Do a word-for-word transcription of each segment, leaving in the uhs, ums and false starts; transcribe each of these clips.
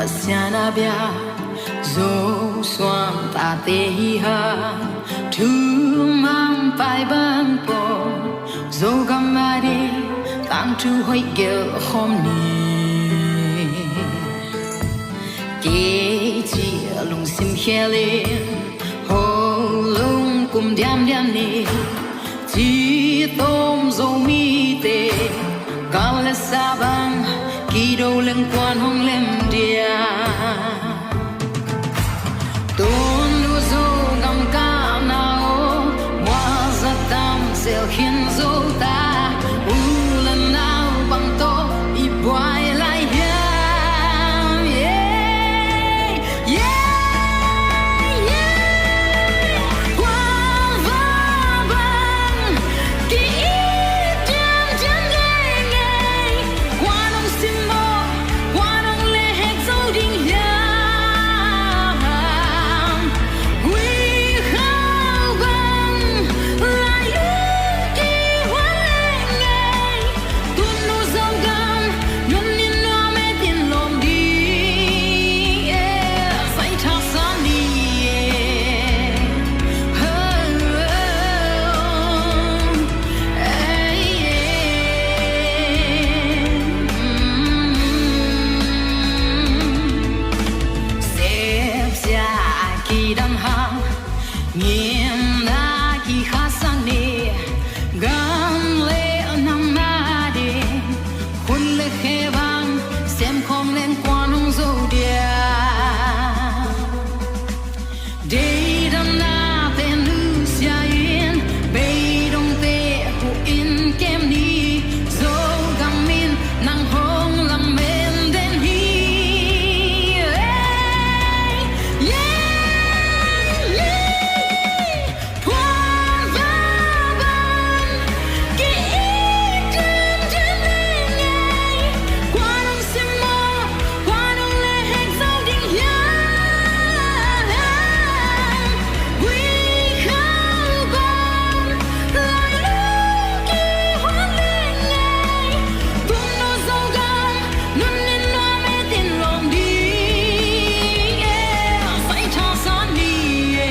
Pasian a bia Zosuan tate hi hang, thumang pai bang pong, Zogam a ding tangthu hoih gelh khawm ni. Kei ci a lungsim khial in, holung kum diamdiam ni. Ci tawm Zomite, gal le sa bang kido leng kuan hong lem dia. Tun uh Zogam kahna aw, muaza tam zel khin zo ta, u le nau bang tawh i buai lai hiam? Yeah, yeah, yeah. Kuava bang ki-it diamdiam ngei ngei. Kua nong sim maw, kua nong lehek zo ding hiam? Gui khau bang lai uh kihuan leng ngei. Tun uh Zogam nunnin nuam et in lawm ding e, sai thak sa ni e. Ho, ei, ei. Sepsia a kidam hang, ngimna kikhasak ni. Gam le nam a ding, hun le khe bang sem khawm leng kuan hong zo dia. Deidamnate nusia in, beidongte huh in kem ni. Zogam in nang hong lamen den hi. Ei, ei, ei. Puan va bang ki-it diamdiam ngei ngei. Kua nong sim maw, kua nong lehek zo ding hiam? Gui khau bang lai uh kihuan leng ngei. Tun uh Zogam nunnin nuam et in lawm ding e, sai thak sa ni e.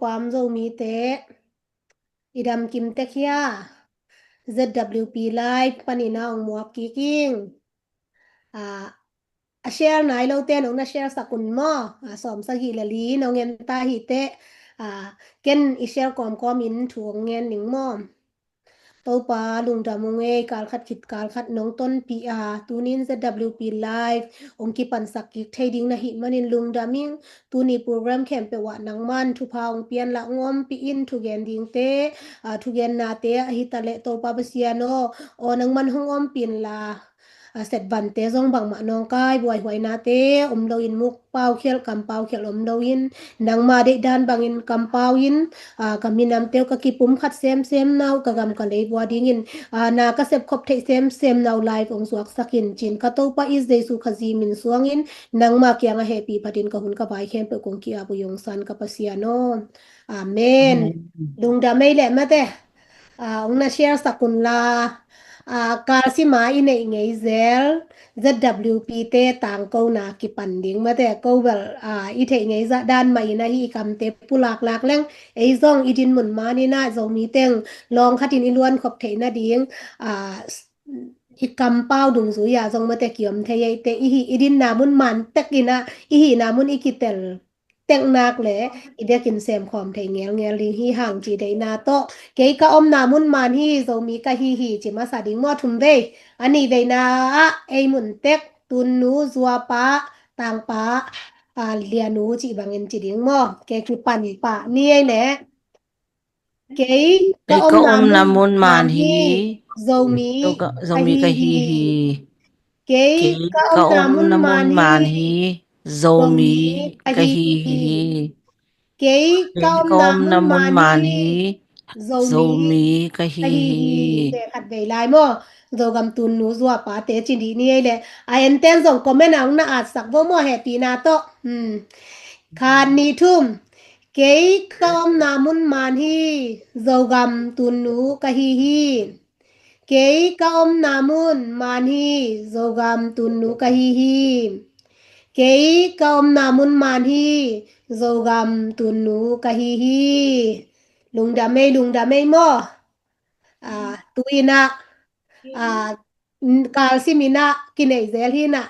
Pam Zomite, i dam kim tek hia? Z W P Live panin a ong muak kik ing. A, a share nai lote nong na share sak un maw. A, sawm sagih le li nong en ta hi teh, a, ken i share kawmkawm in thu ong ngen ning maw. Topa lungdam ung ei, kal khat khit kal khat nong tonpih a, tunin Z W P Live ong kipansak kik thei ding na hih manin lungdam ing. Tuni program khempeuh ah nangman thupha ong pian la, ong ompih in, thugen dingte, a, thugennate ahi ta leh Topa Pasian aw, aw nangman hong ompih in la. a, setvante zong bangmah nawngkai buaihuainate om loin, muk pau khialh, kam pau khialh om loin, nangma deihdan bangin kampau in, a, ka minamte uh ka kipum khat semsem na uh, ka gam ka lei bua dingin, a, na ka sepkhop theih semsem na uh live ong zuaksak in, cin ka Topa i Jesu Khazih min suangin nangma kiangah hehpih phatin ka hun ka vai khempeuh kong ki-ap uh i ong san ka Pasian aw. Amen. Amen. Lungdam ei leh mate. A, ong na share sak un la, a, kalsima i neih ngei zel Z W P te tangkona kipan ding mate, ko bel, a, i theih ngei zah dan mah in ahi i kamte pulaklak leng, ei zong i din mun man in ah Zomi teng lawng khatin i luan khop theih nading, a, i kampau dungzui ah zong mate kiom thei ei te, i hih i dinna mun man tek in ah, i hihna mun i kitel teknak le i biakinn semkhawm thei ngelngel ding hi hang ci deihna tawh, kei ka omna mun man hi, Zomi ka hi hi ci masa ding maw, thum vei. A nih veina ah ei mun tek, tunnu, zuapa, tangpa, a, lianu cih bangin ci ding maw, kei kipan pah ni ei leh. Kei ka omna mun man hi, Zomi ka hi hi. Kei ka omna mun man hi, Zomi ka hi hi. Kei ka omna mun man hi, Zomi ka hi hi. Khat vei lai maw, Zogam tunnu zuapa te ci dih ni ei leh. A enten zong comment ah ong na atsak vo maw, hehpihna tawh. Khat, nih, thum. Kei ka omna mun man hi, Zogam tunnu ka hi hi. Kei ka omna mun man hi, Zogam tunnu ka hi hi. Kei ka omna mun man hi, Zogam tunnu ka hi hi. Lungdam ei, lungdam ei maw. A, tu in ah, a, kalsim in ah kinei zel hi in ah.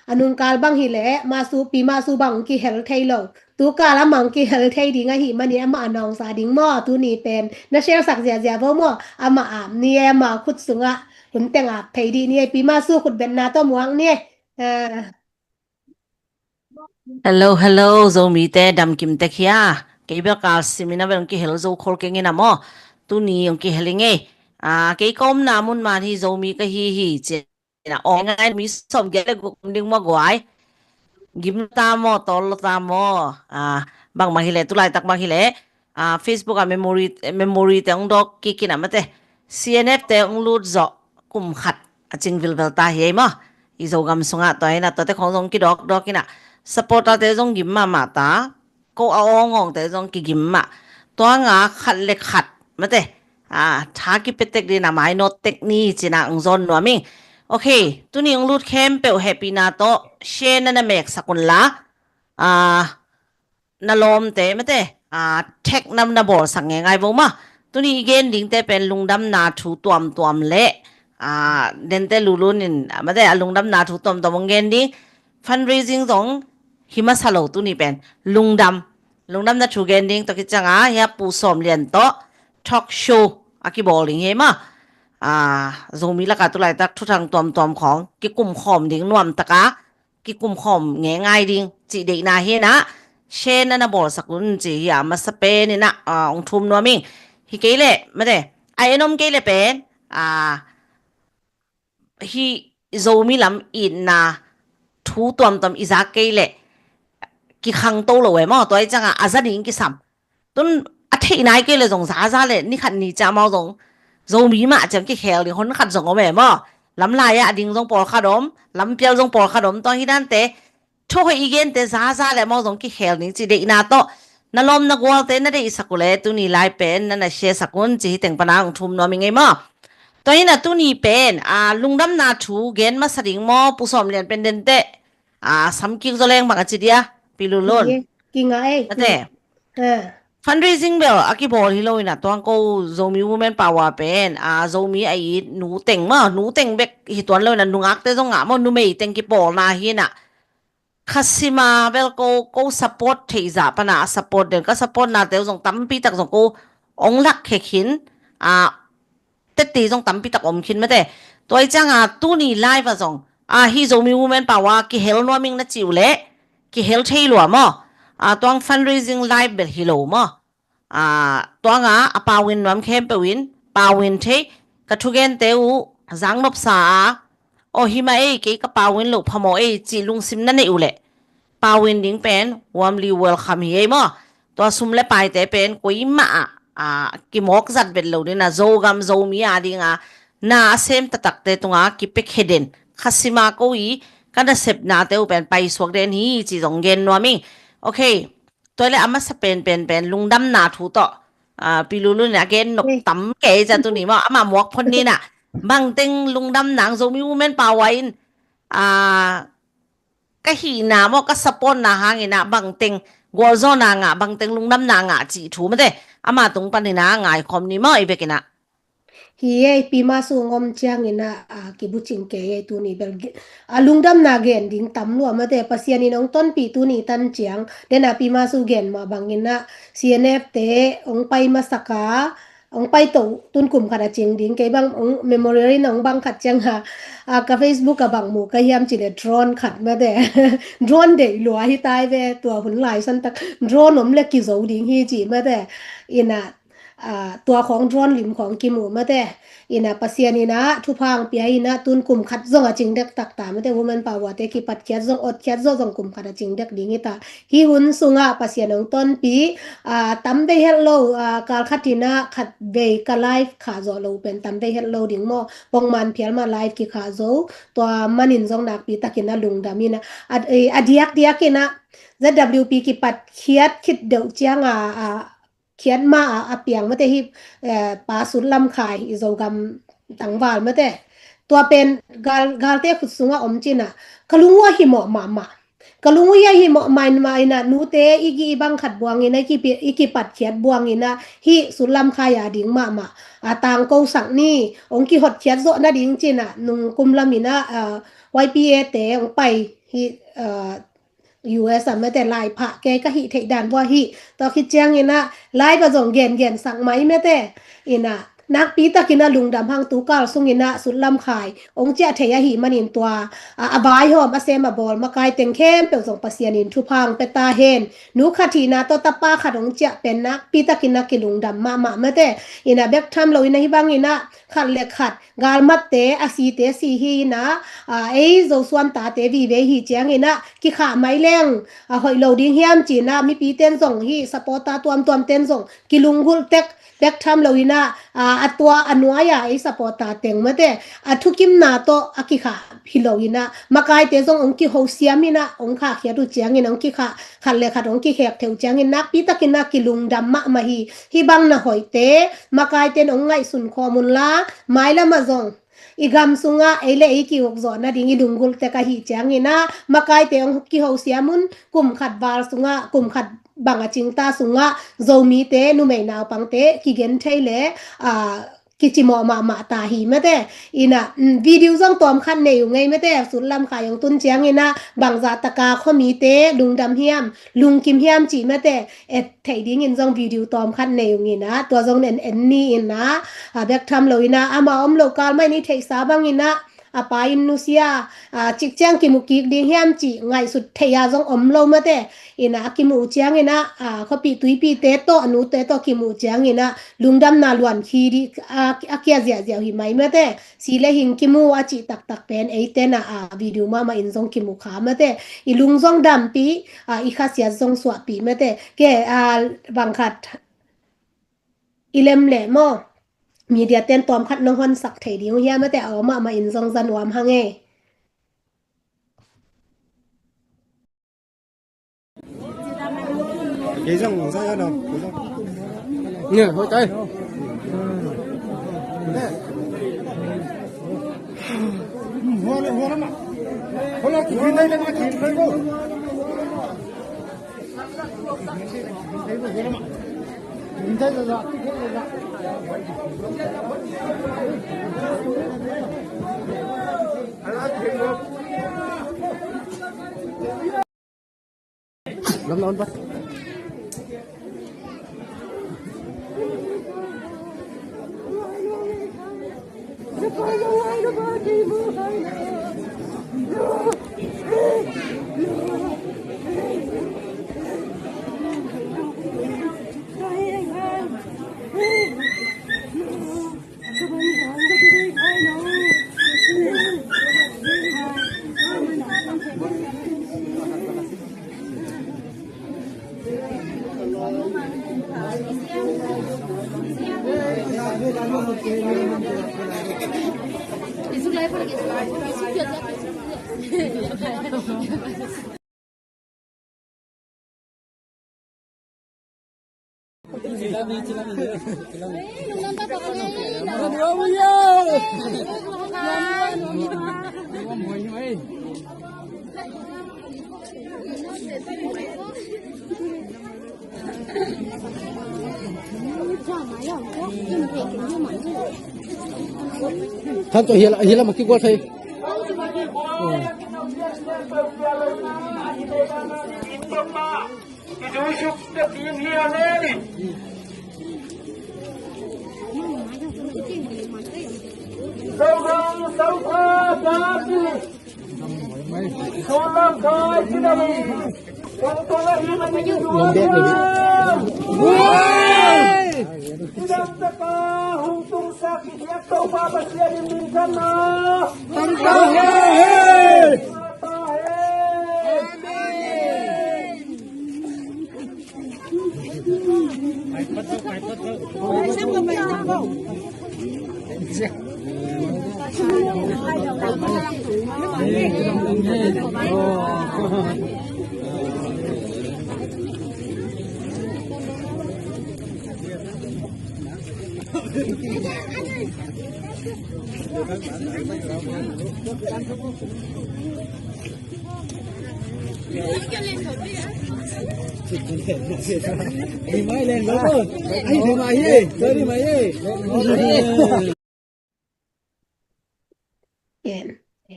A nungkal bang hi leh, Masu, Pi Masu bang kihel thei lo. Tukal amah kihel thei ding ahih manin amah a nawngsa ding maw, tuni pen. Na share sak ziazia vo maw, amah ap ni ei, amah khut sungah hun teng ap thei dih ni ei, Pi Masu khut betna tawh muak ni ei. A. Hello, hello, Zomite damkim tek hia? Kei bel kalsim in ah bel ong kihel zo khol keng in ah maw. Tuni ong kihel ing ei. A, kei ka omna mun man hi, Zomi ka hi hi ci. Ina ong ngai mi sawmgiat le guk om ding maw guai. Gim lo ta maw, tawl lo ta maw. A, bangmah hi leh, tulaitak bang hi leh, a, Facebook ah memory, memory te ong dawk kik in ah mate. C N F te ong lut zawh kum khat a cing vilvel ta hi ei maw. I Zogam sungah tua in ah tuate khong zong kidawkdawk in ah. Supporter te zong gim mahmah ta. Ko a awngawngte zong kigim mah. Tua nga khat le khat mate, a, tha kipia tek ding a mainawt tek ni ci-in ah ong zawn nuam ing. Ok, tuni ong lut khempeuh hehpihna tawh share na na meksak un la, a, na lawmte mate, a, tag na na bawlsak ngeingai vo maw. Tuni i gen dingte pen lungdamna thu tuamtuam le, a, dente lulun in, a, mate, a lungdamna thu tuamtuam ong gen ding. Fundraising zong hi masa lo tuni pen. Lungdam. Lungdamna thu gen ding tawh kiciang a, hia Pu Sawm Lian tawh talk show a kibawl ding hi maw. A, Zomi lakah tulaitak thuthang tuamtuam khawng kikum khawm ding nuam tak a, kikum khawm ngeingai ding cih deihna hi-in ah, share na na bawlsak un ci hi a, masa pen in ah, a, ong thum nuam ing. Hi kei leh, mate, a en om kei leh pen, a, hih Zomi lam itna thu tuamtuam i zak kei leh kikhangto lo e maw, tua i ciang a, a za ding kisam. Tun a theih nai kei leh zong zaza leh ni khat ni ciang amau zong Zomi mah ciang kikhel ding hon khat zong om e maw. Lamlai ah a ding zong pawlkhat om, lampial zong pawlkhat om, tua hi dante, thu hoih i gente zaza leh amau zong kikhel ding cih deihna tawh, na lawm na gualte na deihsak uh leh tuni lai pen na na share sak un ci hi teng pan a ong thum nuam ing ei maw. Tua hi-in ah tuni pen, a, lungdamna thu gen masa ding maw, Pu Sawm Lian pen dente, a, samkik zaw leng bang a ci dia, Pi Lulun. Ki, kingah ei. Mate. A. Fundraising bel a kibawl hi lo in ah, tuang ko Zomi Women Power pen, a, Zomi a it nu teng maw, nu teng bek hi tuan lo in ah, nungakte zong ngah maw, numei teng kipawlna hi-in ah. Khasima bel ko, ko support theih zah pan a, a support den, ka supportnate uh zong tampi tak zong ko ong lak khia khin, a, tette zong tampi tak om khin mate. Tua i ciang a tuni live ah zong, a, hih Zomi Women Power kihel nuam ing na ci uh leh, kihel thei lua maw. A, tuang fundraising live bel hi lo maw. A, tuang a, a pau in nuam khempeuh in, pau in thei, ka thugente uh, zang nopsa a, aw, hi mah ei, kei ka pau in lo phamawh ei, cih lungsim na neih uh leh, pau in ding pen warmly welcome hi ei maw. Tua sum le paite pen koimah ah, ah, kimawk zat vet lo ding a, Zogam Zomi a ding a na a sem taktakte tunga kipiakhia den, kha sima ko i ka nasepnate uh pen paisuak den hi, cih zong gen nuam ing. Ok. Tua le a masa pen pen pen lungdamna thu tawh, ah, Pi Lulu in a gen nop tam kei cia tuni maw, amah muak phot ni na. Bangteng lungdamna, Zomi Women Power in, ah, ka hihna maw, ka supportna hangin a bangteng gualzawhna ngah, bangteng lungdamna ngah cih thu mate, amah tung panin a ngaikhawm ni maw, i bekin a. Hi ei, Pi Masu hong om ciangin a, a, kibucing kei ei tuni bel ge-, a lungdamna gen ding tam lua mate, Pasian in hong tonpih tuni tan ciang, den a Pi Masu gen mah bangin a, C N F te hong pai masak a, hong pai to tun kum khat a cing ding, kei bang hong memorial in hong bang khat ciang a, a, ka Facebook a bang mu ka hiam cih leh drone khat mate, drone deih lua hi tai ve, tua hun lai san tak, drone om leh kizo ding hi cih mate, in a, ah, tua khawng drone lim khawng kimu mate. In a Pasian in a thupha hong pia in a tun kum khat zong a cing dek taktak mate, Women Power te kipatkhiat zong, otkhiat zawh zong kum khat a cing dek ding hi ta. Hih hun sungah Pasian hong tonpih, ah, tam vei het lo, ah, kal khat in a khat vei ka live khah zawh lo pen tam vei het lo ding maw. Pongman phial mah live kikhah zo. Tua manin zong nakpi takin a lungdam in a, a, a diakdiak in a Z W P kipatkhiat khit deuh ciang a, a, khiat ma a, a piang mate hih, eh, Pa Sut Lam Khai i Zogam tangval mate. Tua pen gal, galte khut sungah om cin a, ka lung uh a himawh mahmah. Ka lung uh a himawh mahmah in a, nute i gih i bang khat buang in a, i kipi-, i kipatkhiat buang in a, hih Sut Lam Khai a ding mahmah. A tangko sak ni, hong kihotkhiat zawh nading cin a, nung kum lam in a, ah, Y P A te hong pai hih, ah, U S a mate lai phah kei ka hih theih dan bua hih. Tua khit ciangin a, lai va zong gengen sak mai mate. In a, nakpi takin a lungdam hang tu kal sungin a Sut Lam Khai hong ciah thei ahih manin tua, a, a vaihawm a sem a bawl makai teng khempeuh zong Pasian in thupha hong pia ta hen. Nu khat hihna tawh tapa khat hong ciah pen nakpi takin a kilungdam mahmah mate. In a bek tham lo in a hih bangin a khat le khat galmatte a site si hi in a, a, ei Zosuan tate vive hi ciangin a kikhah mai leng, a, hoih lo ding hiam ci in a mipi ten zong hi supporter tuamtuam ten zong kilunggulh tek, bek tham lo in a, a, a tua a nuai a ei supporter teng mate a thukimna tawh a kikhah hi lo in a makaite zong hong kihosiam in a hong khahkhiat uh ciangin hong kikhah khat le khat hong kikhek theuh ciangin nakpi takin a kilungdam mahmah hi. Hih bang na hoihte makaite in hong ngaihsun khawm un la, mailam ah zong i gam sungah ei le ei ki-uk zawh nading i lunggulh tek ahih ciangin a makaite hong kihosiam un, kum khat val sungah, kum khat bang a cingta sungah Zomite numei naupangte kigen thei le, a, kicimawh mahmah ta hi mate. In a, mm, video zong tawm khat nei uh ngei mate, Sut Lam Khai hong tun ciangin a bangzah taka khuamite lungdam hiam, lungkim hiam cih mate, et theih dingin zong video tawm khat nei uh ngin a, tua zong en en ni in a, a, bek tham lo in a, amah om lo kal mah in i theihsa bangin a, a pa in nusia, a, cik ciang kimu kik ding hiam cih ngaihsut theih a zong om lo mate. In a, a kimuh ciangin a, a, khuapi tuipite tawh, a nute tawh kimuh ciangin a, lungdamna luan khi di, a, a kia ziahziah uh hi mai mate. Si le hing kimu a cih taktak pen eite na, a, video mahmah in zong kimu kha mate. I lung zong dampih, a, i khasiat zong suahpih mate. Ke, a, bang khat i lem leh maw, media ten tawm khat nong honsak thei ding uh hiam mate, a om mahmah in zong za nuam hang e. Kei zong, zong ya dong, kei zong. Nè, hoi tai. Than to hila, hila maki gol thei.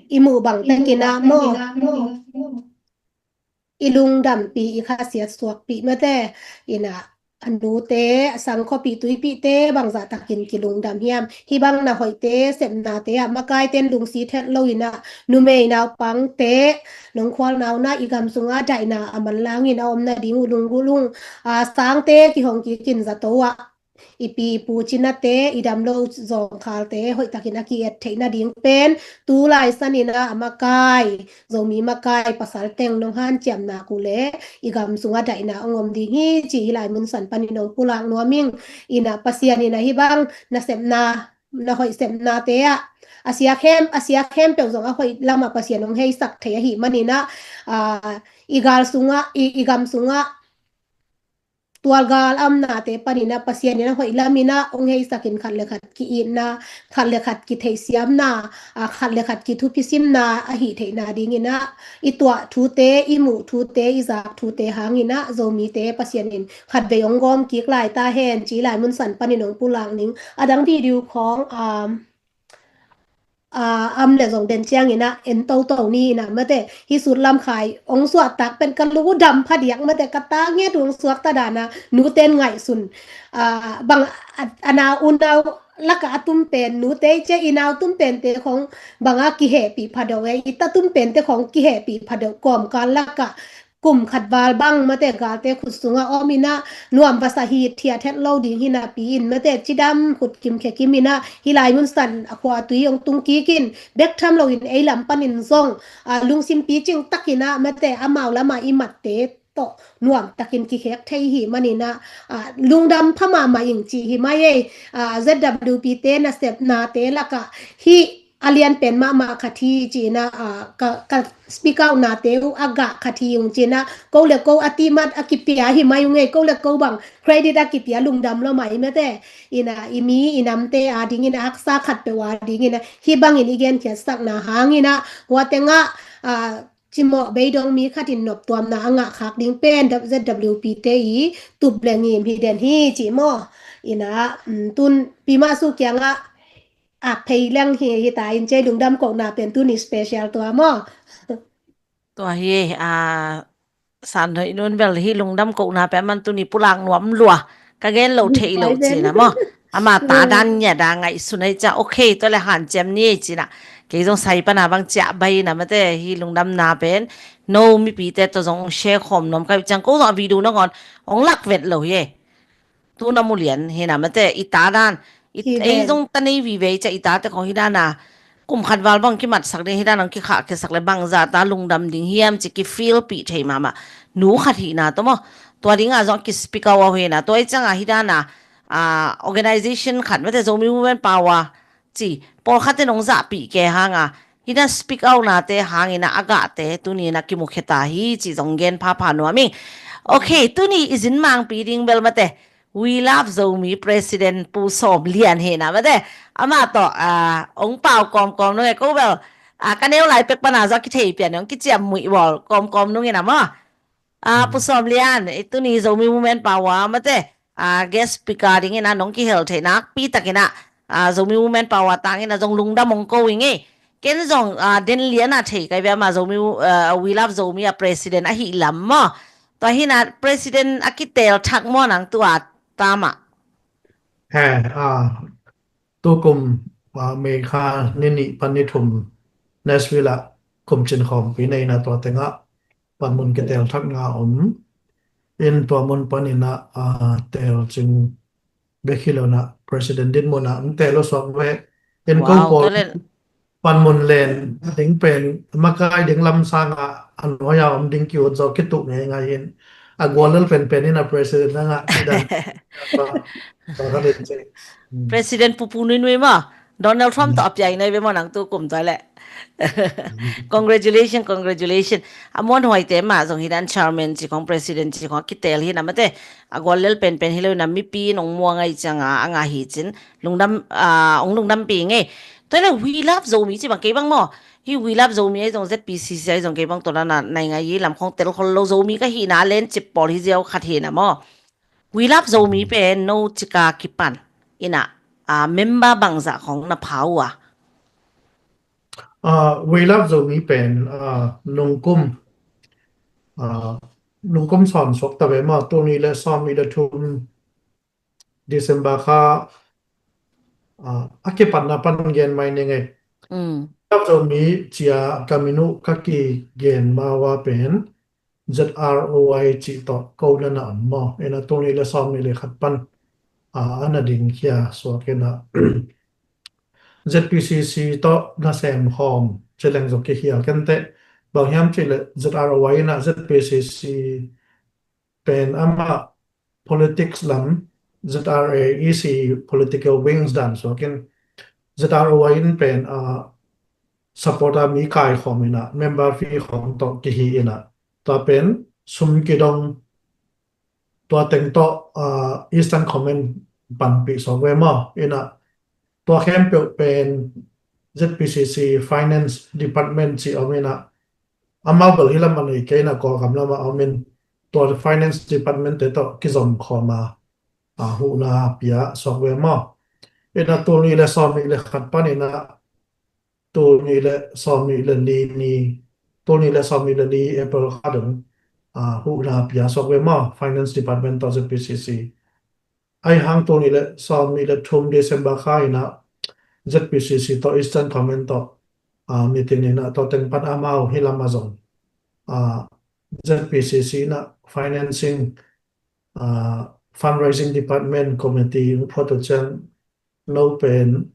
I muh bang takin ah maw, i lungdampih, i khasiat suakpih mate, ina a nute, a sangkhuapih tuipihte bangzah takin kilungdam hiam? Hih bang na hoihte, sepnate ah makaite in lungsi thet lo ina, numei naupangte, nongkhual nauna, i gam sungah daihna a manlangin a om nading uh lunggulh ung. A sangte kihong kikin zato ah i pi i pu cinate, i damlo zawngkhalte hoihtakin a ki-et theih nading pen tu lai sanin ah a makai, Zomi makai pasal teng nong hanciam nak uh leh i gam sungah daihna hong om ding hi, ci hih lai mun san panin hong pulak nuam ing. Ina Pasian ina hih bang nasepna, na hoih sepnate ah a siak hem, a siak hem peuh zong a hoih lamah Pasian hong heisak thei ahih manin ah, ah, i gal sungah, i, i gam sungah tualgal a omnate panin ah Pasian in a hoih lamin ah hong heisakin khat le khat ki-itna, khat le khat kitheihsiamna, a, khat le khat kithuphisimna ahih theihna dingin ah i tuah thute, i muh thute, i zak thute hangin ah Zomite Pasian in khatvei hong gawm kik lai ta hen, ci lai mun san panin hong pulak ning. A dang video khawng, um, a, am le zong den ciangin ah en toto ni ina mate, hih Sut Lam Khai hong suahtak pen ka lungdam phadiak mate, ka ta nget uh hong suakta dan ah nute in ngaihsun, a, bang a, a nau unau lakah a tum pen nute i cia, i nau tum pente khong bang a kihehpih phadeuh e, i ta tum pente khong kihehpih phadeuh, kawmkal lakah kum khat val bang mate galte khut sungah om ina nuam vasa hi, thia thet lo ding hi napi in mate cidam khut kim khia kim ina hih lai mun san a khua a tui hong tung kikin bek tham loin ei lam panin zong, a, lungsim picing takin ah mate amau lamah i matte tawh nuam takin kikhek thei hi manin ah, a, lungdam pha mahmah ing ci hi mai ei. A, Z W P te nasepnate lakah hih a lian pen mahmah khat hi ci ina, a, ka, ka speak out nate uh a gah khat hi ung ci ina, ko le ko a timat a kipia hi mai ung ei, ko le ko bang credit a kipia lungdam lo mai mate. Ina i mi i namte a dingin a haksa khat peuh a dingin ah hih bangin i genkhiatsakna hangin ah hua tengah, a, cimawh beidong mi khatin noptuamna a ngah khak ding pen Z W P te i tup le ngim hi den hi ci maw. Ina, um, tun pi mah su kiangah a phei leng hi, hi ta in cei lungdam kohna pen tuni special tua maw. Tua hi, a, San Hoih Nun bel hih lungdam kohna pen aman tuni pulak nuam lua, ka gen lo thei lo cina maw. Ama ta dan ngiat a ngaihsun ai cia, okay, tua le hanciam ni cina. Kei zong sai pana bang cia bai na mate, hih lungdamna pen no mipite tawh zong share khawm nuam kai ciang, ko zong a video nangawn hong lak vet lo hi e. Tu na mu lian hi na mate, i ta dan, i, ei zong ta nei vive i cia, i tate khong hi dan a kum khat val bang kimatsak ding hi dan a hong kikhahkhiasak le bangza ta lungdam ding hiam ci ki feel pih thei mahmah. Nu khat hihna tawh maw, Tua dingah zong a ki speak out uh hi na, tua i ciangah hi dana, ah, organization khat mate, Zomi Women Power ci, pawlkhat in hong zahpih kei hanga, hi dan speak out nate hangin a gahte tuni in a kimukhia ta hi ci zong gen phapha nuam ing. Ok, tuni i zin mangpi ding bel mate, We Love Zomi President Pu Sawm Lian hi na mate, amah tawh, ah, hong pau kawmkawm nung e ko bel, ah, ka neu lai pek pana zong a kithei pian hong kiciam muih bawl kawmkawm nung in a maw. Ah, Pu Sawm Lian, i tuni Zomi Women Power mate, ah, guest speaker dingin a nong kihel theih nakpi takin a, ah, Zomi Women Power tangin a zong lungdam hong ko ing e. Ken zong, ah, den lian a thei kai bia ma Zomi, ah, We Love Zomi a president ahi lam maw. Tua hi na president a kitel thak maw nang tua tama. He, ah, tukum, ah, May kha ni nih pan ni thum Nashville ah kumcin khawmpi nei na tua tengah panmun kitel thak nga om. In tua mun panin a, ah, tel cing bek hi lo na president din mun ah tel lo suak ve. In ko pawl panmun len ding pen makai ding lam sanga a nuai a om ding ki-ut zo kitu ngei ngai in a gual lel penpen in a president a ngah kidan. President Pupu Nui Nui maw, Donald Trump tawh a piai nai ve maw nang tukum tua leh. Congratulation, congratulation. A muanhuaite mah zong hi dan chairman ci khong president ci khong a kitel hi na mate, a gual lel penpen hi lo na mipi nong muang ai cianga a ngah hi cin lungdam, ah, hong lungdam pi ngei. Tua leh We Love Zomi ci bang kei bang maw, hi We Love Zomi ai zong Z P C C ai zong kei bang tua na nai ngai i lam khong tel khol lo Zomi ka hi na len cip pawl hi ziau khat hi na maw. We Love Zomi pen no cika kipan ina, ah, member bangzah khong na pha uh a? Ah, We Love Zomi pen, ah, nungkum, ah, nungkum sawn suak ta ve maw, tuni le sawm i le thum December kha, ah, a kipan na pan gen mai ni ngei. Love Zomi cia ka min uh ka kigen ma uh a pen Z R O I cih tawh ko na na om maw. Ina tuni le sawm nih le khat pan, ah, a na ding khia suak ina Z P C C tawh na sem khawm ci leng zong kikhial kenteh. Bang hiam cih le Z R O I ina Z P C C pen amah politics lam Z R A E C political wings dan suakin Z R O I in pen, ah, supporter mi kai khawm ina member fee khawm tawh kihi ina tua pen sum kidong tua teng tawh, ah, Eastern Command panpih suak ve maw ina tua khempeuh pen Z P C C Finance Department ci om ina amau bel hi lam a nei kei ina Kawlgam lam a om in tua Finance Department te tawh kizom khawm a, ah, huhna pia suak ve maw. Ina tuni le sawm nih le khat pan ina tuni le sawm nih le li ni, tuni le sawm nih le li April kha dong, ah, huhna pia suak ve maw Finance Department tawh Z P C C. Ai hang tuni le sawm nih le thum December kha ina Z P C C tawh Eastern Command tawh, ah, meeting ina tua teng pan amau hi lam a zong, ah, Z P C C ina financing, ah, fundraising department committee phuat uh ciang no pen,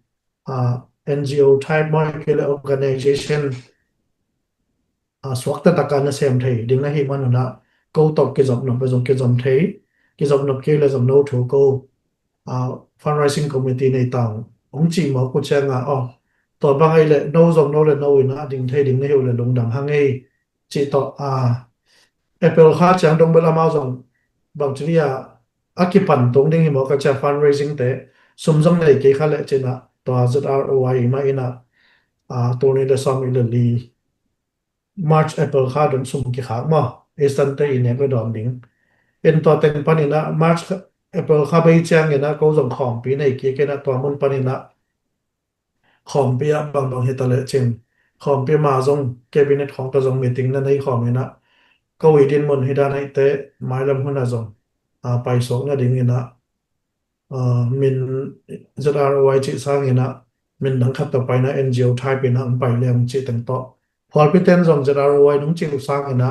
ah, N G O type maw kei le organization, ah, suakta taka na sem thei ding na hi man una ko tawh kizop nop le zong kizom thei, kizop nop kei le zong no thu ko, ah, fundraising committee nei tang hong ci mawk uh cianga aw tua bang ei le no zong no le no ina ding thei ding na hi uh le lungdam hang ei cih tawh, ah, April kha ciang dong bel amau zong bang ci ni a a kipan tung ding hi mawk a cia fundraising te sum zong nei kei kha le cina tua Z R O I mah ina, ah, tuni le sawm nih le li March April kha dong sum kikhak maw Eastern te i nek le dawn ding. In tua teng pan ina March kha, April kha bei ciang ina ko zong khawmpi nei kik ina tua mun pan ina khawmpi ah bangbang hi ta le cin khawmpi ma zong cabinet khawng ta zong meeting na nei khawm ina ko i din mun hi dan aite mailam hun a zong, ah, paisuak na ding ina, ah, min Z R O I cih sang ina min dang khat ta paina N G O type ina ang pai leng cih teng tawh phualpi ten zong Z R O I nung cih uh sang ina,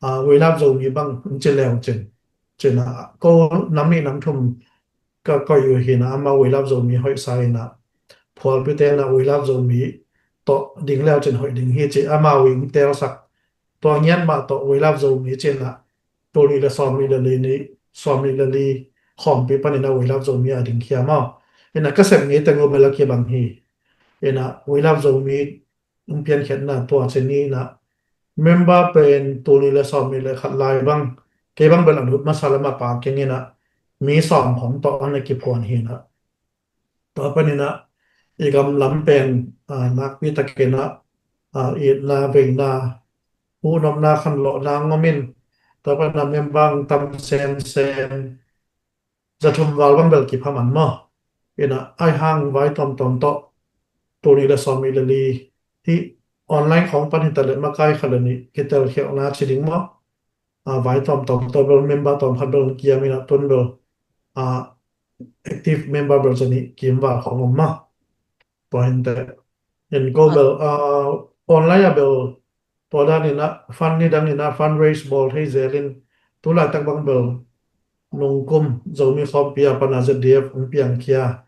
ah, We Love Zomi bang nung cih leng cin cina ko nam nih nam thum ka koih uh hina amau We Love Zomi hoih sa ina phualpi ten a We Love Zomi tawh ding leu cin hoih ding hi ci amau i telsak tua ngiat mah tawh We Love Zomi cina tul nih le sawm nih le li nih, sawm nih le li khawmpi panin a We Love Zomi a ding khia maw. Ina ka sem ni teng uh bel a kibang hi. Ina We Love Zomi hong piankhiatna tua ci ni ina member pen tul nih le sawm nih le khat lai bang, kei bang bel a lut masa lam a pa keng ina mi sawm khawng tawh an a kiphuan hi ina. Tua panin ah i gam lam pen, ah, nakpi takin ah, ah, itna, veina, huhnopna, khanlawhna ngawm in, tua panin ah member tam semsem, za thum val bang bel kipha man maw. Ina, ai hang vai tawmtawm tawh, tul nih le sawm nih le li hi online khawng pan hi ta le makai khat le nih kitelkhialhna ci ding maw. Ah, vai tawmtawm tawh bel member tawm khat bel kiam ina tun bel, ah, active member bel za nih kim val khawng om maw. Tua hi inteh. In ko bel, ah, online a bel tua dan ina fund ni dang ina fundraise bawl thei zel in tu laitak bang bel nungkum Zomi khawmpi a pana Z D F hong piangkhia,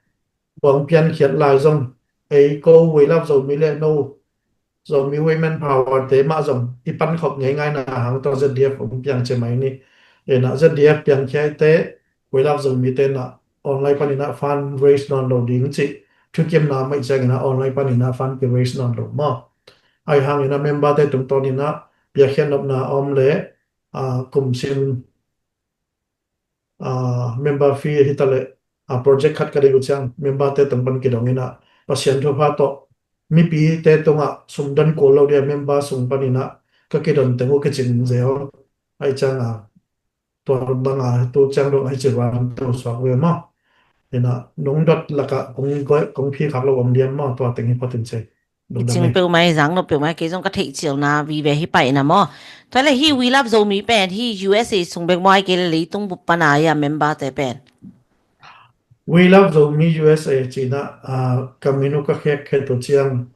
hong piankhiat lai zong ei ko We Love Zomi le no Zomi Women Power te mah zong i pankhop ngeingai na hang tawh Z D F hong piang ci mai ni. Ina Z D F piangkhia i te We Love Zomi te na online panin ah fund raise nawn lo ding ci thukimna mai ciang ina online panin ah fund ki raise nawn lo maw. Ai hang ina member te tungtawn ina piakhia nopna om le, ah, kum sim, ah, member fee hi ta le, ah, project khat ka dei uh ciang member te tung pan kidong ina Pasian thupha tawh mipi te tungah sum don kul lo dia member sung pan ina ka kidon teng uh kicing zel. Ai ciang a tua bang a tu ciang dong ai ci ran teu suak ve maw. Ina nung dot laka kong goi kong phi khak lo om diam maw tua teng hi photin sei. Kicing peuhmah hi, zang lo peuhmah hi, kei zong ka theih cilna vive hi paina maw. Tua le hi We Love Zomi pen hi U S A sung bek maw, ai kei le leitung bup pana hi a member te pen. We Love Zomi U S A cina, ah, ka minu ka khek khe tu ciang,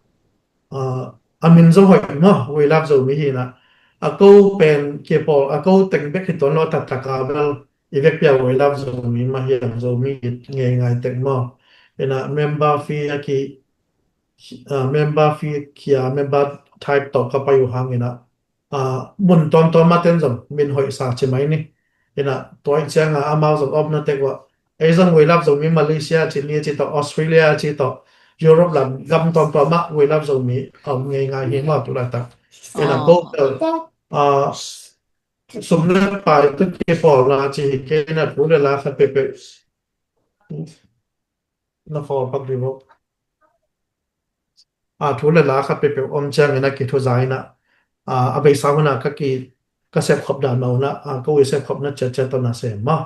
ah, a min zong hoih maw, We Love Zomi hi na. A ko pen kipawl, a ko teng bek hi tuan lo taktaka bel i vekpi a We Love Zomi mah hi a Zomi it ngeingai tek maw. Ina member fee a ki, ah, member fee kia member type tawh ka pai uh hang ina, ah, mun tuamtuam a ten zong min hoih sa ci mai ni. Ina tua i ciang a amau zong om na tek uh a ei zong We Love Zomi Malaysia ci ni ci tawh Australia ci tawh Europe lam gam tuamtuam ah We Love Zomi om ngeingai hi maw tu laitak. Ina ko bel, ah, sum le pai tu kipawlna ci hi kei na thu le la khat peuhpeuh na khawl pak dih vo. Ah, thu le la khat peuhpeuh om ciangin a kithuza ina, ah, a beisa huna ka ki ka sepkhop dan mah una, ah, ka ui sepkhopna ciatciat tawh na sem maw.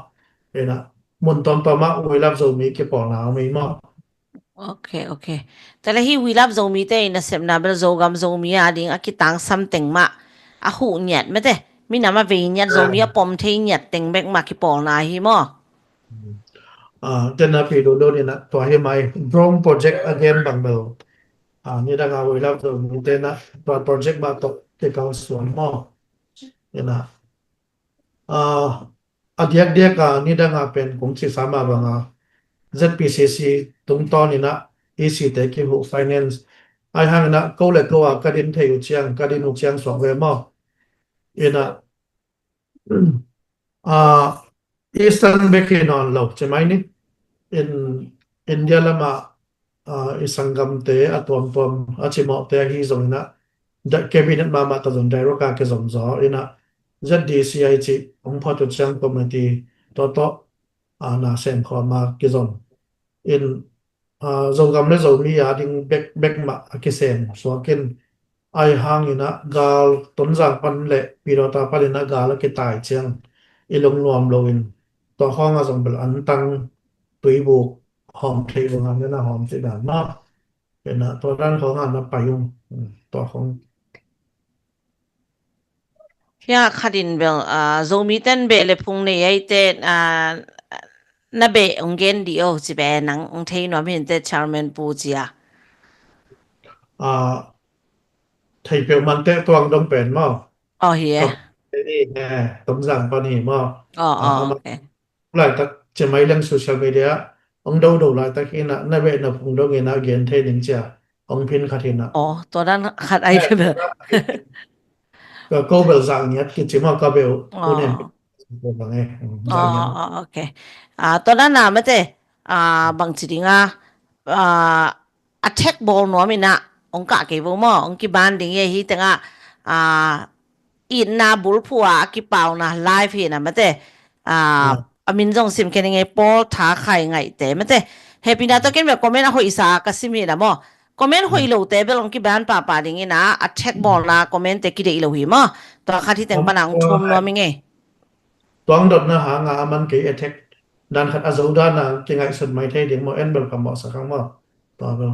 Ina mun tuamtuam ah We Love Zomi kipawlna om ei maw. Ok, ok. Tua le hi We Love Zomi te ina sepna bel Zogam Zomi a ding a kitangsam teng mah a huh ngiat mete. Minam a vei ngiat Zomi a pom thei ngiat teng bek mah kipawlna hi maw. Ah, tena pi dolo nina tua hi mai drone project a gen bang bel. Ah, nidang a We Love Zomi tena tua project mah tawh kikal suan maw. Ina, ah, a diakdiak a nidang a pen kong ci sa mah bang a Z P C C tungtawn ina E C te kihuh finance ai hang ina ko le ko a ka din thei uh ciang, ka din uh ciang suak ve maw. Ina, ah, Eastern bek hi nawn lo ci mai ni. In India lamah, ah, i sanggamte a tuamtuam a cimawhte ahi zong ina cabinet mahmah ta zong direct a kizom zaw ina Z D C I ci hong phawt uh ciang committee tawh tawh, ah, na sem khawm a kizom in, ah, Zogam le Zomi a ding bek bek mah a kisem suak in ai hang ina gal Tonzang pan le Pidawta pan ina gal a kitai ciang i lungnuam lo in tua khawng a zong bel antang tuibuk hawm thei lo ngan ina hawm thei dan mah ina tua dan khawng a na pai ung tua khawng. Hia khat in bel, ah, Zomi ten beh le phung nei ai te, ah, na beh ong gen di o ci beh nang ong thei nuam hin te chairman pu cia. Ah, thei peuh man te tuang dong pen maw. Oh, hi e. Tom zang pan hi maw. Oh, oh, okay. Laitak cemai leng social media ong do do laitak hi na, na beh na phung dong hi na gen thei ning cia ong phin khat hi na. Oh, tua dan khat ai phe bel. Ka ko bel zang ngiat ki cima ka bel. Oh. Unen Ko bang e. Mm, oh, oh, okay. Ah, tua dan a mate, ah, bang ci ding a, ah, attack bawl nuam in a, ong kah kei vo maw, ong kiban ding e hi teng a, ah, itna bulphuh a, a kipauna live hi na mate. Ah, a min zong sim kei ning e, Paul Tha Khai Ngaihte mate. Hehpihna tawh ken bel comment a hoihsa ka sim hi na maw. Comment hoih lote bel ong kiban pahpah ding in a, attack bawlna comment te kideih lo hi maw. Tua khat hi teng pan a ong thum nuam ing e. Tua ong dotna hang a, a man kei attack dan khat a zo dan a kingaihsun mai thei ding maw, en bel ka mawhsak ang maw. Tua bel.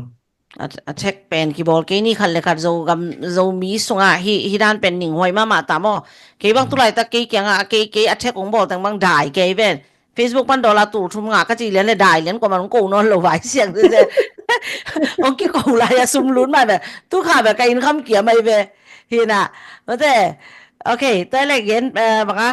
A, attack pen kibawl kei ni khat le khat, Zogam, Zomi sungah hi, hi dan pen ning huai mahmah ta maw. Kei bang tu laitak kei kiangah, kei, kei attack ong bawl teng bang dai kei ven. Facebook pan dollar tul thum ngah ka cih lian le dai lian, kuaman ong ko nawn lo vai siang sese. Ong kiko lai a sum lut mai ve. Tu kha ve ka income kia mai ve. Hi na. Mate. Okay, tua le gen, eh, bang a.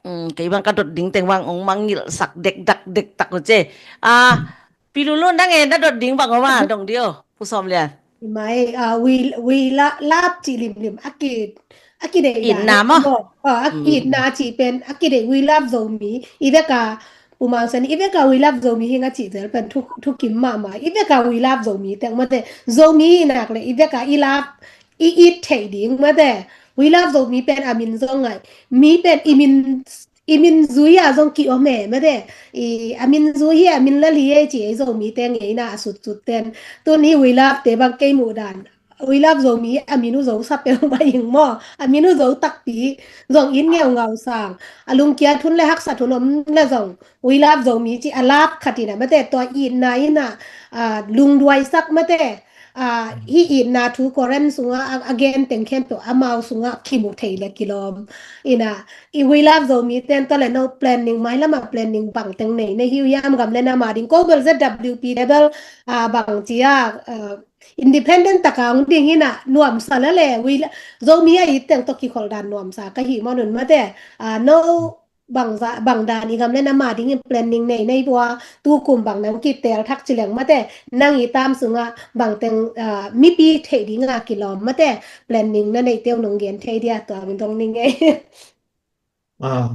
Mm, kei bang ka dot ding teng bang ong mangngilh sak dekdak dekdak uh ce. Ah, Pi Lulun, nang e na dot ding bang om a, dong dio, Pu Sawm Lian. Mai, ah, we, we la-, love cih limlim, a ki, a kideih itna maw? Ah, a itna cih pen, a kideih, we love Zomi, i vek a, Pu Mang San, i vek a we love Zomi hi ing a cih zel pen thu, thukim mahmah, i vek a we love Zomi teng mate, Zomi i nak le, i vek a i love, i it theih ding mate, we love Zomi pen a min zong ngai, mi pen i min, i min zui a zong ki om e mate, i a min zui hi, a min lali e ci ei Zomi te ngeina a sutsut ten, tun hi we love te bang kei muh dan, we love Zomi a min uh zo sa peuhmah ing maw, a min uh zo takpi, zong in ngeungau sang, a lungkiat hun le haksat hun om le zong, we love Zomi ci a love khat in a mate, tua itna in a, ah, lungduaisak mate, ah, hih itna thu Korean sungah a, a gen teng khempeuh amau sungah kimu thei le kilawm. In a, i we love Zomi ten tua le no planning, mailam a planning bang teng nei, nei hi uh hiam gam le nam a ding, ko bel Z W P te bel, ah, bang ci a, ah, independent tak a ong ding hi na, nuamsa le le, we lo-, Zomi a it teng tawh kikhol dan nuamsa ka hih maw nun mate, ah, no, bang za-, bang dan i gam le nam a ding in planning nei, nei bua, tu kum bang nang kitel thak ci leng mate, nang i tam sungah bang teng, ah, mipi theih ding a kilawm mate, planning na neih teu nong gen thei dia, tua min dong ning e. Ah,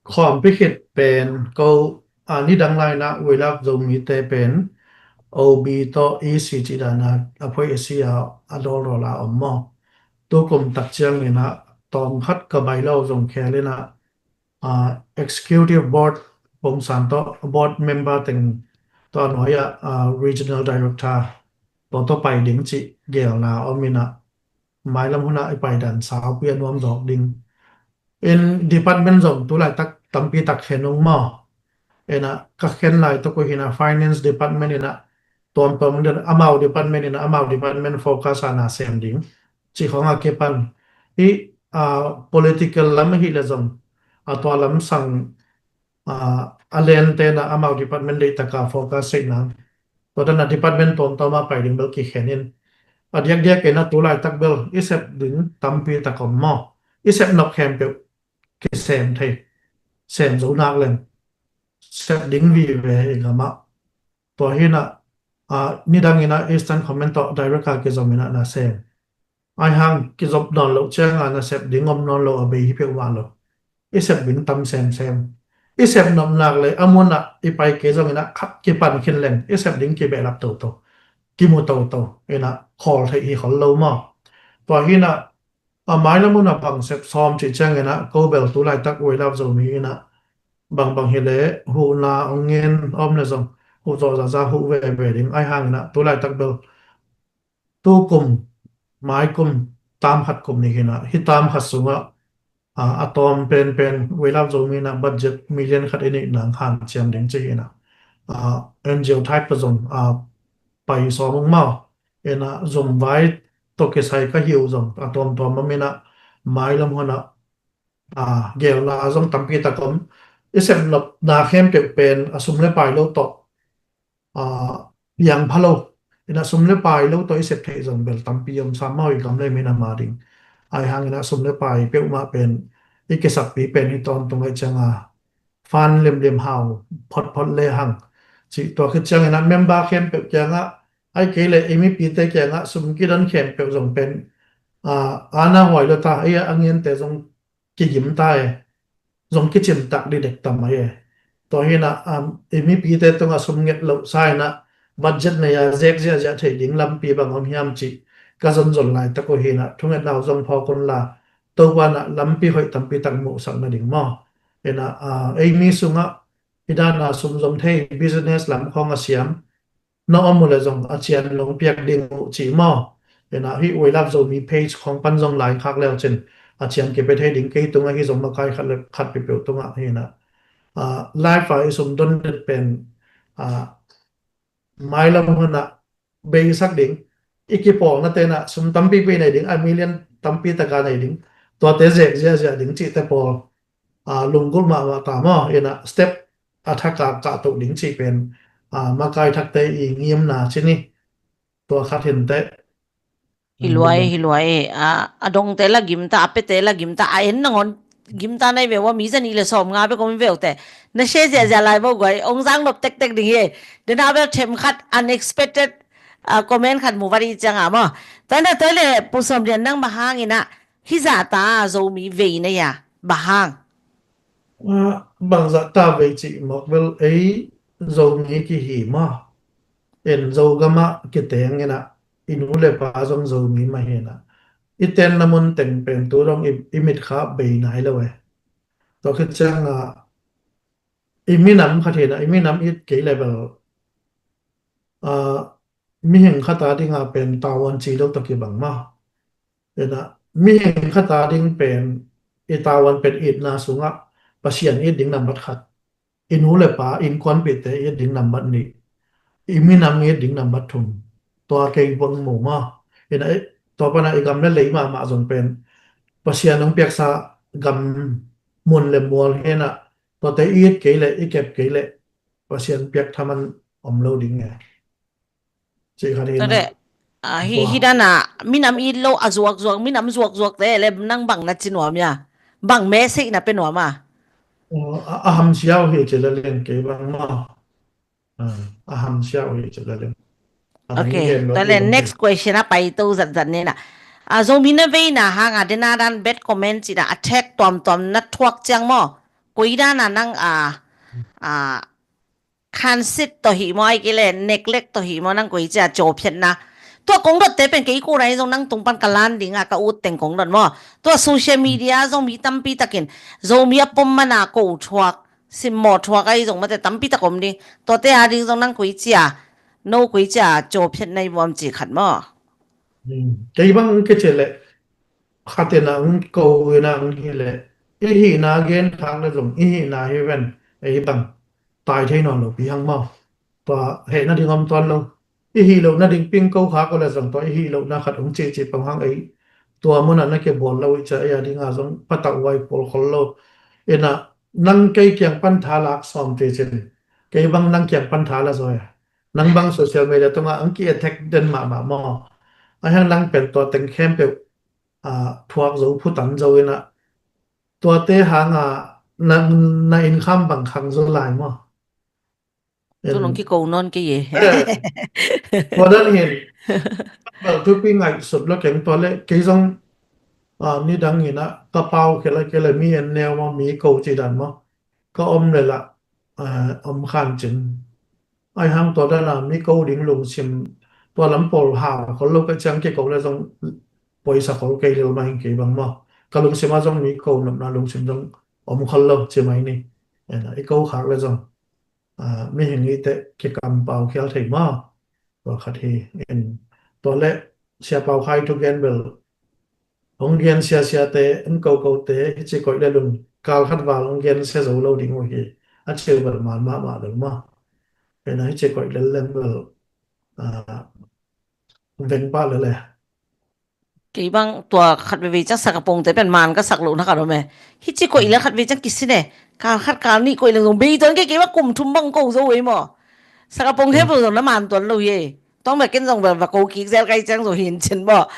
khawmpi khit pen ko, ah, nidang lai in a we love Zomi te pen O B tawh E C cih dan a, a phoih a si a, a dawldawl a om maw. Tu kum tak ciang in a tawm khat ka bai lo zong khel in a, ah, executive board pongsan tawh board member teng tawh a nuai ah, ah, regional director tawh tawh pai ding cih gelna om in a, mailam hun ah i pai dan saupi a nuam zawk ding. In department zong tu laitak tampi tak khen ung maw. In a ka khen lai tawh ko hi na finance department in a tuamtuam ding, amau department in a amau department focus a na sem ding. Cih khawng a kipan i, ah, political lam ahi le zong, a tua lam sang, ah, a lente na amau department deih taka focus seih nang. Tua dan a department tuamtuam a pai ding bel kikhen in. A diakdiak in a tu laitak bel i sep ding tampi tak om maw. I sep nop khempeuh kisem thei. Sem zo nak leng. Sep ding vive i gam ah. Tua hi na, ah, nidang in a Eastern Command tawh direct a kizom in a na sem. Ai hang kizop nawn loh ciang a na sep ding om nawn lo a bei hi peuhmah lo. I sep ding tam semsem. I sep nop nak le a mun ah i pai kei zong in a khat kipan khin leng i sep ding kibehlap toto. Kimu toto. In a khawl theih hi khol lo maw. Tua hi na, a mailam hun a bang sep sawm cih ciang in a ko bel tu laitak we love Zomi in a bangbang hi le huhna ong ngen om le zong huh zawh zahzah huh veve ding. Ai hang in a tu laitak bel tu kum, mai kum, tam khat kum nih hi na, hi tam khat sungah, ah, a tawm penpen we love Zomi in a budget million khat i neih nang hanciam ding ci hi na, ah, N G O type tawh zong, ah, pai sawm ung maw. In a zom vai tawh kisai ka hi uh zong a tuamtuam om in a mailam hun ah, ah, gelna zong tampi tak om. I sep nopna khempeuh pen a sum le pai lo tawh, ah, piang pha lo. In a sum le pai lo tawh i sep theih zong bel tampi om sam maw i gam le min a ma ding. Ai hang in a sum le pai peuhmah pen i kisakpi pen hi tawntung aih ciang a fan limlim hau photphot le hang. Cih tua khit ciang in a member khempeuh kiangah ai kei le i mipite kiangah sum kidon khempeuh zong pen, ah, ana huai lo ta, ei a ngente zong kigim ta e. zong kicimtak ding dek tam ahi e. Tua hi inah, um, i mipite tungah sum nget loh sa inah budget nei a zek ziahziah theih ding lampi bang om hiam cih ka zonzon laitak uh hi inah thungetna uh zong phawk unla, Topa inah lampi hoih tampi tak muhsak nading maw. Inah, ah, ei mi sungah i dan a sum zong thei, business lam khawng a siam na om uh le zong a cian long piak ding uh cih maw. Inah hih We Love Zomi page khawng pan zong lai khak leu cin a cian kipia thei ding, kei tungah hih zong makai khat le khat peuhpeuh tungah hi inah, ah, live a i sum don den pen, ah, mailam hunah beisak ding, i kipawlnate inah sum tampipi nei ding, a million tampi taka nei ding, tuate zek ziahziah ding cihte pawl, ah, lunggulh mahmah ta maw. Inah step a thak a kahtoh ding cih pen, ah, makai thakte i ngimna ci ni. Tua khat hi inteh. Hi lua e, hi lua e. A, a dongte la gimta, a piate la gimta, a en nangawn gimta nai ve ua, mi zanih le sawmnga bek om ve uh teh. Na share ziahziah lai vo guai, ong zang nop tektek ding hi e. Dena bel themkhat unexpected, a, comment khat mu vat i cianga maw. Tua inah tua le Pu Sawm Lian, nang bang hang inah hih zahta Zomi vei na hia, bang hang? Ah, bang zahta vei cih mawk bel ei Zomi kihi maw. En Zogamah kiteng inah i nu le pa zong Zomi mah hi inah i tenna mun teng pen tu dong i, i mitkha bei nai lo e. Tua khit cianga i minam khat hi inah i minam it kei le bel, ah, mihing khat a dinga pen tavuan ci lo tawh kibang maw. Inah mihing khat a ding pen i tavuan pen itna sungah Pasian it ding nambat khat, i nu le pa innkuanpihte it ding nambat nih, i minam it ding nambat thum. Tua kei bang mu maw. Inah, eh, tua pana i gam le lei mahmah zong pen Pasian hong piaksa gam, mun le mual hi inah, tuate it kei le i kep kei le Pasian piak thaman om lo ding e. Cih khat hi inah. Tua le, ah, hi, hi dana minam it lo a zuakzuak, minam zuakzuakte le nang bang na ci nuam hia? Bang message na pia nuam a? Oh, a, a hamsia uh hi ci le leng kei bang maw. Ah, a hamsia uh hi ci le leng. Ok, tua le next question a pai to zatzat ni inah. Ah, Zomi na veina hanga dena dan bad comment cih inah attack tuamtuam na thuak ciang maw, koi dana nang, ah, ah, khansit tawh hi maw, ahih kei le neglect tawh hi maw, nang koi cia cawphiatna? Tua kong dotte pen kei kona hi zong nang tung pan ka lan dinga ka ut teng kong dot maw. Tua social media zong mi tampi takin Zomi a pom mana ko thuak, simmawh thuak ahi zong mate tampi tak om ding. Tuate a ding zong nang koi cia, no koi cia cawphiatna hi vuam ci khat maw. Hmm. Kei bang kei ci le khat inah ang ko inah ang hi le, i hihna gen khak le zong i hihna hi ven, ei bang tai thei nawn lo pi hang maw. Tua heh nading om tuan lo. I hih loh nading ping ko khak uh le zong tua i hih lohna khat hong cihcih pang hang ei. Tua munah na kibawl lo i cia ei a dinga zong patauh vai pawl khol lo. Inah nang kei kiang pan tha lak sawm ti cin, kei bang nang kiang pan tha la zaw e. Nang bang social media tungah ang ki attack den mahmah maw. Ahi hang nang pen tua teng khempeuh, ah, thuak zo, phutan zo inah tuate hanga na, na innkham bang khang zo lai maw. Tu nong kiko nawn kei e. Eh, tua dan hin bang thupi ngaihsut lo keng tua le kei zong, ah, nidang inah ka pau khel a kei le mi en neu maw, mi ko ci dan maw, ka om le lah, ah, om khan cin. Ahi hang tua dana mi ko ding lungsim tua lam pawl hau khol lo ka ciang kiko le zong poisa khol kei lel mah hing kei bang maw. Ka lungsim a zong mi ko nopna lungsim zong om khol lo ci mai ni. Inah i ko khak le zong, ah, mihing i teh kikampau khial thei maw. Tua khat hi in. Tua le Sia Pau Khai thugen bel hong gen siasiate, hong kokote hici koih lel un kal khat val hong gen sia zo lo ding uh hi. A ciu bel man mahmah lel maw. Inah hici koih lel leng bel, ah, veng pah lel e. Kei bang tua khat veivei ciang sakapongte pen man ka sak lohna khat om e. Hici koih lel khat vei ciang kisin e. Kal khat kal nih koih leng zong bei tuan kei, kei bang kum thum bang ko zo ei maw. Sakapong khempeuh zong na man tuan lo hi e. Tuang bek ken zong bel va ko kik zel kai ciang zo hin cin maw.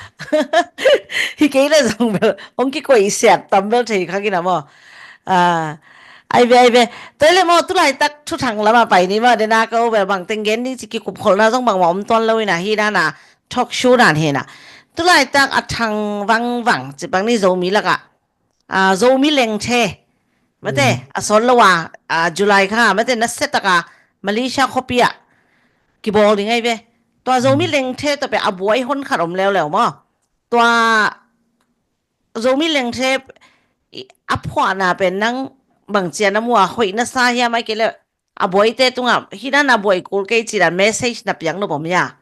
Hi kei le zong bel hong kikoih siat tam bel thei kha kina maw. Ah, ai ve, ai ve. Tua le maw, tulaitak thuthang lama pai ni maw, dena ko bel bang teng gen ni ci kikup kholna zong bangmah om tuan lo ina hi dana talk show dan hi na. Tulaitak a thang vangvang ci bang ni Zomi laka, ah, Zomi lengthe Mate, a sawt lo a, a July kha, mate, nasia taka Malaysia khuapi ah kibawl ding ahi ve. Tua Zomi lengthe tua pen a buai hon khat om leuleu maw. Tua Zomi lengthe a phuahna pen nang bangcia na mu a, hoih na sa hiam, ahih kei leh a buaite tungah hih dan a buai kul kei ci dan message na piak nop om hia?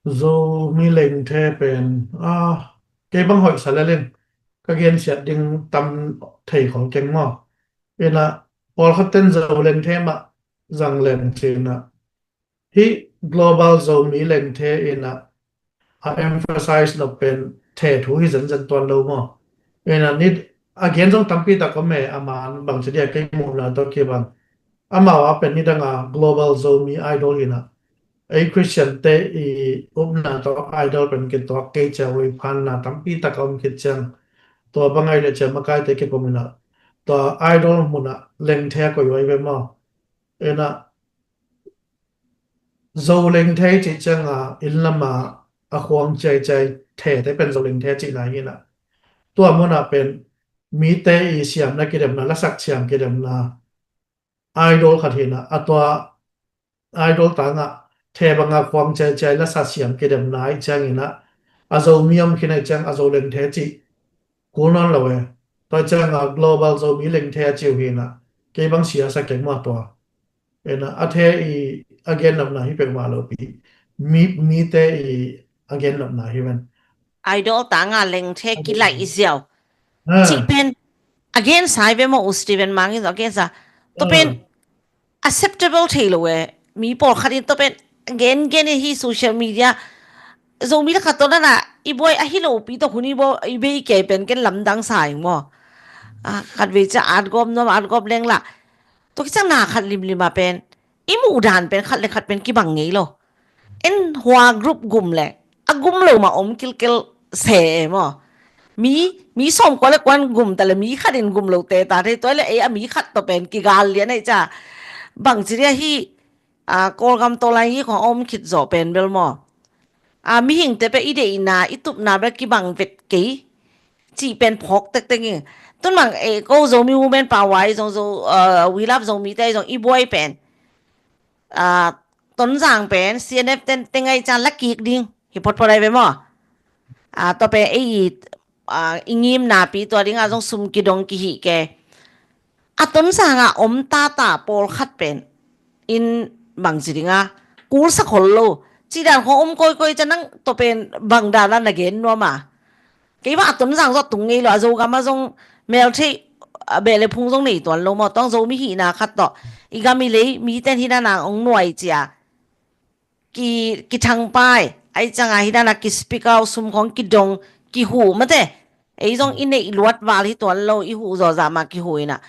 Zomi lengthe pen, ah, kei bang hoih sa lel in ka gensiat ding tam thei khol keng maw. Inah, pawlkhat ten Zo lengthe mah zang leng ci inah, hih Global Zomi Lengthe inah a emphasize nop pen the thu hi zenzen tuan lo maw. Inah, ni a gen zong tampi tak om e, a man bangci dia kei muhna tawh kibang. Amau a pen nidang a Global Zomi Idol inah, ei Christian te i upna tawh Idol pen kituak kei cia, ui phanna tampi tak a om khit ciang, tua bang ai le cia makaite kipom inah, tua Idol munah lengthe a koih uh ahi ve maw. Inah, Zo lengthe cih cianga inn lama a khuang ciaiciai thete pen Zo lengthe cihna hi inah, tua munah pen mite i siamna kidemna, lasak siam kidemna Idol khat hi inah, a tua Idol tangah the banga khuang ciaiciai lasa siam kidemna ahih ciang inah, a Zomi om khin ahih ciang a Zo lengthe cih kul nawn lo e. Tua cianga Global Zomi Lengthe a ci uh hi inah, kei bang sia sa keng mah tua. Inah, a the i a gennopna hi peuhmah lopi, mi, mite i a gennopna hi ven. Idol tanga lengthe kilaih i ziau cih pen a gensa hi ve maw, U Stephen Mang in zong a gensa. Tua pen acceptable thei lo e. Mi pawlkhat in tua pen gen gen in hi social media, Zomi lakah tua dana i buai ahi lopi tawh hun i buai i bei kei pen ken lamdang sa ing maw. A, khatvei cia at gawp nuam, at gawp leng lah. Tua kiciang na khat limlim a pen i muh dan pen khat le khat pen kibang ngei lo. En hua group gum le a gum lo mah om kilkel se e maw. Mi, mi sawm kua le kuan gum ta le mi khat in gum lo te ta thei, tua le ei a mi khat tawh pen kigal lian ahih cia. Bangci dia hi, a, Kawlgam tawlai hi khong a om khit zawh pen bel maw. A, mihingte pen i deihna, i tupna bel kibang vet kei cih pen phawk tektek ing. Tun bang, eh, ko Zomi Women Power i zong, Zo, a, We Love Zomi te i zong i buai pen, a, Tonzang pen C N F ten teng ahih ciang la kik ding hi photphot ahi ve maw. A, tua pen ei, a, i ngimnapi tua dinga zong sum kidong kihih ke. A Tonzang a om tata pawlkhat pen in bangci dinga kulsa khol lo cih dan khong om kawikawi cia, nang tua pen bang dana na gen nuam a. Kei bang a Tonzang zawh tung ngei lo, a Zogam a zong meltheih, a, beh le phung zong nei tuan lo maw. Tuang Zomi hihna khat tawh i gam i lei miten hih dana ong nuai cia, ki, kithangpai, ahih cianga hih dana ki speak out, sum khong kidong, kihuh mate. Ei zong i neih luat val hi tuan lo, i huh zawhzah mah kihuh inah.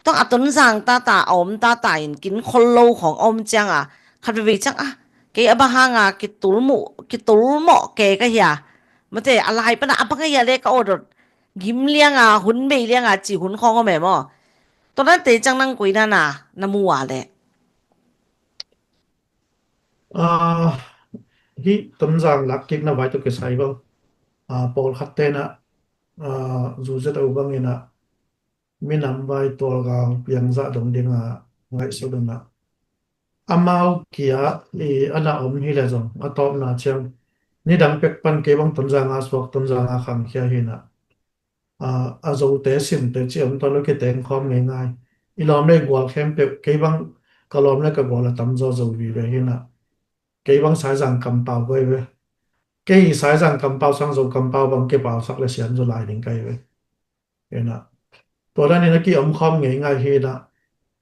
Tuang a Tonzang tata, a om tata in kin khol lo khong a om cianga, khat veivei ciang a, kei a bang hanga kitulmuh, kitulmawh ke ka hia. Mate, a lai pana a bang a hia le ka awdot gim lianga, hun bei lianga ci hun khong om e maw. Tua dante ciang nang koi dana na mu a le. Ah, hih Tonzang lakkikna vai tawh kisai bang, ah, pawlkhat tenah, ah, zuzet a uh bangin ah, minam vai tualgal piangzah dong dinga ngaihsut un ah, amau kia i ana om hi le zong a tawpna ciang, nidang pek pan kei bang Tonzanga suak, Tonzanga khangkhia hi inah, a, a Zote simte ci om tuan lo, kiteng khawm ngeingai. I lawm le i gual khempeuh, kei bang ka lawm le ka gual a tamzaw Zo vive hi inah, kei bang Saizang kampau koi ve. Kei i Saizang kampau sang Zo kampau bang kipausak le sian zaw lai ding kai ve. Inah, tua danin a ki-om khawm ngeingai hi inah,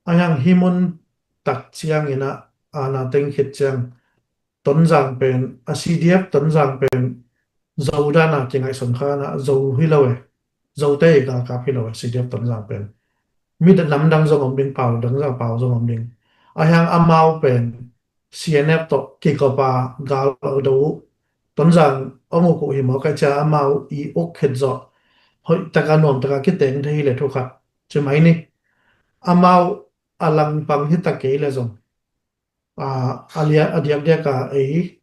a hiang hih mun tak ciangin ah, ana teng khit ciang, Tonzang pen, a C D F Tonzang pen Zo dana kingaihsun kha inah, Zo hi lo e. Zote i galkap hi lo e, C D F Tonzang pen. Mi da-, nam dang zong om ding, pau dang zong, pau zong om ding. A hiang amau pen C N F tawh kikopa gal a do uh. Tonzang ong uk uh hi maw, kai cia amau i uk khit zawh hoih taka nuam taka kiteng thei hi le thu khat ci mai ni. Amau a langpang hi ta kei le zong, a, a lia-, a diakdiak a ei,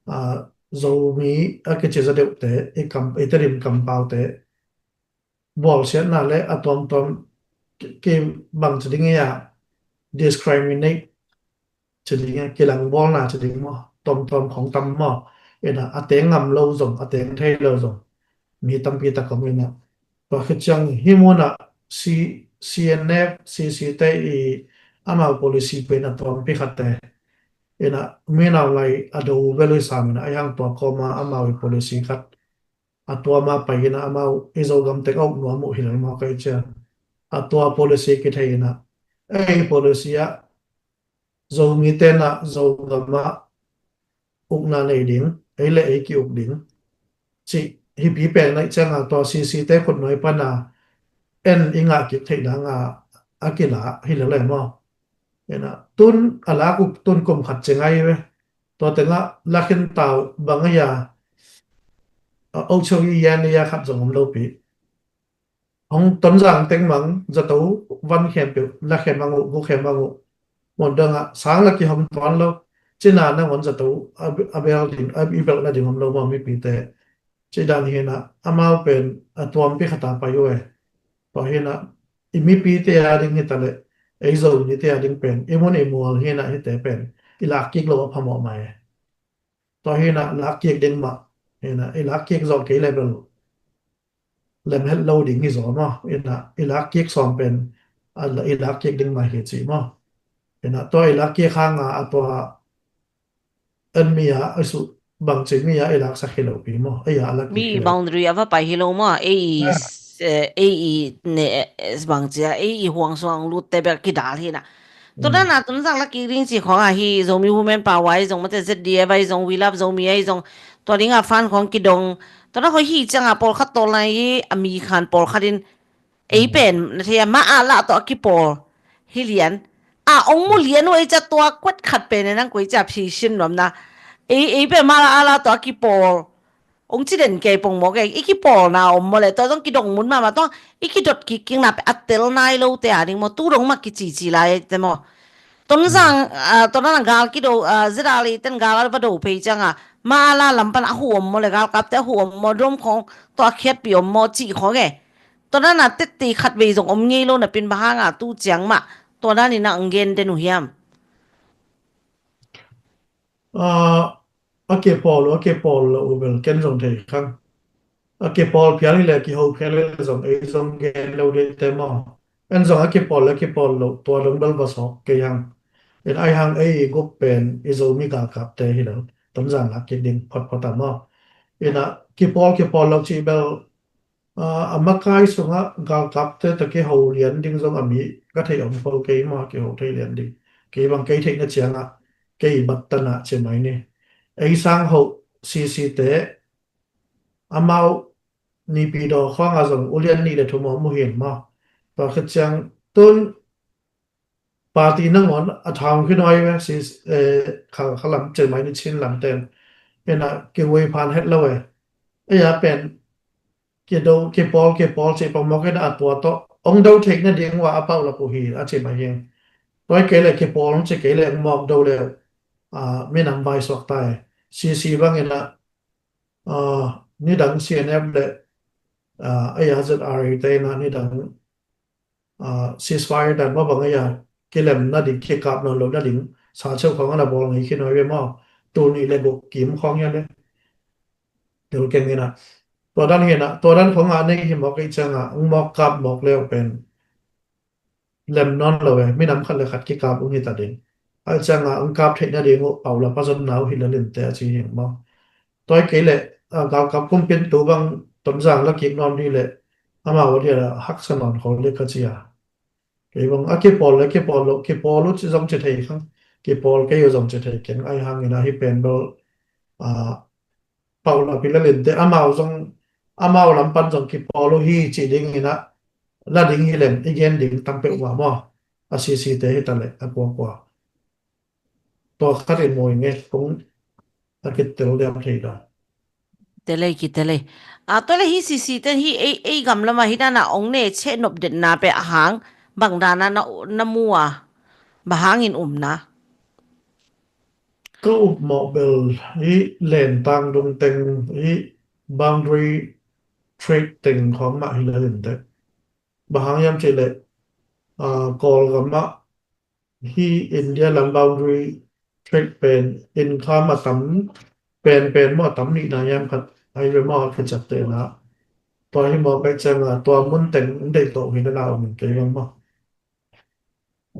a, Zomi a kici zaw deuhte, i kam, i Tedim kampaute, bawlsiatna le a tuamtuam ki, ki bang ci ding ia, discriminate ci ding ia, kilangbawlna ci ding maw, tuamtuam khong tam maw. Ina a teng ngam lo zong, a teng thei lo zong mi tampi tak om ina. Tua khit ciang hih munah C, C N F, C C te i amau policy pen a tuampi khatte ina, mi nau lai a do vel i sam ina, a hiang tua kawma amau i policy khat a tuama pai ina, amau i Zogam teng a uk nuam uh hi lo maw, kai ciang a tua policy kithei ina, ei policy ah Zomi tena Zogam ah ukna nei ding, ei le ei ki uk ding. Ci hipi pen naih cianga tua C C te khutnuai pana en i ngah kik theih danga a kila hi lele maw. Ina tun a lak uk tun kum khat ci ngai ve. Tua tengah lakhin tau bang a ia, a ocheu i yan ia khat zong om lopi. Hong Tonzang teng mang zato van khempeuh la khem ang uh, gu khem ang uh. Mon dang ah sang la kihom tuan lo. Cina nangon zato a, a bel ding, a, i belna ding om lo maw mipite. Ci dan hina amau pen a tuampi khata pai uh e. Tua hina i mipite a ding hita le ei Zomite a ding pen i mun i mual hina hite pen i lak kik lo a phamawh mai e. Tua hina lak kik ding mah hina i lak kik zawh kei le bel lem het lo ding hi zaw maw. Ina i lak kik sawm pen a la, i lak kik ding mah hi ci maw. Ina tua i lak kik hanga a tua en mi a a su bangci mi a i laksak hi lo pi maw. Ei a a lak kik mi hi lo. Boundary a va pai hi lo maw. Ei i, ah, s-, eh, ei i ne, eh, bangci a ei i huang suang lutte bek kidal hina. Tua dan a Tonzang la kik ding ci khong a hi Zomi Women Power a i zong mate Z D F a i zong We Love Zomi a i zong tua ding a fan khong kidong. Tua na khoi hi cianga pawlkhat tawlna i a mi khan pawlkhat in ei pen na thei a ma a la tawh a kipawl hi lian. A ong mu lian uh ei ca tua kuat khat pen e nang koi ca phi sin nuam na. Ei, ei pen ma la a la tawh a kipawl. Ong ci den kei pong maw kei, i kipawlna om maw le, tua zong kidong mun mahmah tua, i kidot kik kikna pe a tel nai lo te a ding maw, tu dong mah kicici lai te maw. Tonzang, ah, tua na gal kido, ah, zedali ten gal a va do pei cianga, ma la lam pan a hu om maw le, galkapte a hu om maw, dom khong tua khiatpi om maw, ci khong e. Tua na na tette khat vei zong om ngei lo na pin bang hanga tu ciang mah, tua na ni na ang gen den uh hiam. Ah, a kipawl uh, a kipawl lo uh bel ken zong thei khang. A kipawl phial hi le, kiho phial hi le zong, ei zong gen lo dei te maw. En zong a kipawl le kipawl lo, tua dong bel va sawk kei hang. En ai hang ei i gup pen, i Zomi galkapte hi lo, Tonzang lak kik ding photphot a maw. Ina kipawl, kipawl lo cih bel, ah, a makai sungah galkapte tawh kiho lian ding zong a mi ka thei om kho kei maw, kiho thei lian ding. Kei bang kei theihna ciangah, kei bat tanah ci mai ni. Ei sang ho C C te, amau Nipi daw khawngah zong ulian nih le thum om uh hin maw. Tua khit ciang tun party nangawn a thang khin huai ve, si, eh, kha, kha lam cen mai ni Chin lam ten. Ena kiwei phan het lo e. Ei a pen kido, kipawl, kipawl ci pamawk ena a tua tawh ong do theih nading ua a pau lak uh hi a ci mai hi. Tua kei le kipawl ong ci kei le ong mawk do le, ah, minam vai suak ta e. C C bang ena, ah, nidang C N F le, ah, A R Z R te ena nidang, ah, ceasefire dan mah bang a, kilem nading, kikap nawn lo nading sa cheu khawng a na bawl ngei khin huai ve maw. Tul nih le guk kim khawng hia le. Tul keng ina. Tua dan hi ina, tua dan khawng a nei hi mawk ei ciang a, ong mawk kap mawk leu pen lem nawn lo e, minam khat le khat kikap ong hi ta ding. Ai ciang a, ong kap theih nading uh, pau la pazon nau hi la lin te a ci hi maw. Tua kei le, a, galkap kumpin tu bang Tonzang la kik nawn di le, amau a dia la haksa nawn kho le ka ci a. Kei bang a kipawl le kipawl lo, kipawl uh ci zong ci thei khang, kipawl kei uh zong ci thei keng, ai hang ina hi pen bel, a, pau la pi la lin te, amau zong, amau lam pan zong kipawl uh hi ci ding ina, la ding hi lem, i gen ding tam peuh ua maw, a C C te hi ta le, a kua kua. Tua khat in mawi nge, kong a kitel diam thei lo. Telei ki telei. A, tua le hi C C ten hi ei, ei gam lama hi dana ong ne che nop detna pe a hang, bang dana na, na mu a, bang hangin umna. Ka up mawh bel hi len tang dung teng hi boundary trade teng khawng mah hi la lin te. Bang hang hiam cih leh, ah, Kawlgam ah hih India lam boundary tract pen income a tam penpen maw, a tam nihna hiam khat ahi ve maw, a kiciaptehna. Tua hi mawk ahih ciangin tua mun teng in deih tawh hi na na om in kei bang maw.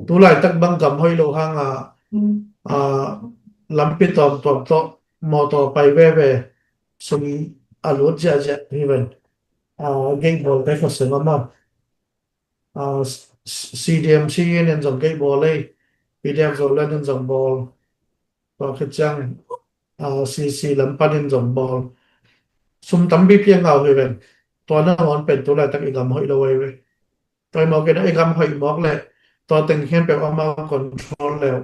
Tu laitak bang gam hoih lo hangin, ah, lampi tuamtuam tawh mawtaw pai veve, sum a lut ziahziah hi ven. Ah, gate bawlte khuaseng a maw. Ah, C-, C-, C D M C in zong gate bawl ei, P D F Zoland in zong bawl. Tua khit ciang, ah, C C lam panin zong bawl. Sum tampi piang ngau hi ven. Tua nangawn pen tu laitak i gam hoih lo ahi ve. Tua hi mawk in i gam hoih mawk leh tua teng khempeuh amau control leh.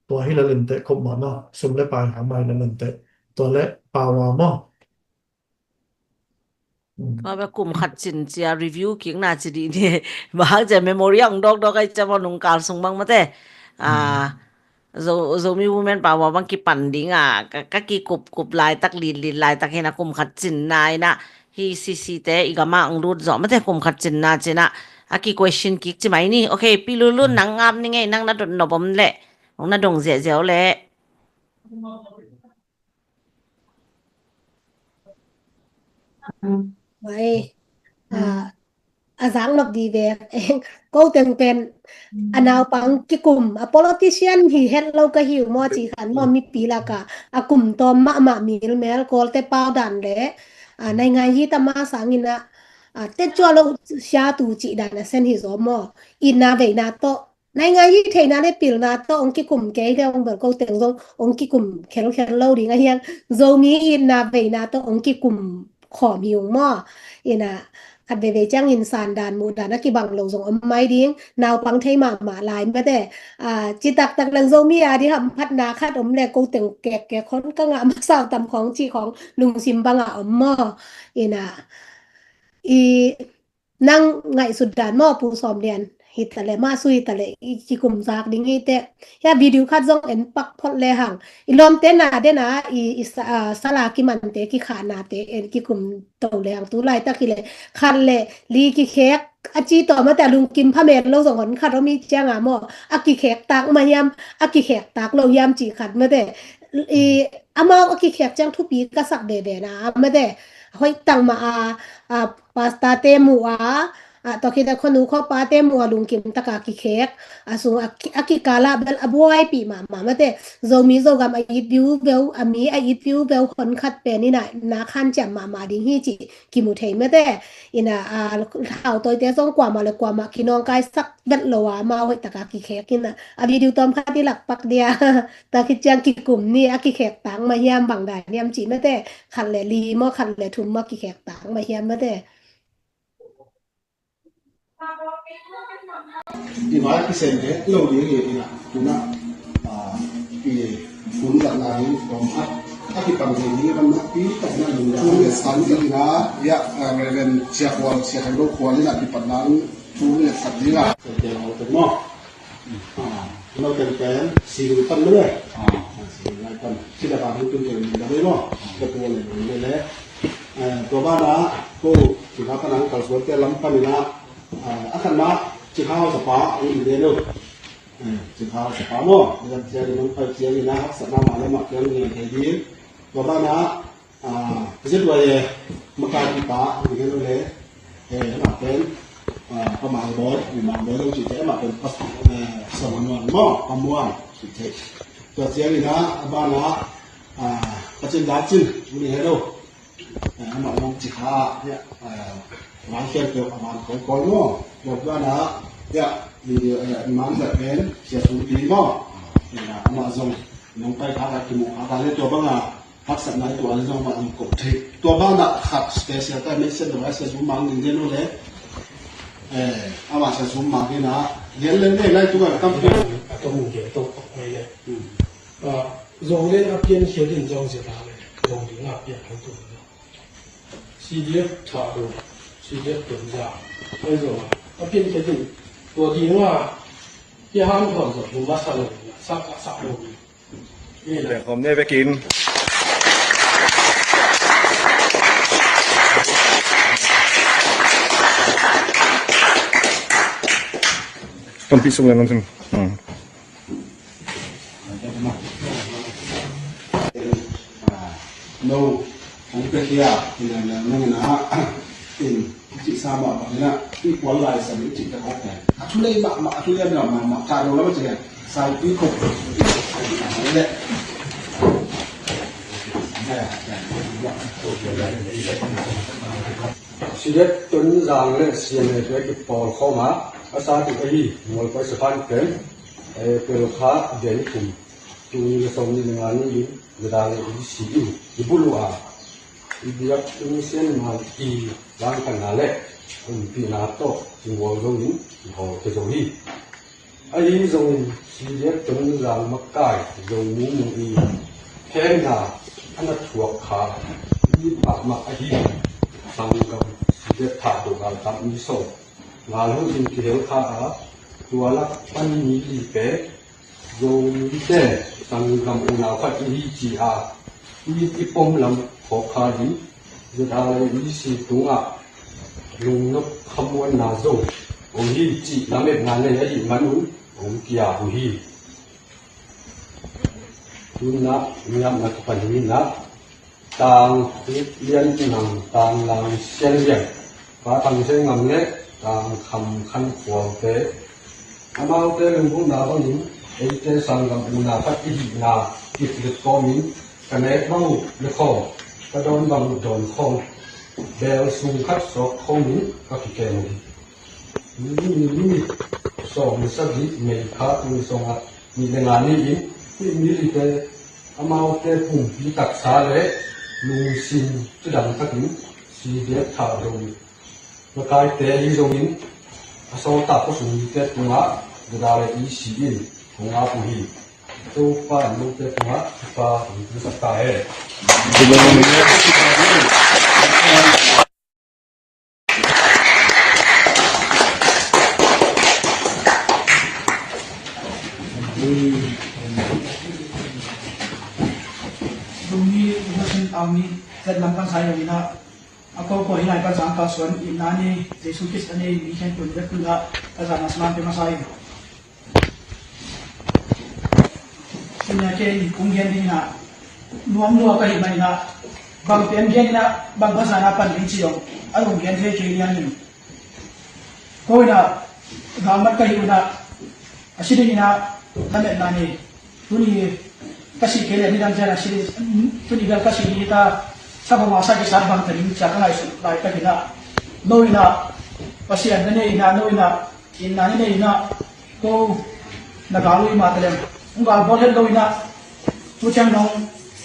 Tua hi lel inteh, khop mah maw. Sum le pai hang mah hi lel inteh. Tua le power maw. Tua bek kum khat cin cia review kikna ci dih ni. Bang hang cia memory a hong dawkdawk ahi cia maw, nungkal sung bang mate. Ah, Zo-, Zomi Women Power bang kipan ding a, ka, ka kikupkup laitak, litlit laitak hi na, kum khat cinna hi na, hi C C te i gam ah hong lut zawh mate, kum khat cinna ci na, a ki-question kik ci mai ni. Ok, Pi Lulun, nang ngap ni ngei, nang na dot nop om leh, hong na dong ziahziah uh leh. Mai, ah, a zak nop di ve. Ko teng pen a naupang kikum, a politician hi het lo ka hi uh maw, ci khan maw, mipi lakah a kum tawm mahmah milmel, Kawlte pau dan le, ah, naingan yi tama sangin ah, ah, tetcuah lo siatu cih dan a sen hi zaw maw. Itna veina tawh, naingan yi theihna le pilna tawh hong kikum kei le hong bel ko teng zong hong kikum khelkhel lo ding a hiang. Zomi itna veina tawh hong kikum khawm hi ung maw. Ina, khat veivei ciangin san dan muh dan a kibang lo zong om mai ding. Naupang thei mahmah lai mate. Ah, ci taktak leng Zomi a di hamphatna khat om le ko teng kekkek hon ka ngah masa uh tam khawng ci khawng lungsim bangah om maw. Ina, i nang ngaihsut dan maw, Pu Sawm Lian, hi ta leh, mah sui ta leh, i kikum zak ding hi teh. Hia video khat zong en pak phot le hang. I lawmte na den a, i, i sa-, ah, sala kimante, kikhahnate en kikum to le hang. Tu laitak hi leh, khat le li kikhek, a ci tawh mate, a lungkim pha men lo zong hon khat om hi ciang a maw. A kikhek tak mah hiam, a kikhek tak lo hiam ci khat mate. I, amau a kikhek ciang thupi ka sak veve na, a mate. Hoih tak mah a, a, pastor te muh a, a, tua khit a khonu khawpa te muh a lungkim taka kikhek, a sung a ki-, a kikal ah bel a buaipih mahmah mate. Zomi Zogam a it viu veu, a mi a it viu veu hon khat pen ina, na khan ciam mahmah ding hi ci kimu thei mate. Ina, a, thautawite zong kuamah le kuamah kinawngkaisak vet lo a, amau hoih taka kikhek ina. A video tawm khat i lak pak dia. Tua khit ciang kikum ni, a kikhek tak mah hiam, bang dan hiam ci mate. Khat le li maw, khat le thum maw, kikhek tak mah hiam mate. I vai kisem het lo ding hi ina, tuna, ah, i hun latna ding kawm khat a kipan thei ding hi, van na pi tak na lung dang le san ding ina, ya, ah, Reverend Sia Khual, Sia Khan Lo Khual ina kipan nang thu le khat ding a. Kei te lo te maw. Ah, lo pen pen, si lu pan lo le. Ah, si lu lai pan. Si da ba lu tun pen da lo maw. Ka tu le le le. Eh, tua banah, ko, Cikha pan ang kalsuan te lam pan ina, ah, a khan mah, Cikha hausapa, ang in de lo. Eh, Cikha hausapa maw, ilan cia di mang pai cia ina, haksatna mah le mah cia ina thei ding. Tua banah, ah, Z Y A, makai pipa, ang in de lo le. Eh, amah pen, ah, Pa Mang Bawi, Mi Mang Bawi lo cihte, amah pen Pa, eh, Sa Muan maw, Pa Muan cihte. Tua cia ina, a banah, ah, Pa Cin Da Cin, ang in de lo. Eh, amah zong Cikha ah, ya, eh, van khempeuh a van kawikawi maw. Tua banah, ya, i, eh, i man zat pen, Sia Sum Pi maw. Ya, amah zong, nong pai kha ka kimu kha ka le tua banga, haksatna i tuah le zong amah zong ko thei. Tua banah khat special ka mention lo a Sia Sum Mang ding den lo le. Eh, amah Sia Sum Mang ding a, gen le le lai tu ka tam pi. A tong gen to tok mai le. Hmm. Ah, Zoland a piankhiat in zong zia ta le, zong ding a pian hong tung lo. C D F thah lo, C D F tuan za, ai zong a, a piankhiat in, tua ding a, i han thon zong, hong masa lo, sak, sak lo. Ni le. Khom ne vekin. Tampi sung le nang sin. Hmm. No, hong pia kia, ina na nang ina, in, ci sa ma ba ina, i kual lai sa mi ci ta ko ne. A thu lei ma ma, a thu lei ma ma ma, ka do la ma ci ne. Sai pi ko. Le. Sidet Tonzang le C N A te kipawlkhawm a, a sa tuk ahi Mualpai Sephan pen, eh, April kha Deni kum, tul nih le sawmnih le nga ni in, Zada le E C in i bulu a, i biak Tung Sian Mal i langkanna le umpihna tawh i mual zo in i hawl ke zo hi. Ahi zongin, Sidet Tonzang makai Zo Mung Mung i khenna a na thuak kha mi mahmah ahi sanggam Sidet Thahdo galkap mi sawm ngal hun in kihel kha a, tua lak pan mi li pen Zomite sanggam unau khat i hi ci a, i, i pom lam khawk kha ding, Zada le E C tungah lungnop khamuanna zo hong hi cih lametna nei ahih manun hong kia uh hi. Tunah niamna kipan hi inah, Tang Lian Nang, Tang Lang Sian Lian, Pa Thang Sian Ngam le Tang Kham Khan Khualte, amaute lunggulhna bangin eite sanggam unau khat i hihna kiplit kawmin ka nek bang uh le khawm, ka dawn bang uh dawn khawm, bel sung khat sawk khawmin ka kikem uh hi. Ni, ni, ni, sawm le sagih May kha tul sawmnga nih le nga ni-in hih mi lite amaute pumpi taksa le lungsim cidam takin Sidet Thahdo makaite ahi zongin a sawltak khuasung mite tungah Zada le E C in hong ap uh hi. Topa in note tungah thupha hong pisak ta hen. Tuni, Muslim Army, Vietnam kan sai lo ina, a ko ko hilai kan sang ka suan ina ni, Jesu Christ ani mi khen tun vet tun la, ka zana sman pe masai. Ina ke in kong gen ding ina, nuam nuam ka hi ma ina, bang pen gen ina, bang basa na pan ding ci dong, a dong gen thei kei lian in. Ko ina, galmat ka hi ina, a si ding ina, na met na ni, tuni, ka si kei lian ni dang cia na si ding, tuni gal ka si ding ita, sa bang a sa ki sa bang ta ding cia ka ngai suk lai ka ina, no ina, Pasian na ne ina, no ina, Inn na ni nei ina, ko na gal uh i mah ta leng, hong gal bawl het lo ina, tu ciang dong,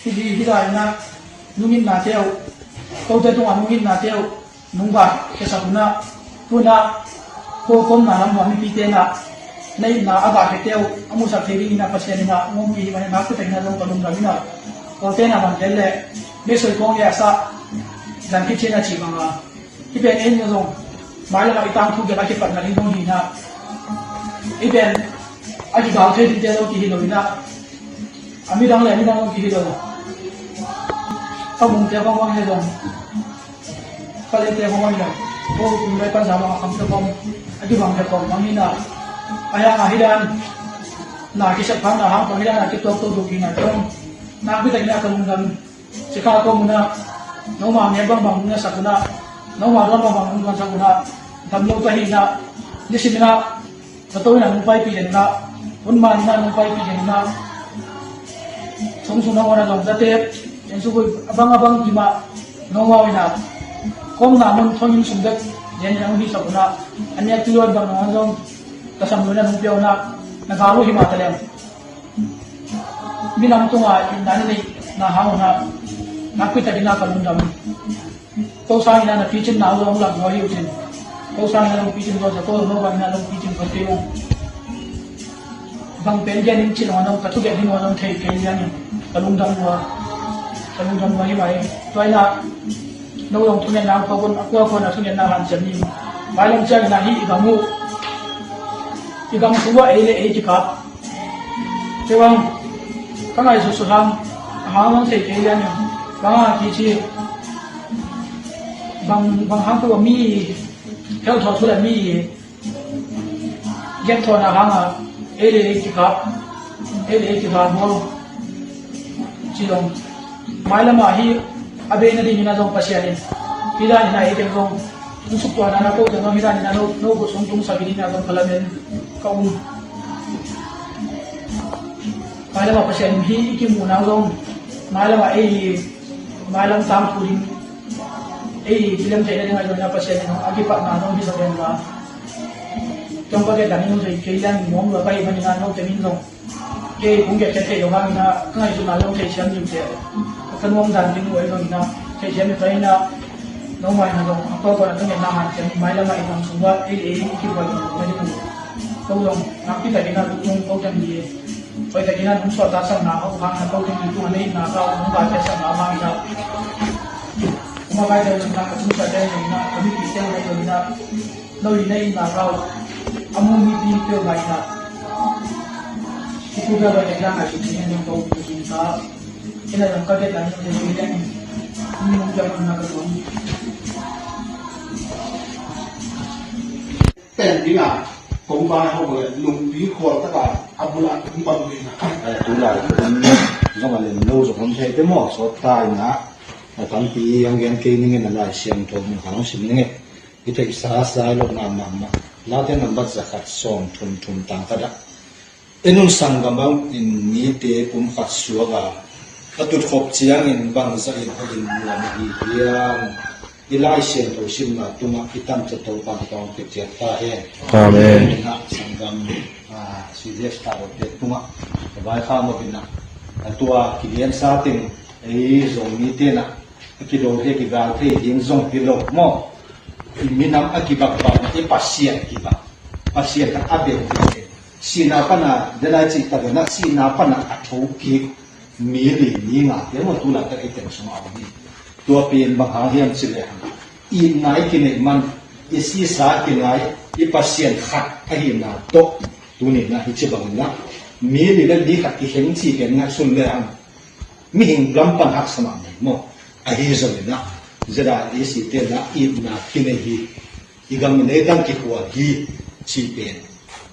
hi hi hi la ina, nungin na teu, ko te tungah nungin na teu, nung ba, ke sa tuna, tuna, ko kom na lam hua mi pi te na, na inn na a ba ke teu, a musak thei ding ina Pasian ina, ngom i hi ma ina, ku te ina dong ka lum lam ina, ko te na bang tel le, me soi kong ya sa, zan ki chena chi bang a. Hih pen ei zong mailam ah i tangthu gen a kipatna ding dong hi na. Hih pen a kigal thei dingte zong kihi lo hi na. A midang le a midang zong kihi lo. Ka mungte kong bang hi zong, ka lete kong bang hi zong, ko kum le pan zama a kamte kong a kibangte kong bang hi na. A hiang a hi dan na kisep phang na hang kong hi dan a kituak to duk hi na kong. Nak bitak hi na ka lungdam. Sikha ko muna, noma nek bangbang nung na sak una, noma dawn bangbang nung dawn sak una, damlo ka hi na, nisim ina, zato ina nung paipi den una, hun man ina nung paipi den una, sung sung na ngona zong zate, en sugui abang abang ima, noma ina, kong na mun thong in sum dek, den ina nung hi sak una, ania tuyon bang nong zong, tasam lo ina nung pia una, na galu hima talem. Minam tunga inn na ni nei na hang una, nakpi takin na ka lungdam. Ko sang ina na picin na hong lam hua hi uh cin. Ko sang ina long picin hua sa ko no bang ina long picin hua te uh. Bang pen gen in cin hua nong ka thu gen in hua nong thei kei liang in ka lungdam hua. Ka lungdam hua hi mai. Tua ina no long thu ngen na ko gon a kua ko na thu ngen na han cem ni. Mai long ciang ina hi i gam uh. I gam thu a ei le ei kikap. Kei bang, ka ngaihsut sut hang, a hang bang thei kei lian in, bang a kici, bang, bang hang tua mi, hel thaw thu le mi, Gen thawhna hangah ei le ei kikhap, ei le ei kikhap bawl ci zong, mailamah hi a beina dingin a zong Pasian in hi danin a ei teng zong tung suk tuahna na ko teng zong hi danin a no, no ko sung tung sabi dingin a zong ka lamen ka um. Mailamah Pasian in hi i kimuhna zong mailamah ei hi mailam tangthu ding ei hi kilem theihna dingah zong a Pasian in a kipatna zong hi zong en la. Tong ka gen danin zong kei lian nuam lua ka hi manin a no teng in zong kei kong gen kei thei lo hangin a ka ngaihsutna zong thei siam ding te ka nuam dan ding uh ei zongin a thei siam ding ka hi na no mai na zong a ko ko na ka ngenna han siam mailamah i zong sung a ei ei kibuai zong ka ding uh. Ko zong nakpi takin a luknung ko teng hi. Hoih takin a nung suahtaksak na a uh hang a ko teng hi tung a nei na ka uh nung ka teksak na hangin a. Kuma kai teng na ka sung sa teng na ka mi pi teng na zong na no hi na in na ka uh. A mu mi pi pio mai na. Ki ku bia bai teng na ka sung teng na ko ku sung sa. Ina zong ka get na ni ko teng hi na. Ni mung kia na ka zong. Pen ding a kong vai ho le lungpi khual taka a bula kong bang ding a. Ai, tu lai kum zong a lem lo zong om thei te maw? Sawt ta ina a tampi ang gen kei ning in a Lai Siangtho mun khan hong sim ning e. I theihsa sai lo na mahmah. Late nambat zakhat sawm thum thum tang ka dah. I nun sanggam bangin mite pumkhat suak a, a tutkhop ciangin bangzah in a inn nuam ahi hiam? I Lai Siangtho simna tungah i tamca Topa in tawng pia ciat ta hen. Amen. Sanggam, ah, C D F ta rawte tungah ka vaikhak mawk in a, a tua kiliansa teng ei Zomite in a, a kidol thei, kigal thei ding zong hi lo maw? I minam a kibakbak, i Pasian kibak, Pasian khat a beng ding. Sihna pana, denai cih tak in a sihna pana a thokik mi li mi nga te maw tu laitak ei teng sungah a om hi. Tua pen bang hang hiam cih leh hang itna i kineih man, i sisa kingai, i Pasian khat ahihna tawh tuni in a hi ci bangin a mi li le mi khat kikheng cih pen ngaihsun le hang mihing lam pan haksa mahmah maw? Ahi zongin a ZRA te in a itna kinei hi. I gam in ei dang kikhual hi cih pen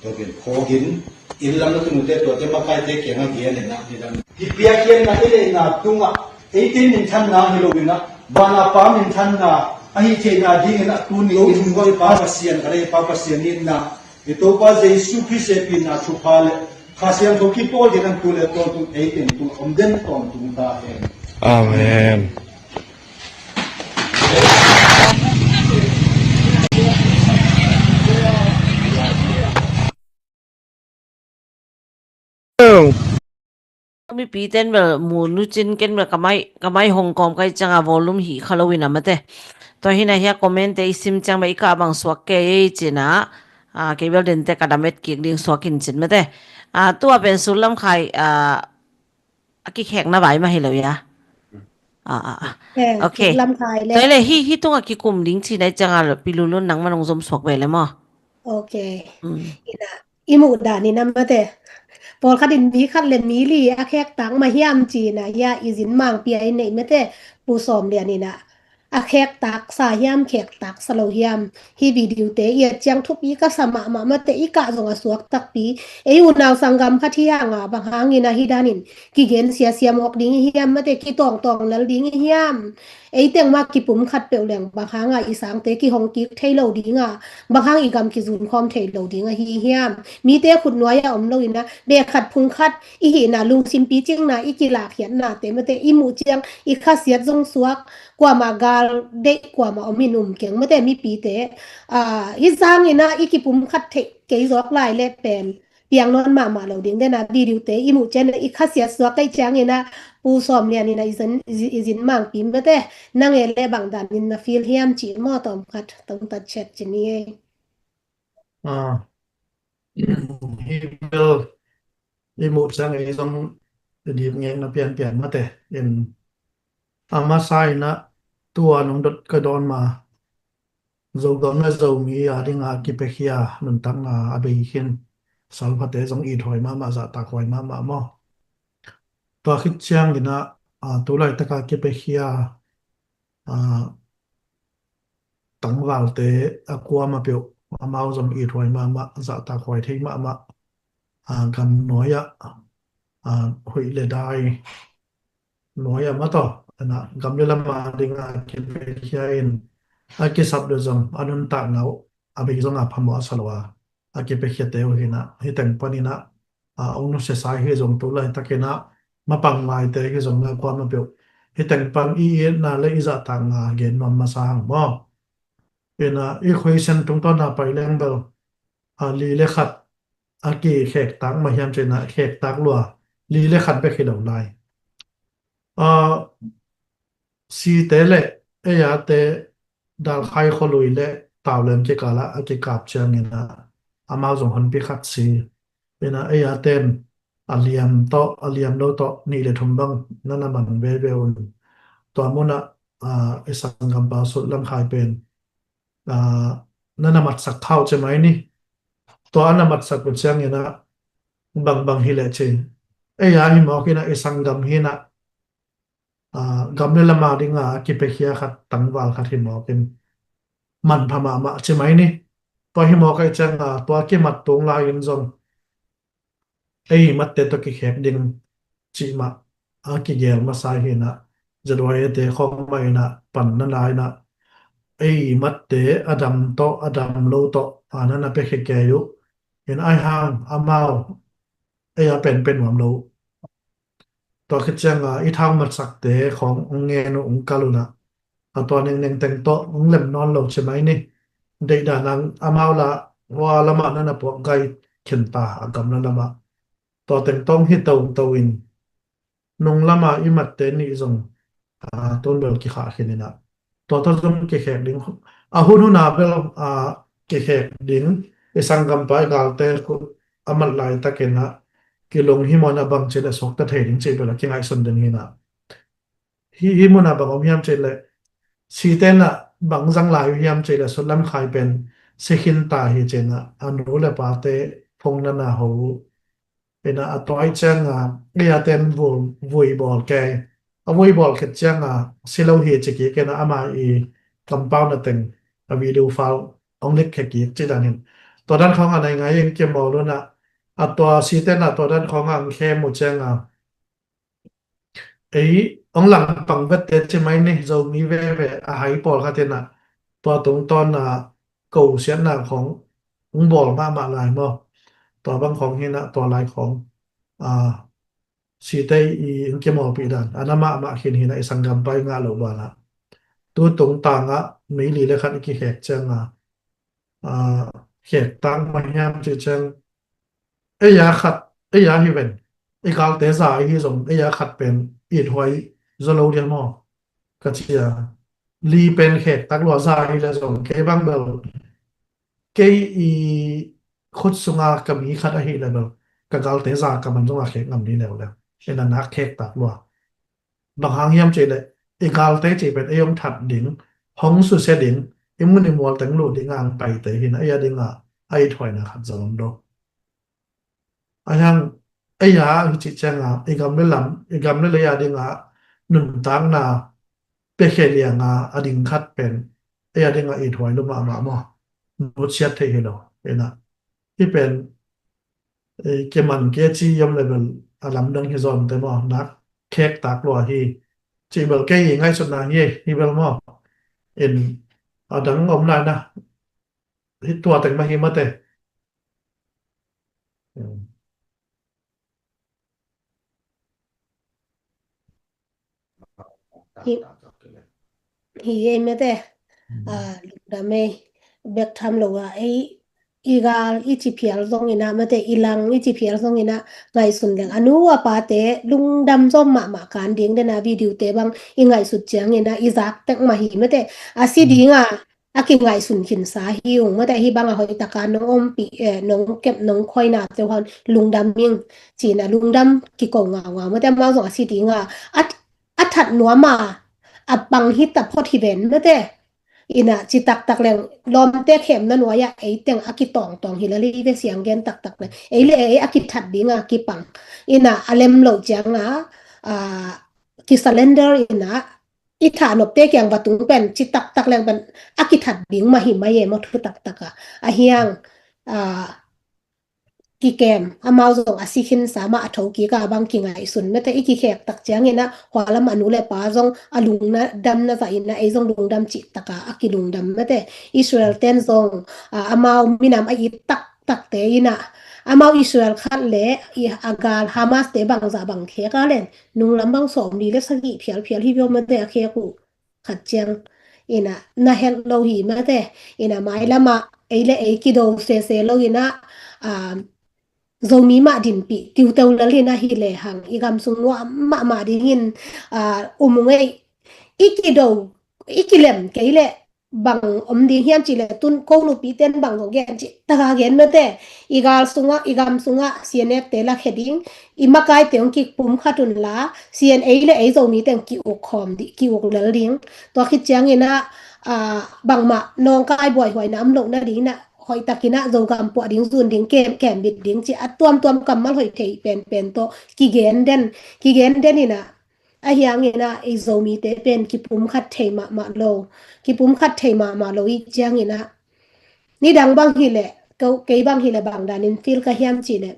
tua pen phawkin inn lam na tunute tuate makaite kiangah gen in a midang kipiakkhiatna i neihna tungah eite minthanna hi lo in a vana Pa minthanna ahi theihna dingin a tuni i hong i Pa Pasian ka lei Pa Pasian itna i Topa Jesu Khrist hehpihna thupha le Kha Siangtho kipawl ding an tu le tawntung ei teng tung om den tawntung ta hen. Amen. Mipi ten bel mu nucin ken bel kamai kamai hong kawm kai cianga volume hi kha lo in a mate. Tua hi na hia comment te i sim ciang bel i kah bang suak kei ei cina. A, kei bel den te ka damet kik ding suak in cin mate. A, tua pen sullam khai, a, a kikhekna vai mah hi lo ia. A, a, a. Ok. Tua le hi, hi tunga kikum ding cina i cianga pilulun nang manung zom suak ve le maw? Ok. Ina, i muh dan ina mate. Pawlkhat in mi khat le mi li a khektak mah hiam cina ia i zin mangpi a i neih mate. Pu Sawm Lian ina a khektaksa hiam, khektaksa lo hiam? Hi video te i et ciang thupi ka sa mahmah mate, i kah zong a suak takpi. Ei unau sanggam khat hi hanga bang hangin a hi danin kigen siasia mawk ding i hiam mate, kitawngtawng lel ding i hiam? Ei teng mah kipum khat peuh leng bang hanga i sangte kihong kik thei lo dinga, bang hang i gam kizun khawm thei lo ding ahi hiam? Mite khutnuai a om lo ina beh khat phung khat i hihna lungsim picingna i kilakhiatnate mate i muh ciang i khasiat zong suak, kuamah gal deih kuamah om in um keng mate mipite. A, hi zangin a i kipum khat theih kei zawk lai le pen piang nawn mahmah lo ding dena video te i muh cian i khasiat suak kei ciangin a Pu Sawm Lian in a i zin, i zin mangpi mate nang e le bang danin na feel hiam cih maw tawm khat tongtat chet cin i ei. A, hi bel i muh ciang ei zong i dip ngekna pianpian mate in a masa in a tua nong dot ka dawn ma Zogam le Zomi a dinga kipiakhia nuntakna a bei khin salphate zong it huai mahmah, zahtak huai mahmah maw? Tua khit ciangin a, a, tu laitaka kipiakhia, a, tangvalte a kuama peuh amau zong ithuai mahmah, zahtakhuai thei mahmah, a, gam nuai-ah, a, huih le dai nuai-ah mah tawh, a, gam le lam a dingah kipiakhia in, a kisap le zong a nuntakna uh a bei zongah phamawh a sa lo a, a kipiakhiate uh hi-in ah, hih teng panin ah, a, hong nusiasa hi zong tu laitakin ah, mapang laite hi zong ah kuamah peuh hih teng pan i itna le i zahtakna gen nuam masa hang maw. In ah, i khuaisen tungtawn a pai leng bel, a, li le khat a kikhektak mah hiam cih in ah, khektak lua, li le khat bek hi lo lai. A, site le ei-ate Dalkhai khualui le Taulem kikal ah a kikap ciangin ah, amau zong honpi khat si. In ah, ei-ate in a liam tawh, a liam lo tawh nih le thum bang na na man veve un. Tua mun ah, a, i sanggampa Sut Lam Khai pen, a, na na matsak kha uh ci mai ni. Tua a na matsak uh ciangin ah, bangbang hi leh ci, ei-a hi mawk in ah, i sanggam hi-in ah, a, gam le lam a dingah a kipiakhia khat, tangval khat hi mawk in, manpha mahmah ci mai ni. Tua hi mawk ahih ciangah, tua kimat tung lai-in zong ei matte tawh kikhek ding cih mah a kigel masa hi-in ah, Z Y A te khawng mah in ah pan na la in ah, ei matte a dam tawh, a dam lo tawh, a, na na piakhia kei uh. In ah, ahih hang amau ei-a pen pia nuam lo uh. Tua khit ciangah i thau matsakte khawng hong ngen uh, hong kal un ah, a, tua nengneng teng tawh hong lem nawn lo ci mai ni. Deihdan ah amau lah hua lamah na na puak gai khin ta, a gam le lamah. Tua teng tawh hong hi toto in, nung lamah i matte nih zong, a, tun bel kikhah khin in ah, tua tawh zong kikhek ding, a, hun hun a bel, a, kikhek ding, i sanggampa i galte khut a mat laitakin ah, kilunghimawh in ah, bangci leh suakta thei ding cih bel a kingaihsun ding hi-in ah. Hih, hih mun ah bang om hiam cih leh, site in ah bang zang lai uh hiam cih leh, Sut Lam Khai pen si khin ta hi ci-in ah, a nu le pate phone na na ho uh. In ah, a tua ahih ciangah, ei-a ten vui, vui bawl kei. A vui bawl khit ciangah, si lo hi ci kik in ah, ama i kampau na teng, a, video file hong leakkhia kik cih dan hi-in. Tua dan khawng a nai ngai in kimawl un ah, a, tua site in ah tua dan khawng a hong khem uh ciangah, ei, hong langpang vette ci mai ni, Zomi veve a hai pawlkhat in ah, tua tungtawn a, ko siatna khawng hong bawl mahmah lai maw. Tua bang khawng hi-in ah, tua lai khawng, a, site i hong kimawlpih dan a na mahmah khin hi-in ah, i sanggampa i ngah loh banah. Tu tungtang ah mei li le khat i kikhek ciangah, a, khektak mah hiam cih ciang, ei-a khat, ei-a hi ven, i galte za ahi zong, ei-a khat pen ithuai zaw lo dia maw, ka ci a. Li pen khektak lua, za ahi leh zong, kei bang bel, kei i khut sunga ka mi khat ahih leh bel, ka galte za ka man zong a khek ngam ding leuleu. In ah, nak khektak lua. Bang hang hiam cih leh, i galte cih pen ei hong that ding, hong susia ding, i mun i mual teng luh ding a hong paite hi-in ah, ei-a dingah a ithuaina khat zong om lo. Ahih hang, ei-a hi cih ciangah, i gam le lam, i gam le lei a dingah nuntakna piakhia liang a, a ding khat pen, ei-a dingah ithuai lua mahmah maw. Nusiat thei hi lo, in ah. Hih pen, eh, kiman kei ci om leh bel a lamdang hi zaw te maw, nak khektak lua hi. Cih bel kei i ngaihsutna hi, hi bel maw. In, a dang om lai na. Hih tua teng mah hi mate. Hmm. Hi, hi ei mate. Hmm. A, lungdam ei, bek tham lo a, ei, i gal i ci phial zongin ah mate, i lang i ci phial zongin ah, ngaihsun leng, a nu a pate lungdam zom mahmah kan ding den a, video te bang i ngaihsut ciangin ah, i zak tek mah hi mate. A si ding a, a kingaihsun khinsa hi ung mate, hih bang a hoih taka nong ompih, eh, nong kep nong khuaina te hon lungdam ing, ci-in ah lungdam kiko ngaungau mate, amau zong a si ding a, a, a that nuam a, a pang hi taphot hi ven mate. In ah, ci taktak leng, lawmte khemna nuai-ah ei teng a kitawngtawng hi lel hi ve, siang gen taktak leng. Ei le ei a kithat ding a kipang. In ah, a lem loh ciangah, a, kisurrender in ah, i thahnopte kiang va tung pen ci taktak leng pen a kithat ding mah hi mai e maw, thu taktak a. A hiang, a, kikem, amau zong a si khinsa mah a tho kik a bang kingaihsun mate, i kikhek tak ciangin ah hua lam a nu le pa zong a lungdam na zah in ah ei zong lungdam cih tak a a kilungdam mate. Israel ten zong, a, amau minam a it taktakte in ah amau Israel khat le i a gal Hamas te bangzah bang khek a len nunglam bang sawmli le sagih phialphial hi viau mate a khek uh khat ciang in ah na het lo hi mate. In ah mailam ah ei le ei kido sese lo in ah, a, Zomi mah dinpih tiuteu lel hi na hi lehang i gam sung nuam mahmah dingin, a, um ung ei. I kido, i kilem kei leh bang om ding hiam cih leh tun ko nupi ten bang zong gen cih taka gen mate. I gal sungah, i gam sungah C N F te lakhia ding, i makaite hong kipum khat un la, C N A le ei Zomi teng ki-uk khawm ding, ki-uk lel ding. Tua khit ciangin ah, a, bangmah nawngkai buaihuaina om loh nadingin ah hoihtakin ah Zogam puah ding, zun ding, kem, kembit ding cih a tuamtuam kammal hoih thei penpen tawh kigen den, kigen den in ah, a hiangin ah ei Zomite pen kipum khat thei mahmah lo, kipum khat thei mahmah lo i ciangin ah nidang bang hi leh, ko, kei bang hi leh bang danin feel ka hiam cih leh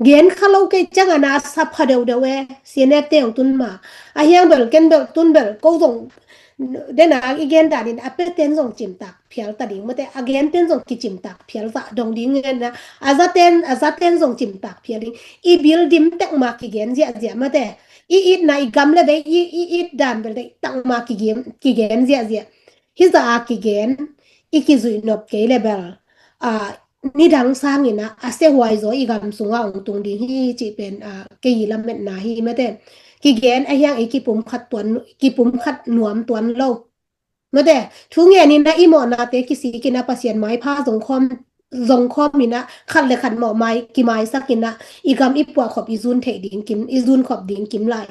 gen kha lo kei ciang a na sa pha deuhdeuh e, C N F te hong tun ma. A hiang bel, ken bel, tun bel, ko zong den a i gen danin a pe ten zong cimtak phial ta ding mate, a gen ten zong kicimtak phial zah dong ding ngen na, a za ten, a za ten zong cimtak phial ding. I bil dim tek ma kigen ziahziah mate, i itna i gam le bei i, i it dan bel deih tak ma kigen, kigen ziahziah. Hi zah a kigen, i kizuih nop kei le bel, a, nidang sangin ah a sehuai zaw i gam sungah hong tung ding hi cih pen, a, kei i lametna hi mate. Kigen a hiang ei kipum khat tuan, kipum khat nuam tuan lo mate. Thu ngenin ah i mawhnate kisikin ah Pasian maipha zong khawm, zong khawmin ah khat le khat mawh mai, kimaisakin ah i gam i puah khop i zun theih ding kim, i zun khop ding kim lai.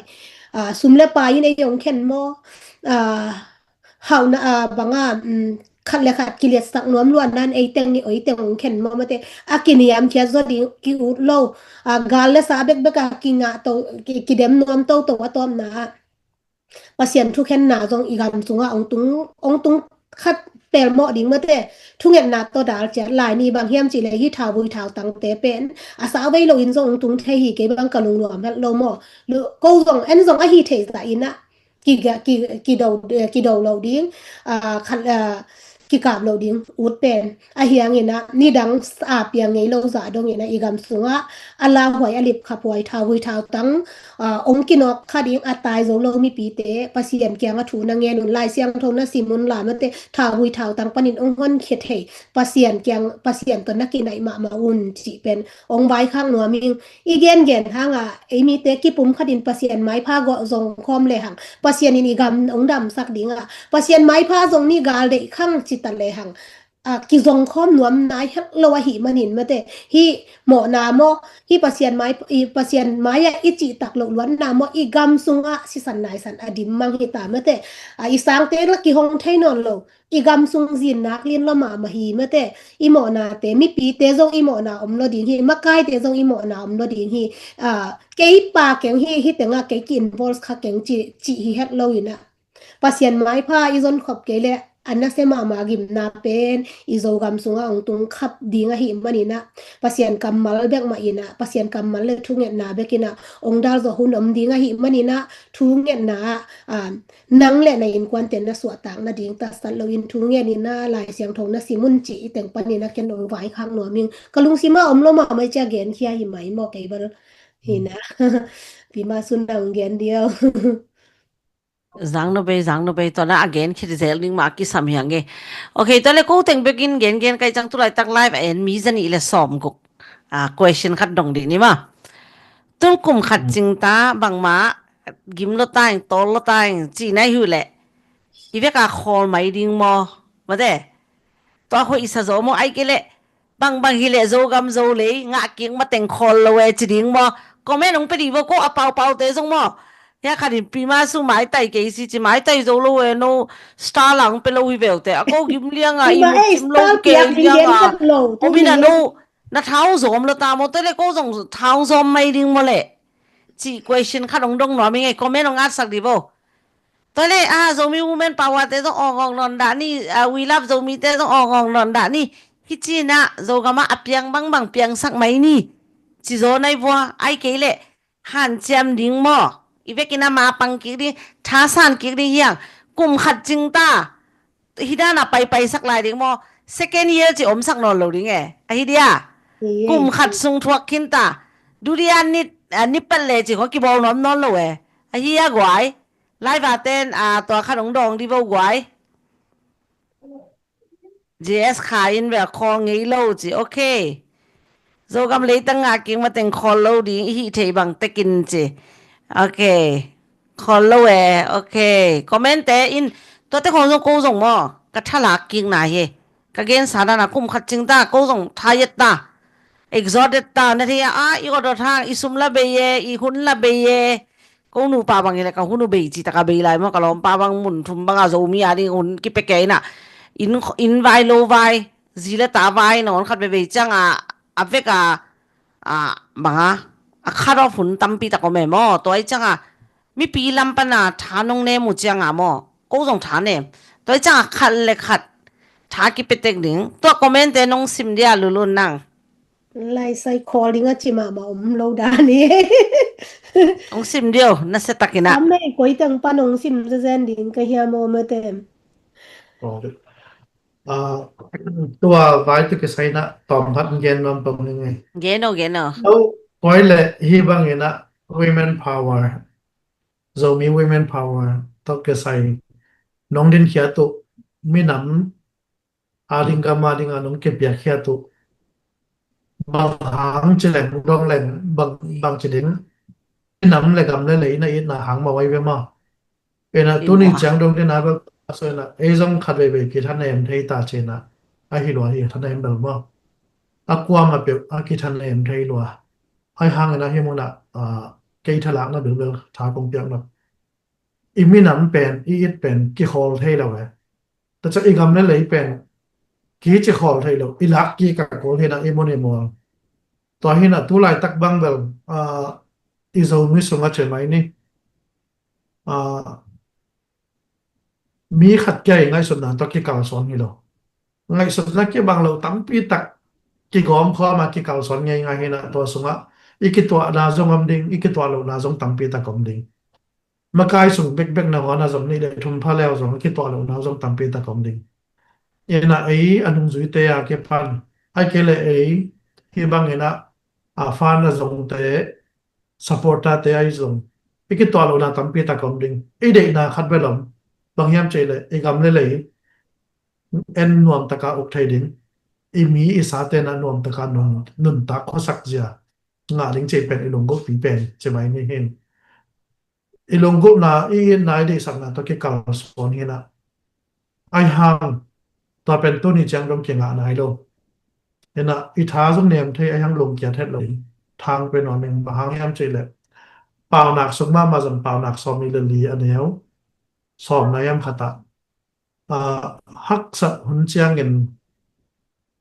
A, sum le pai in ei hong khen maw, a, hauhna, a, banga, um, khat le khat kiliatsak nuam luatna in ei teng, ei teng hong khen maw mate. A kiniamkhiat zaw ding ki-ut lo, a, gal le sa bekbek a kingah to, ki, kidem nuam toto a tawpna ah Pasian thukhenna zong i gam sungah hong tung, hong tung khat pelmawh ding mate. Thungetna tawh dal ciat lai ni, bang hiam cih leh hih thauvui thautangte pen a sa vei loin zong hong tung thei hi, kei bang ka lungnuam het lo maw. Lu-, ko zong, en zong ahi thei zah in ah ki, ki, kido, eh, kido lo ding, a, khat, a, kikap lo ding ut pen. A hiangin ah nidang a piang ngei lo zah dongin ah i gam sungah a lauhuai, a lipkhaphuai, thauvui thautang, a, hong kinawk kha ding a tai zo lo mipite Pasian kiangah thu na ngen un, Lai Siangtho na sim un, la mate, thauvui thautang panin hong honkhia thei Pasian kiang, Pasian tawh na kinaih mahmah un cih pen hong vaikhak nuam ing. I gengen hangah ei mite kipum khatin Pasian maipha gawh zong khawm lehang Pasian in i gam hong damsak dingah, Pasian maipha zong ni gal deih khang cita lehang, a, kizong khawm nuam nai het lo ahih manin mate. Hih mawhna maw, hih Pasian mai, i Pasian mai-ah i cihtak loh luatna maw, i gam sungah sisan naisan a dim mang hi ta mate. A, i sangte la kihong thei nawn lo, i gam sung zin nak lian lo mahmah hi mate. I mawhnate, mipite zong i mawhna om lo ding hi, makaite zong i mawhna om lo ding hi. A, kei pa keng hi, hih tengah kei ki-involve kha keng ci, cih hi het lo in ah. Pasian maipha i zon khop kei leh a nasia mahmah gimna pen i Zogam sungah hong tung khap ding ahih manin ah, Pasian kammal bek mah in ah, Pasian kammal le thungetna bek in ah hong dal zawh hun om ding ahih manin ah, thungetna ah, a, nang le na innkuante na suahtak nading tatsat loin thungen in ah Lai Siangtho na sim un cih i teng panin ah ken hong vaikhak nuam ing. Ka lungsim ah om lo mahmah i ci a genkhia hi mai maw, kei bel hi na. Pi Masu na hong gen diau. Zang no bei, zang no bei, tua na a gen khit zel ding mah a kisam hi hang e. Ok, tua le ko teng bekin gengen ka hih ciang tu laitak live a en mi za nih le sawmguk, a, question khat dong dih ni maw. Tun kum khat cing ta bangmah gim lo ta ing, tawl lo ta ing cih na hih uh leh i vek a khawl mai ding maw? Mate, tua hoih sa zaw maw, ahih kei leh bangbang hi leh Zogam Zolei ngah kik mateng khawl lo e ci ding maw? Comment hong pia dih vo, ko a paupaute zong maw. Hia khat in Pi Masu maitai kei si ci, maitai zo lo e, no star la hong pia lo hi veu te. A ko gim liang a, i mut kim lo, ke liang a. Om in a, no na thau zawm lo ta maw, tua le ko zong thau zawm mai ding maw leh? Ci question khat hong dong nuam ing e, comment hong atsak dih vo. Tua le a Zomi Women Power te zong awngawng nawn dah ni, a We Love Zomi te zong awngawng nawn dah ni. Hi ci-in ah Zogam ah a piang bangbang piangsak mai ni. Ci zaw nai vua, ai kei leh hanciam ding maw? I vekin a ma pang kik ding, thasan kik ding hiang. Kum khat cing ta. Hi dan a paipaisak lai ding maw? Second year ci omsak nawn lo ding e. Ahi dia. Kum khat sung thuak khin ta. Dudia nit, a, nit pat le ci kho kibawl nawn nawn lo e. Ahi a guai. Live a ten, a, tua khat hong dawng di vo guai. J S Kha in bel khawl ngei lo ci, ok. Zogam leitang a kik mateng khawl lo ding i hih theih bang tekin ci. Ok. Khawl lo e, ok. Comment te in, tuate khong zong ko zong maw? Ka thalak kik na hi. Ka gensa dan a kum khat cing ta, ko zong tha yet ta. Exhausted ta, na thei a, a, i awdawt hang, i sum la bei e, i hun la bei e. Ko nupa bang hi le ka hun uh bei ci taka bei lai maw, ka lawmpa bang mun thum banga Zomi a ding hun kipia kei na. Inn, inn vai lo vai, zi le ta vai, na hon khat veivei cianga, a veka, a, banga, a cut off hun tampi tak om e maw. Tua i cianga, mipi lam pana tha nong nem uh cianga maw. Ko zong tha nem. Tua i cianga khat le khat, tha kipia tek ding. Tua comment te nong sim dia lulun nang. Lai sai khawl ding a ci mahmah om lo dan hi. Hong sim dio, na se takin ah. Tam nei koi teng pan hong sim zezen ding ka hiam aw maw tem. Tua vai tu kisai na tawm khat gen nuam pong ni ngai. Gen o, gen o. Tua koi le hi bangin ah women power, Zomi women power tawh kisai nong din khia tu minam a ding gam a ding a nong kipiakhia tu bang hang ci leng dong leng bang, bang ci ding. Nam le gam le lei na itna hang ma wai ve maw? Ina tuni ciang dong dina bel a so ina ei zong khat veivei kithanem thei ta cina a hi lua hi thanem bel maw? A kuama peuh a kithanem thei lua. Ai hang ina hi muna kei thalakna bilbel tha kong piakna i minam pen, i it pen kikhawl thei lo e. Tua ciang i gam le lei pen kici khawl thei lo, i lak kik a kul hi na i mun i mual. Tua hi na tu laitak bang bel i Zomi sungah cemai ni mi khat kia i ngaihsutna tua kikalsuan hi lo. Ngaihsutna kibang lo tampi tak kigawm khawm a kikalsuan ngei ngai hi na tua sungah i kituahna zong om ding, i kituah lohna zong tampi tak om ding. Makai sung bekbek na huana zong nih le thum pha leu zong kituah lohna zong tampi tak om ding. Ina ei a nungzuite a kipan ai kei le ei hi bangin ah a fan a zongte supporter te ai zong i kituah lohna tampi tak om ding. I deihna khat bel om bang hiam cei le i gam le lei en nuam taka uk thei ding. I mi i sa tena nuam taka nun, nuntak khuasak zia ngah ding cei pen i lunggulhpi pen cemai ni hin. I lunggulhna, i itna, i deihsakna tawh kikalsuan hi na. Ai hang tua pen tuni ciang dong kingah nai lo. Hi na i tha zong nem thei ai hang lungkiat het lo. Thang pen nuam ing bang hang hiam cei le paunak sung mahmah zong paunak sawm i le li a neu sawm na hiam khat ah haksat hun ciangin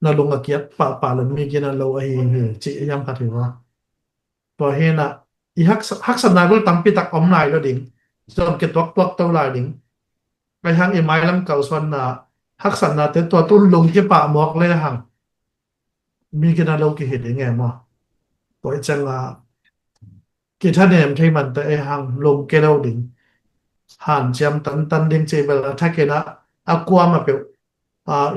na lung a kiat pahpah le mi gina lo ahi hi ci hiam khat hi va. Tua hi na i haksatna bel tampi tak om nai lo ding. Zong kituaktuak to lai ding. Ai hang i mailam kalsuanna haksatna te tua tun lung kipah mawk le hang mi gina lo kihi ding e maw? Tua i cianga kithanem thei mante ei hang lungke lo ding. Hanciam tantan ding cei bel a thakin ah a kuama peuh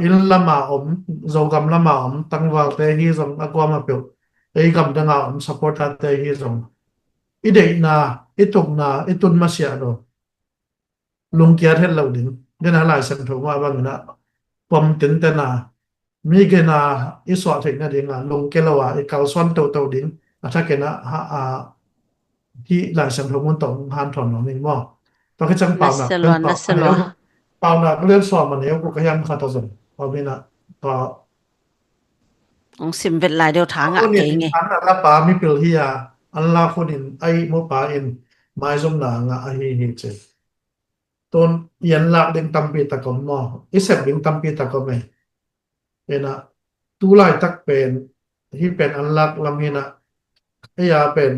inn lama om, Zogam lama om tangvalte hi zong a kuama peuh ei gam danga om supporterte hi zong i deihna, i tukna, i tun masiah lo. Lungkiat het lo ding. Dena Lai Siangtho mah bangin ah pom tenten a mi gena i suah theihna dinga lungke lo a i kalsuan toto ding a thakin ah hih Lai Siangtho mun tawh hanthawn nuam ing maw? Tua khit ciang paunak paunak lian sawm a neu kuk a hiam khat a zong paumin ah tua hong sim vet lai deuh thang ah kei ngei. An a lapa mipil hi a an lak hunin a ihmupa in maizumna ngah ahi hi ci. Tun i an lak ding tampi tak om maw? I sep ding tampi tak om e. Ina tu laitak pen hih pen an lak lam hi na ei a pen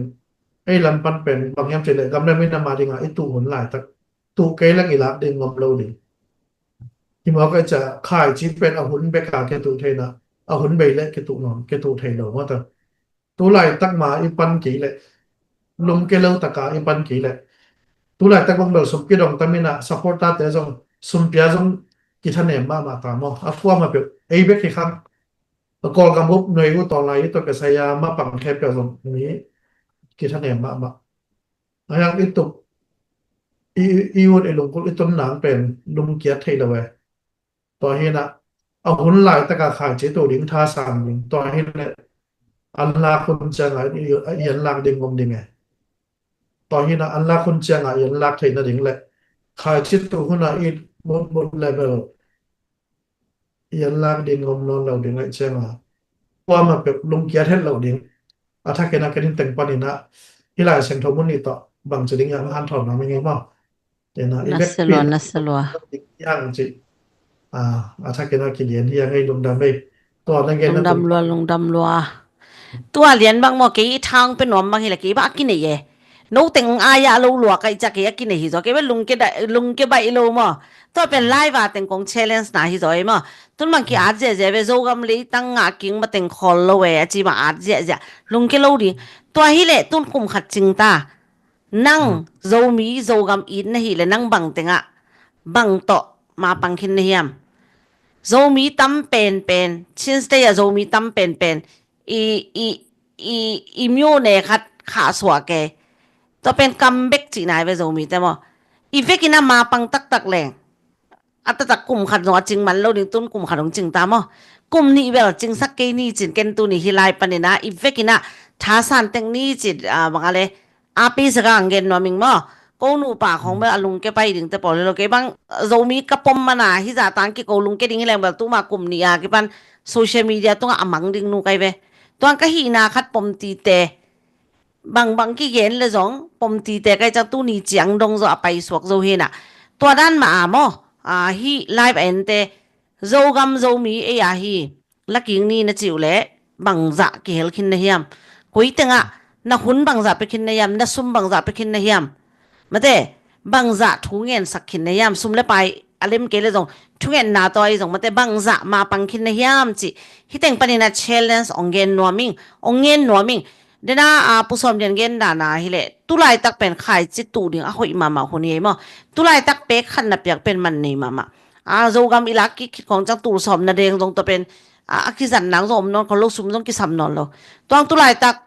ei lam pan pen bang hiam cei le gam le minam a dinga i tuh hun laitak tuh kei leng i lak ding ngom lo ding. Hi mawk a, ca khaici pen a hun bek a kituh thei na, a hun bei le kituh nawn, kituh thei lo mawk ta. Tu laitak ma i pan kei le, lungke lo taka i pan kei le, tu laitak bang bel sum kidong tam in a, supporter te zong, sum pia zong kithanem mahmah ta maw. A kuamah peuh, ei bek hi khang. A Kawlgam bup nuai uh tawn lai i tua ka saya ma pang khe peuh zong mi kithanem mahmah. A hiang i tup, i, i, i ut i lungkul i tun nang pen lungkiat thei lo e. Tua hi na, a hun laitaka khaici tuh ding thasan ding. Tua hi na, an lak hun cianga i, i an lak ding ngom ding e. Tua hi na, an lak hun cianga i an lak theih nading le khaici tuh huna i mut mut level i an lak ding ngom nawn lo ding aih cianga kuamah peuh lungkiat het lo ding. A thakin a kenin teng panin a, hih Lai Siangtho mun nih tawh bangci ding hiam hanthawn nuam ing ei maw? Tena i vekpi nasia lua, nasia lua. Hiang ci. A, a thakin a kigen hiang ei, lungdam ei. Tua na gen na lungdam lua, lungdam lua. Tua lian bang maw, kei i thang pe nuam bang hi le kei bang a kinei e. No teng a ya lo lua kai ca kei a kinei hi zaw, kei bang lungke da, lungke baih lo maw. Tua pen live a teng kong challenge na hi zaw ei maw. Tun bang ki at ziahziah ve, Zogam leitang ngah king ma teng khawl lo e, a ci bang at ziahziah. Lungke lo ding. Tua hi le tun kum khat cing ta. Nang Zomi, Zogam it na hi le nang bang tengah bang tawh ma pang khin na hiam? Zomi tam penpen, Chin State a Zomi tam penpen i, i, i, i myo ne khat khah suak e. Tua pen kam bek cih nai ve Zomi te maw. I vekin a ma pang taktak leng a taktak kum khat zong a cing man lo ding, tun kum khat hong cing ta maw. Kum nih bel cingsak kei ni cin, ken tuni hih lai panin a i vekin a thasan tek ni cin, a, bang a le a pi sa ka ang gen nuam ing maw. Ko nupa khong bel a lungke pai ding te pawl hi lo, kei bang Zomi ka pom man a hih zah tang kiko lungke ding hi leng bel tuma kum nih a kipan social media tungah a mang ding nu kai ve. Tuang ka hihna khat pom ti te bangbang kigen le zong pom ti te kai cang tuni ciang dong zo a pai suak zo hi na. Tua dan mah a maw, a, hih live a en te Zogam Zomi ei a hi laking ni na cih uh le bangzah kihel khin na hiam? Koi tengah na hun bangzah pe khin na hiam? Na sum bangzah pe khin na hiam? Mate, bangzah thu ngensak khin na hiam? Sum le pai a lem kei le zong thungetna tawh ahi zong mate bangzah ma pang khin na hiam cih hih teng panin a challenge ong gen nuam ing, ong ngen nuam ing. Dena, a, Pu Sawm Lian gen dana hi le tulaitak pen khaici tuh ding a hoih mahmah hun hi ei maw. Tulaitak pek khat na piak pen man nei mahmah. A, Zogam i lak kik khit khong ciang tul sawm na deng zong tua pen, a, a kizat nang zong om nawn kho lo, sum zong kisam nawn lo. Tuang tulaitak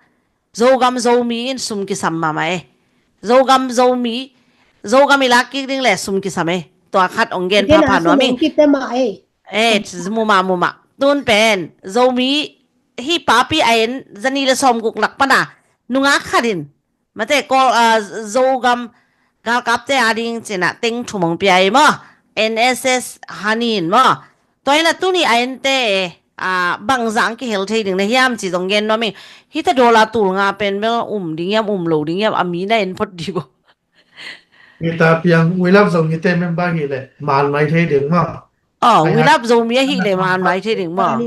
Zogam Zomi in sum kisam mahmah e. Zogam Zomi, Zogam i lak kik ding le sum kisam e. Tua khat ong gen phapha nuam ing. Eh, muma muma. Tun pen Zomi hih papi a en zani le sawm guk lak pana nungak khat in mate, Kawl, a, Zogam galkapte a ding cina teng thum hong pia ei maw. N S S hanin maw. Tua ina tuni a ente, a, bangzah ang kihel thei ding na hiam ci zong gen nuam ing. Hita dollar tul nga pen bel um ding hiam, um lo ding hiam, a mi na en phot di bo. Hita piang We Love Zomi te member hi le man mai thei ding maw. Oh, We Love Zomi a hi le man mai thei ding maw.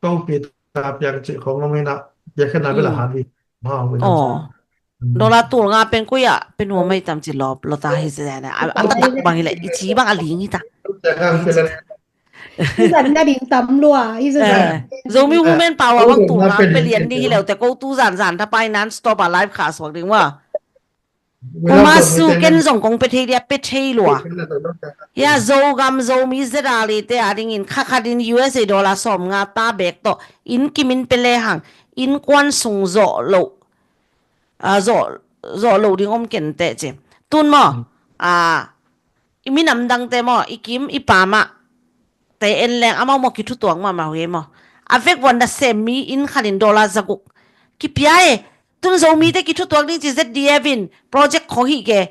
Ko pi ta piang ci khong lo mi na, bia khen na bela hadi. Maw, We Love Zomi. Dollar tul nga pen kuya pen hua mai tam ci lop lo ta hi se na. A, a tuk bang hi le i ci bang a ling hi ta. Zan na ding tam lua, i zan. Zomi Women Power bang tul nga pe lian ding hi leu te ko tu zan zan ta pai non stop a live khah suak ding wa. Kuma su ken zong kong pe thei dia, pe thei lua. Ya Zogam Zomi zedali te a dingin kha khat in U S A dollar sawm nga ta bek tawh inn kimin pe le hang, innkuan sung zawh lo, a, zawh, zawh lo ding om ken te ci. Tun maw, a, i minam dangte maw, i kim i pamah te en leng amau maw kithutuak mahmah uh hi maw. A vek vuan nasem mi inn khat in dollar zaguk kipia e. Tun Zomite kithutuak ding ci Z D F in project khong hih ke.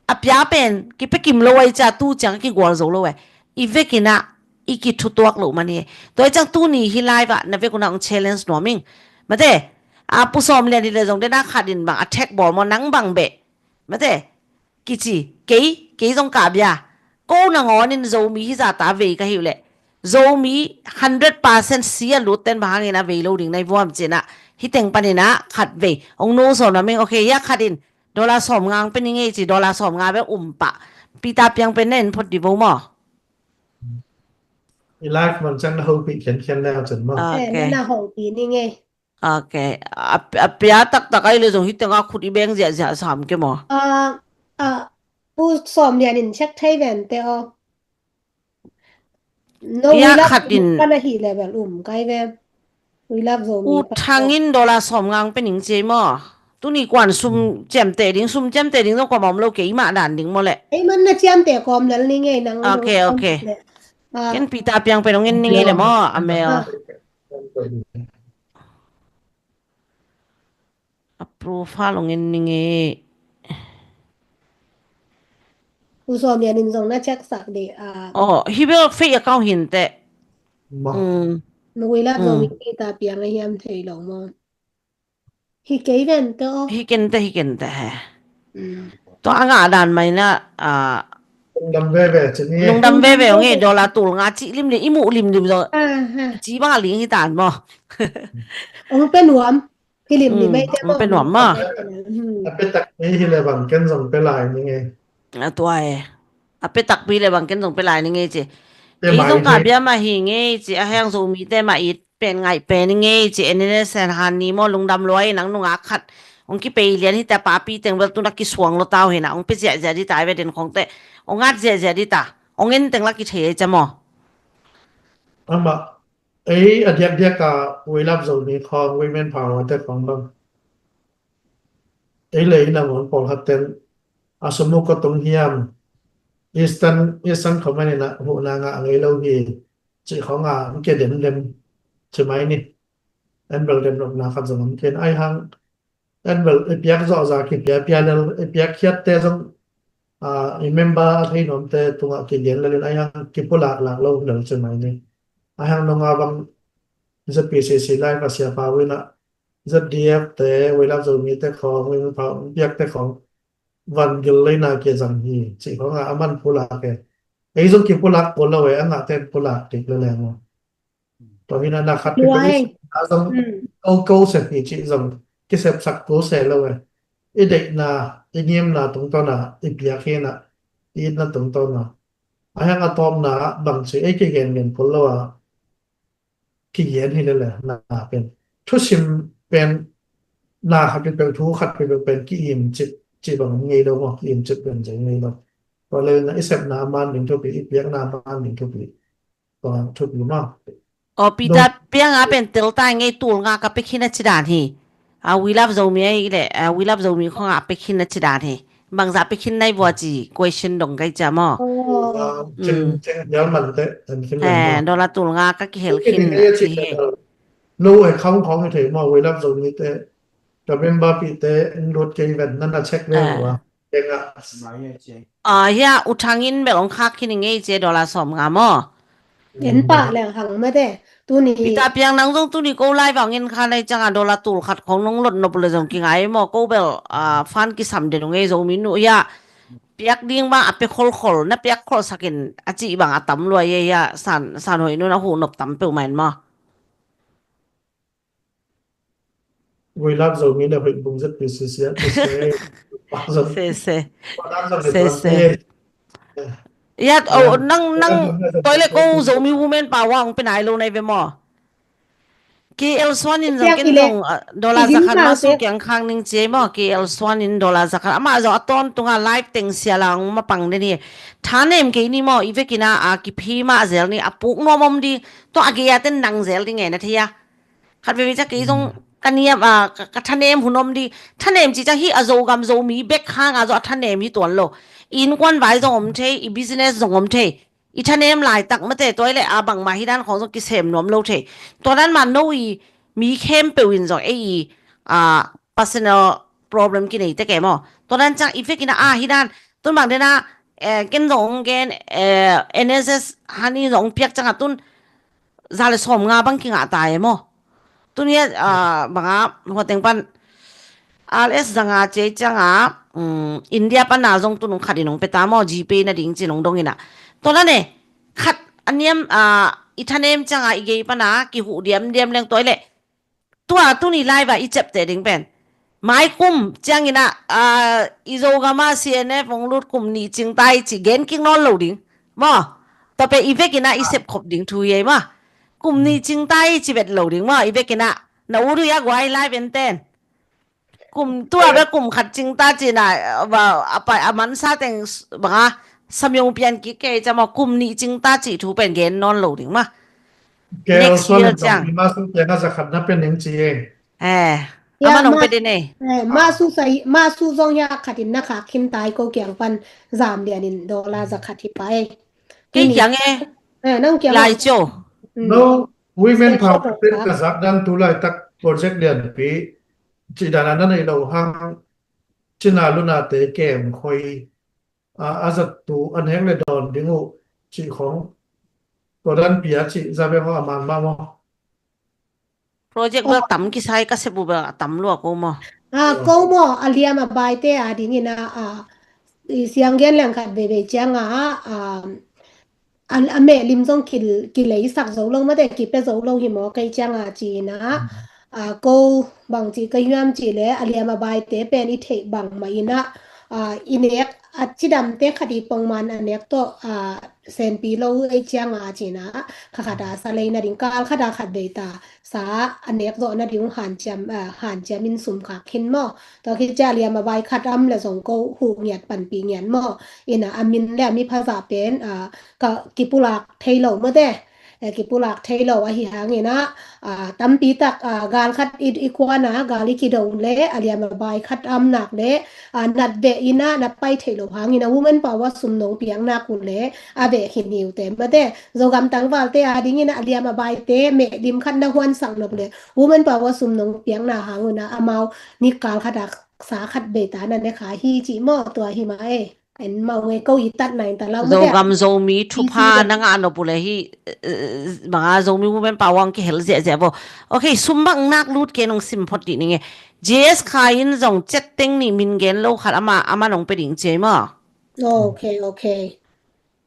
A pia pen kipe kim lo ai cia tu ciang kigual zo lo e. I vekin ah i kithutuak loh man hi e. Tua i ciang tuni hi live ah na vek un ah ong challenge nuam ing. Mate, a Pu Sawm Lian hi le zong dena khat in bang a thek bawl maw nang bang beh. Mate, kici, kei, kei zong ka bia. Ko nangawn in Zomi hi zata vei ka hi uh leh. Zomi hundred percent si a lut ten bang hangin a vei lo ding nai vuam cin ah. Hi teng panin ah khat vei. Ong nu sawn a ming, okay, ya khat in. Dollar sawm ngang pe ning ei ci, dollar sawm nga bek um pah. Peter Piang pen na en phot di vo maw? I live man ciang na hopih khiankhian leu cun maw? Ah, eh, okay. Na hopih ning ei. Okay. A, a pia taktak ai le zong hite nga khut i beng ziahziah sam ke maw? Ah, ah, Pu Sawm Lian in check thei ven te aw. No, ia khat in kan ahi level um kai ve. We love Zomi. U Thang in dollar sawm ngang pe ning ci ei maw? Tuni kuan sum ciamteh ding, sum ciamteh ding zong kuamah om lo, keimah dan ding maw le? Ei man na ciamteh kawm lel ning ei nang. Okay, okay. Ken Peter Piang pen ong en ning ei le maw, a mel. A profile ong en ning ei. U Sawm Lian in zong na check sak di a. Oh, hi bel fake account hi inteh. Maw. Mm. We love Zomi Peter Piang a hiam thei lo maw? Hi kei ven te aw. Hi ken te, hi ken te he. Tua a ngah dan mai na, ah, lungdam veve ci ni. Lungdam veve ong ei, dollar tul nga ci limlim, i muh limlim zong. Ah, ha. Ci bang a ling hi tan maw? Ong pe nuam. Hi limlim ei te maw? Ong pe nuam maw? A pe takpi hi le bang ken zong pe lai ning ei. A tua e. A pe takpi le bang ken zong pe lai ning ei ci. Kei zong ka bia mah hi ngei ci, a heng Zomite mah it pen ngaih pen i ngei ci, en in e sen han ni maw, lungdam lua i nang nungak khat. Ong kipei lian hi ta, papi teng bel tuna kisuang lo tau hi na, ong pe ziahziah di ta, i ve den khong te. Ong at ziahziah di ta. Ong en teng la kithei ei ca maw? Amah, ei a diakdiak a We Love Zomi khong, Women Power te khong bang. Ei le i nangawn pawlkhat ten a sum uh kua tung hiam, Eastern, Eastern Command in a huhna ngah ngei lo hi. Cih khawng a, an kia demdem ci mai ni. An bel demnopna khat zong an ken ai hang. An bel i piak zawh za kipia pia lel, i piak khiatte zong, a, i member a thei nuamte tungah kilian lelin ai hang kipulak lak lo lel ci mai ni. Ai hang nonga bang Z P C C live a sia pau in a Z D F te, We Love Zomi te khawng, We Love Zomi piak te khawng van gil leina kia zang hi, cih khawng a, a man pulak e. Ei zong kipulak kul lo e, a ngahte pulak dik lele maw? Tua hi na na khat pi a zong ko ko sep hi cih zong kisepsak kul se lo e. I deihna, i ngimna tungtawn a, i piak hi na, i itna tungtawn a. A heng a tawpna bang ci, ei kigen gen kul lo a. Kigen hi lele na pen. Thusim pen na khat pi peuh, thu khat pi peuh pen ki-im cip, cip bang ngei lo maw, ki-im cip pen zai ngei lo. Tua lel na i sepna a man ding thupi, i piakna a man ding thupi. Tua thupi maw. Aw, Peter Piang a pen tel ta ngei, tul nga ka pia khin a ci dan hi. A, We Love Zomi a i le, a, We Love Zomi khong a pia khin a ci dan hi. Bangzah pia khin nai vua ci question dong kai cia maw? Cing, cing dial man te, an khin man maw? Dollar tul nga ka kihel khin a ci hi. No, e khang khong hi thei maw, We Love Zomi te. Ka member pi te, in lut kei ven, nan a check ve maw. Tengah. Ah, hia, U Thang in bel ong khak khin i ngei cia, dollar sawm nga maw? En pah leng hang mate. Tuni Peter Piang nang zong tuni ko live a ong en kha nai ciang a dollar tul khat khong nong lot nop le zong kingai maw, ko bel, ah, fan kisam den ong ei, Zomi nu hia. Piak ding bang a pia kholkhol, na piak kholsak in a cih bang a tam lua hia, hia, san, san hoih nun a huh nop tam peuh mah in maw? We Love Zomi le hoih bung Z P C C a, se, se. Se, se. Yat, nang, nang, toilet ko Zomi Women Power ong pe nai lo nai ve maw? K L Suan in zong ken zong, ah, dollar zakhat ma su kiang khang ning cia maw? K L Suan in dollar zakhat. Amah zong a tawntung a live teng sia la ong mapang den hi. Thanem kei ni maw? I vekin a, a kiphi mah zel ni, a puk nuam om di. Tua a gei a ten nang zel di nge na thei a. Khat veve ciang kei zong ka niam, ah, ka, ka thanem hun om di. Thanem ci ciang hi a Zogam Zomi bek hang a zong a thanem hi tuan lo. I innkuan vai zong om thei, i business zong om thei. I thanem laitak mate, tua i le a bangmah hi dan khong zong kisem nuam lo thei. Tua dan mah no i mi khempeuh in zong ei i, ah, personal problem kinei tek e maw? Tua dan ciang i vekin a, ah, hi dan, tun bang den a, eh, ken zong ong gen, eh, N S S hani zong ong piak ciang a tun za le sawm nga bang kingah ta e maw? Tuni a, ah, bang a, hua teng pan, R S zanga cia ciang a, um, India pan a zong tun ong khat in ong pe ta maw, GPay na ding ci nong dong in a. Tua na ne, khat a niam, ah, i thanem ciang a i gei pan a, kihuh diamdiam leng tua i le. Tua tuni live a i ciapteh ding pen. Mai kum ciangin ah, ah, i Zogam ah C N F hong lut kum nih cingta i ci gen kik nawn lo ding maw. Tua pen i vekin ah i sepkhop ding thu hi ei maw. Kum nih cingta i ci vet lo ding maw, i vekin ah. Na ut uh hia guai, live and ten. Kum tua bel kum khat cingta cina, a, a, a mansa teng banga samyong pian kik kei ciang maw, kum nih cingta cih thu pen gen nawn lo ding maw. Next year ciang. Masu pian a zakhat na pen ding ci ei. Eh, ya, ama nong pe din ei. Eh, masu sai, masu zong ya khatin na khak khin tai ko kiang pan zam lianin dollar zakhat hi pa ei. Kei kiang ei. Eh, nang kiang lai cio. No, women power ten ka zak dan tu laitak project lianpi cih dan a na nei lo hang, cina luna te kem khoi, a, a zat tu a nek le dawn ding uh cih khong. Tua dan pia cih za beng ho a man ma maw. Project bel tam kisai ka sep uh bel a tam lua ko maw. A, ko maw, a liam a baite a dingin a, a, i siang gen leng khat veivei ciang a, a, a, a meh lim zong ki, kileisak zo lo mate, kipe zo lo hi maw kei ciang a ci-in a, a, ko bang ci ka hiam ci le a liam a baite pen i theih bang mah in a, a, i nek a cidamte khat i pongman a nek tawh, a, senpi lo ei ciang a ci-in a, kha khat a sa lei nading kal khat a khat vei ta sa a nek zawh nading hanciam, a, hanciam in sum khak khin maw. Tua khit ciang a liam a bai khat am le zong ko huh ngiat panpih ngiat maw. Ina a min le a mi phaza pen, a, ka kipulak thei lo mawte. E, kipulak thei lo ahi hangin a, a, tampi tak, a, gal khat i, i kuan a, gal i kido le, a liam a bai khat am nak le, a, nat ve in a, na pai thei lo hangin a, women power sum nong piang nak uh le, a ve khin hi uh te mawte. Zogam tangvalte a dingin a liam a baite, meh lim khat na huansak nop le, women power sum nong piang na hang un a, amau nik kal khat a sa khat vei ta na ne kha hi ci maw, tua hi ma e. En mau nge ko i tat na in ta lau mawte. Zogam Zomi thupha na ngah nop uh le hi, eh, banga Zomi women power ang kihel ziahziah bo. Ok, sum bang nak lut ke nong sim phot dih ning e. J S Khai in zong chet teng nih min gen lo khat ama, ama nong pe ding ci ei maw. Ok, ok.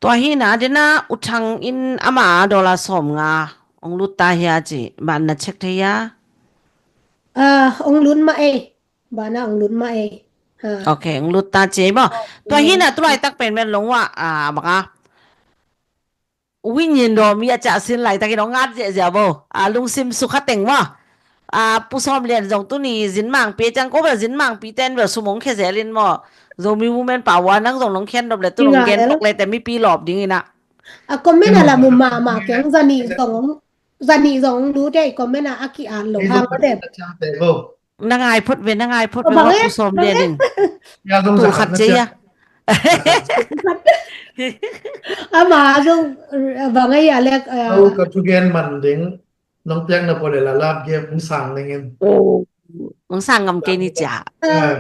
Tua hi na, dena U Thang in ama dollar sawm nga ong lut ta hia ci, ban na check thei hia? Ah, ong lut mah ei. Ban na ong lut mah ei. Ha. Ok, ong lut ta ci ei maw. Tua hi na, tu laitak pen men long wa, ah, baka. Win yin do mi a ca sin laitak in ong ngat ziahziah bo. Ah, lungsim sukha teng maw. A, Pu Sawm Lian zong tuni zin mangpi ciang ko bel zin mangpi ten bel sum ong khia zel in maw. Zomi women power nang zong nong khian dop le tu nong gen tok le te mipi lawp ding ina. A comment a la mu mahmah keng, zani zong ong, zani zong ong lu te comment a a ki an lo hang ko te. Na ngai phot ve, na ngai phot ve, Pu Sawm Lian in. Tu khat cia. Ama zong bang a ya lek. Ka thugen man ding. Nong piakna pawh le la lap giam ong sang ning in. Ong sang ngam kei ni cia.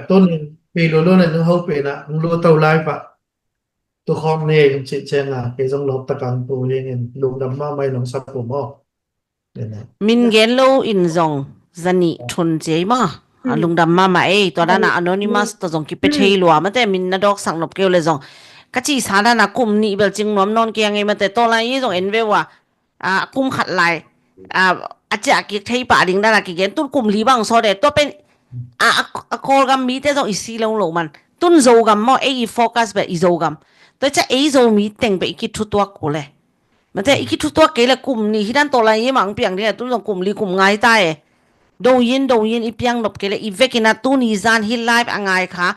Tun pi lo lo na nung ho pe na ong lo to lai pa. Tu khong ne ong ci cia nga kei zong lop ta kang tu ning in lungdam ma mai nong sap pu maw. Min gen lo in zong zani thun cia ma. Lungdam ma ma ei, tua dana anonymous to zong kipe thei lua mate, min na dawk sak nop keu le zong. Ka ci sa dana kum nih bel cing nuam nawn kei a ngei mate, to lai i zong en ve ua. A, kum khat lai, a, a ciah kik thei pah ding dan a kigen, tun kum li bang sawt e, tua pen, a, a, a Kawlgam mite zong i si lo lo man. Tun Zogam maw, ei i focus bel i Zogam. Tua ciah ei Zomi teng bel i kithutuak kul e. Mate, i kithutuak kei le kum nih hi dan tawh lai i mang piang ding e, tun zong kum li kum nga ta e. Do yin, do yin i piang nop kei le, i vekin a tuni zan hi live a ngai kha.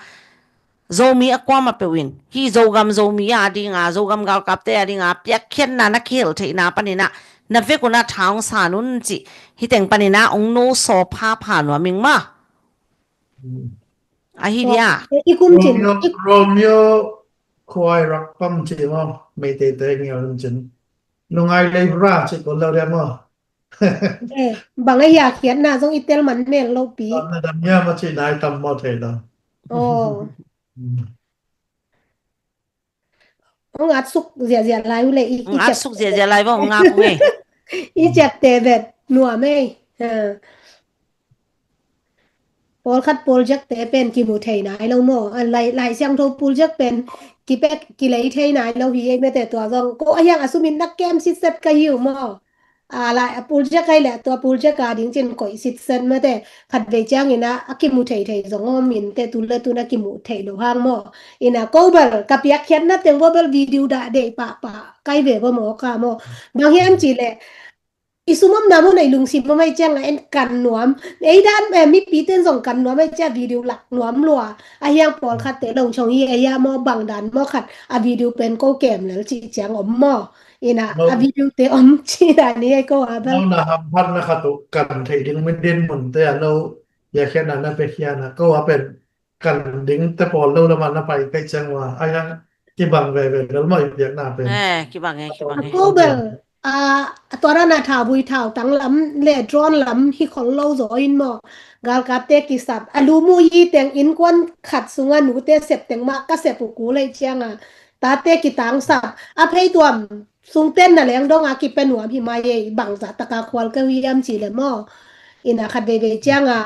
Zomi a kuamah peuh in, hih Zogam Zomi a dinga, Zogam galkapte a dinga, piakkhiatna na kihel theihna panin ah, na vek un ah tha hong san un cih, hih teng panin ah hong no saw phapha nuam ing maw. Ahi dia. Romeo, Romeo khuai rak pam cih maw, Meiteite ngial un cin. Nungai lei bra cih ko lo dia maw. Eh, bang a hia khiatna zong i tel man mel lo pi. Tam na dam hia ma ci nai tam maw thei lo. Oh. Ong at suk ziahziah lai uh le i, i ciat suk ziahziah lai bang ngak uh e. I ciat te vet nuam e. Pawlkhat pawlziakte pen kimu thei nai lo maw? A, lai, Lai Siangtho pawlziak pen kipek kilei thei nai lo hi ei mate, tua zong ko a hiang a sumin na kem sitset ka hi uh maw? a lai a pul ziak ai le tua pul ziak a ding cin koih sitset mate khat vei ciangin a kimu thei thei zong om in te tu le tu na kimu thei lo hang maw. Ina ko bel ka piak khiatna teng bo bel video dah dei pah pah kai ve bo maw ka maw. Bang hiam ci le i sum omna mun ei lungsim om ai ciang a en kan nuam. Ei dan eh, mipi ten zong kan nuam ai ciang video lak nuam lua. A hiang pawl khat te long chong hi ei a maw bang dan maw khat a video pen ko kem lel ci ciang om maw. Ina a video te om ci dan hi ei ko a bel. Lo na hamphat na khat uh kan thei ding min din mun te a lo ya khian na na pe khian a ko a pen kan ding te pawl lo lama na pai kai ciang wa ai hang kibang veve lel mai piak na pen. Eh, kibang e, kibang e. Ko bel a tua rana thau bui thau tang lam le drone lam hi khol lo zo in maw. Galkap te kisap a lu mu yi teng in kuan khat sunga nu te sep teng ma ka sep u ku lei ciang a ta te kitang sap a phei tuam sung ten na leng dong a kipe nuam hi mai ei bang za taka khual ka hui am ci le maw. Ina khat veve ciang a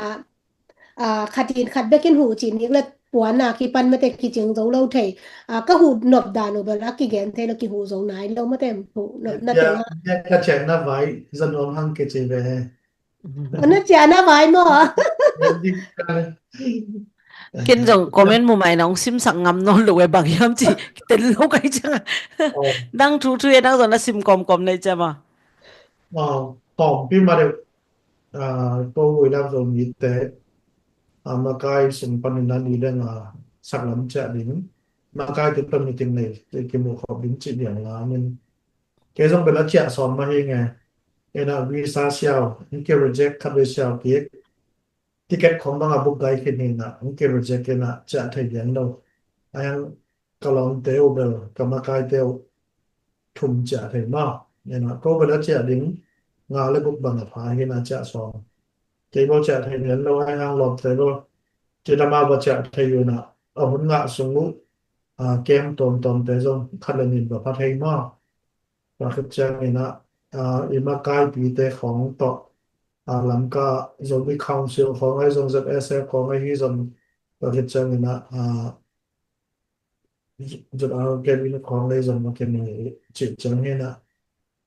a khat in khat bekin hu ci nik le puan a kipan mate kicing zo lo thei. A ka hu nop dan u bel a kigen thei lo kihu zo nai lo mate hu nop na teng a. Ka cian na vai za nuam hang kici ve. Na cian na vai maw. Ken zong comment mu mai na ong simsak ngam nawn lo e bang hiam ci tel lo kai ciang a. Nang thu thu e nang zong na sim kom kom nei ciam a. Tawm pi ma deuh. Ko vui lak zo mi te a makai sung panin a ni deng a saklam ciah ding makai te pan meeting nei te kimu khop ding cih diang la min. Kei zong bel a ciah sawm ma hi nge. Ena visa siau in ki reject khat vei siau kik. Ticket khong bang a book gai khin hi na in ki reject ena ciah thei diang lo. Ayang ka lawmte uh bel ka makaite uh thum ciah thei maw. Ena ko bel a ciah ding nga le guk bang a pha hi na ciah sawm. Kei bel ciah thei lian lo ai hang lawmte bel ci dama ba ciah thei uh na a hun ngah sung uh a kem tawmtawmte zong khat le nin ba pha thei maw. Tua khit ciangin ah i makaipite khawng tawh a Lamka Zomi Council khawng ai zong Z S F khawng ai hi zong tua khit ciangin ah Z R K B khawng ai zong a kemi cih ciang hi na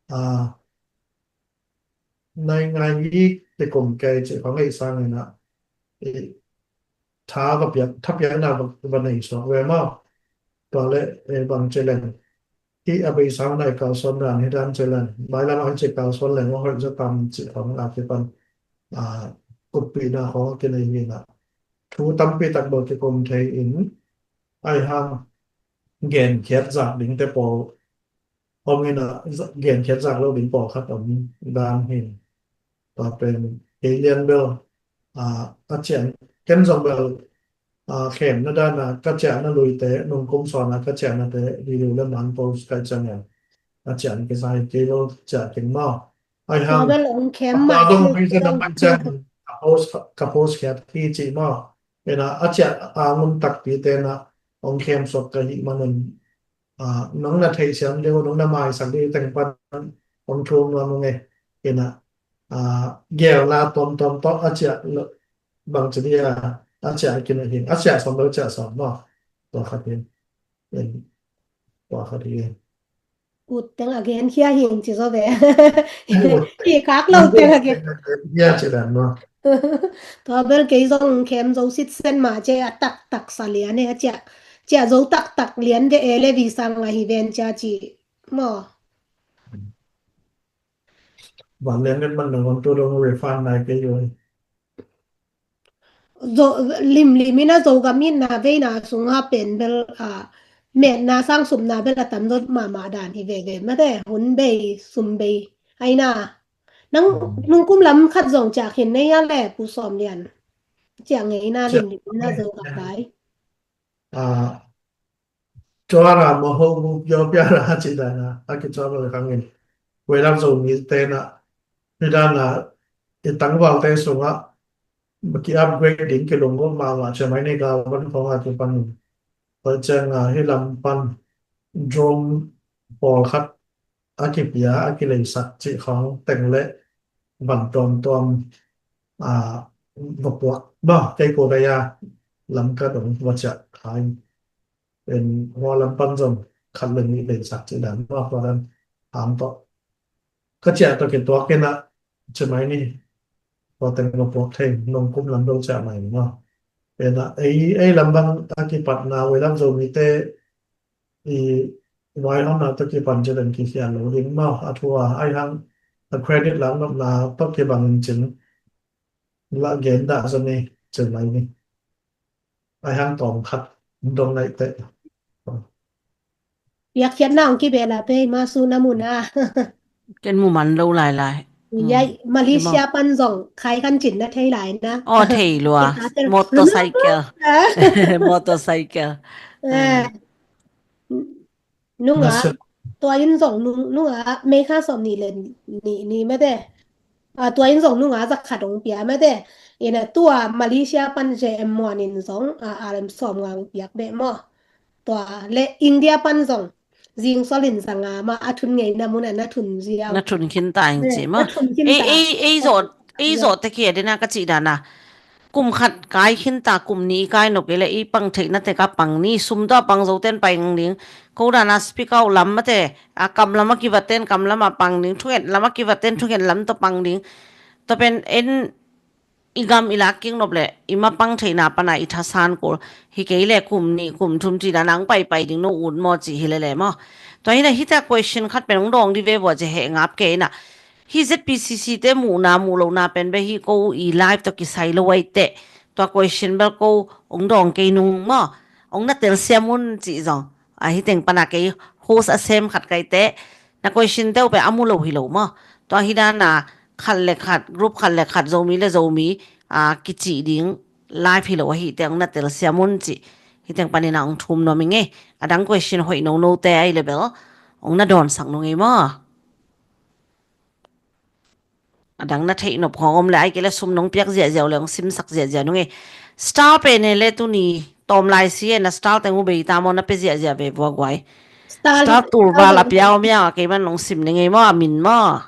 a nai ngai i te kum kei cih khawng ai sangin ah i tha va piak tha piakna va nei suak ve maw. Tua le bang ci leng hi a beisa hun a i kalsuan dan hi dan ci leng mailam a hi ci kalsuan leng a hoih zaw tam cih khawng a kipan kuppihna khawng a kinei hi na thu tampi tak bel kikum thei in ai hang genkhiat zak ding te pawl om in a genkhiat zak lo ding pawlkhat om dan hi. Tua pen kei lian bel a cian ken zong bel khemna dana ka ciahna luite nungkum sawna ka ciahnate video le man post kai ciangin a cian kisa hi kei lo ciah keng maw. Ai hang bel ong khem ma dong hi zan a man ciang ka post khiat hi ci maw. Ena a ciah a ngun takpi tena ong khem suak ka hi manun nong na theihsiam deuh nong na maisak deuh teng pan ong thum nuam ong e. Ena gelna tuamtuam tawh a ciah bang ci dia a ciah a kinah hin a ciah sawm lo ciah sawm maw. Tua khat hin tua khat hin ut teng a gen khia hing ci zaw ve. Hi khak lo teng a gen khia ci dan maw. Tua bel kei zong khem zo sitsen ma ci a taktak sa lian e a ciah ciah zo taktak lian ve e le vi sang a hi ven cia ci maw. Van lian vet man dong tu dong refund nai kei oi. Zo lim lim ina Zogam itna veina sunga pen bel a metna sang sumna bel a tam zot mahmah dan hi veve mate hun bei sum bei aina. Nang nungkum lam khat zong ciah khin nei a le Pu Sawm Lian ciah ngei ina lim lim ina Zogam bai. Cuara maho mu pio piara ci dana a kicuara le kangin. Kuai lam zo mi tena hi dana i tangval te sunga ki upgrade ding ki lunggulh mahmah cia mai ni ka van khong a ki pan. Tua cianga hi lam pan drone pawlkhat a kipia a kileisak cih khong teng le van tuamtuam a va puak ba kei ko vei a lam ka dong va ciah khai. En hua lam pan zong khat le nih leisak cih dan ba hua dan hang tawh ka ciah tawh kituak kei na, ci mai ni. Tua teng lo puak thei, nong kum lam do ciah mai ni maw. Ena, ei, ei lam bang a kipatna, ei lam Zomite, i, vai hong na tawh kipan ci den kikhial lo ding maw. A thu a, ai hang, a credit lam nopna tawh kibang in cin. La gen dah zaw ni, cil mai ni. Ai hang tawm khat dong nai teh. Piakkhiatna hong kibel a pei, ma su na mun a. Ken mu man lo lai lai. Yai, Malaysia pan zong khai khan cin na thei lai na. Aw, thei lua. Motorcycle. Motorcycle. Eh. Nunga, tua in zong nung, nunga, May kha sawm nih le nih ni mete. A, tua in zong nunga za khat hong pia mete. Ina tua Malaysia pan J M Muan in zong, a, R M sawm nga hong piak beh maw. Tua le India pan zong, zing sol in za nga ma a thun ngei na mun a na thun ziau. Na thun khin ta ing ci maw. Na thun khin ta. Ei, ei, ei zawh, ei zawh te kia dena ka cih dana. Kum khat kai khin ta, kum nih i kai nop kei le i pang theihna tek a pang ni, sum tawh a pang zo ten pai ngang ding. Ko dana speak out lam mate, a kam lam a kivat ten kam lam a pang ding, thunget lam a kivat ten thunget lam tawh pang ding. Tua pen en i gam i lak kik nop le, i ma pang theihna pana i thasan kul. Hi kei le kum nih, kum thum ci dana ang pai pai ding no ut maw ci hi le le maw. Tua hi na hi ta question khat pen ong dawng di ve vua ci heh ngap kei na. Hi Z P C C te muhna muh lohna pen beh hi ko i live tawh kisai lo ai teh. Tua question bel ko ong dawng kei nung maw. Ong na telsiam un cih zong. A hi teng pana kei host a sem khat kai teh. Na question teuh pen a mu lo hi lo maw. Tua hi dana khat le khat, group khat le khat Zomi le Zomi, a, kicih ding live hi lo ahi teh ong na telsiam un cih. Hi teng panina ong thum nuam i ngei. A dang question hoih no no te ai le bel. Ong na dawnsak nung ei maw. A dang na theih nop khawng om le ai kei le sum nong piak ziahziah uh le hong simsak ziahziah nung e. Star pe ne le tuni tawm lai si e na star teng uh bei ta maw na pe ziahziah ve vua guai. Star tul val a pia om hiam a kei man nong sim ning ei maw a min maw.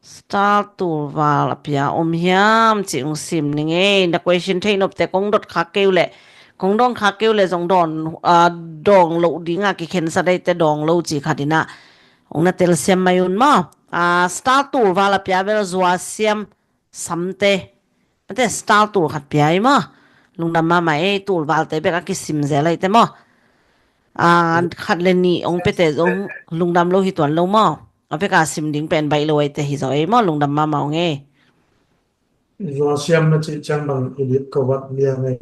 Star tul val a pia om hiam ci hong sim ning ei na question theih nop te kong dot khak kei uh le kong dawng khak kei uh le zong dawn, a, dawng loh ding a kikhensa dai te dawng lo ci khat ina. Ong na telsiam mai un maw. A, star tul val a pia bel zua siam samte. Mate star tul khat pia i maw. Lungdam mahmah ei tul valte bek a kisim zel ai te maw. A, khat le nih ong pete zong lungdam lo hi tuan lo maw. A bek a sim ding pen baih lo ai te hi zaw ei maw lungdam mahmah ong ei. Zua siam na cih ciang bang i dip ko vat liang ei.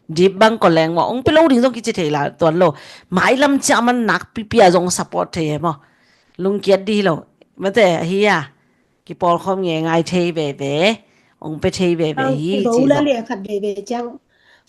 Dip bang ko leng maw ong pe lo ding zong kici thei la tuan lo. Mai lam ciah man nak pipi a zong support thei ei maw. Lungkiat di lo. Mate hi a. Kipawlkhawm nge ngai thei veve. Ong pe thei veve hi ci lo. Khat veve ciang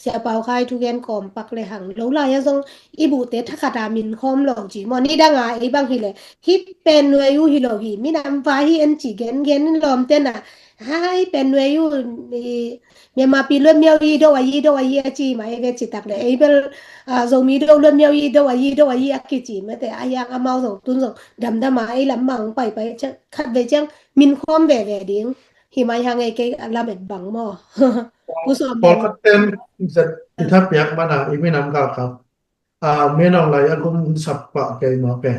Sia Pau Khai thugen kawm pak le hang lo lai a zong i buhte thakhat a min khawm lo ci maw ni dang a ei bang hi le hi pen nuai uh hi lo hi minam vai hi en ci gen gen in lawm ten a hai pen nuai uh i Myanmar pi luat miau i do a i do a i a ci ma ei ve ci tak le ei bel a Zomi do luat miau i do a i do a i a kici mate a yang amau zong tun zong damdam a ei lam mang pai pai khat ve ciang min khawm veve ding. Hi mai hang ei kei a lamet bang maw. Pu Sawm Pawlkhat ten i thapiak mana i minam galkap a minam lai a gum sap pah kei maw pe.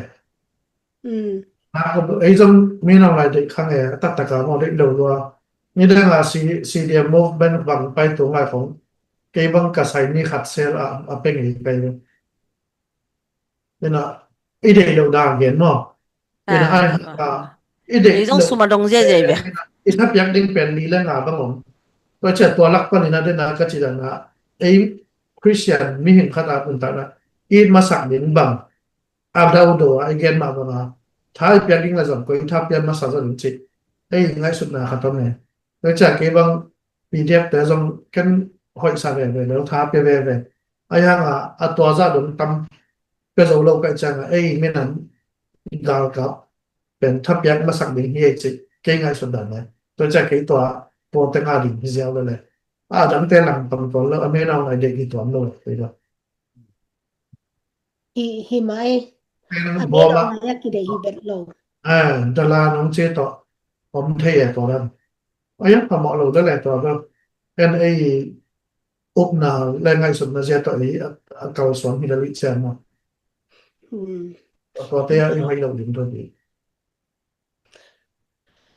Ei zong minam lai deih khang e a taktak a maw deih lo lua. Ni dang a C D M movement bang pai tung lai khong kei bang ka sai ni khat sel a peng i kei. Ina i deih lo dang gen maw. Ina ai ha i deih zong suma dong zia zia bia. I thapiak ding pen li le nga bang om. Tua cia tua lak pan ina dena ka ci dana ei Christian mihing khat a pun tana i masak ding bang a dau do a i gen mah bang a tha i piak ding la zong ko i tha piak masa zong ci ei ngaihsutna khat om e. Tua cia kei bang P D F te zong ken hoihsa veve lo tha pia veve. Ai hanga a tua zah dong tam pia zo lo kai cianga ei minam galkap pen thapiak masak ding hi ei ci kei ngaihsut dan le. Tua cia kei tua tua te nga ding hi ziau le le. A dangte lang pang tuan lo a menau ngai dek hi tuan lo le. Hi, hi mai. Bawma. Dala nong ce tawh om thei e tua dan. Aya phamawh lo dala tua dan. En ei upna le ngaihsutna zia tawh ei a kalsuan hi dali cian maw. Tua te a i hoih lo ding tua di.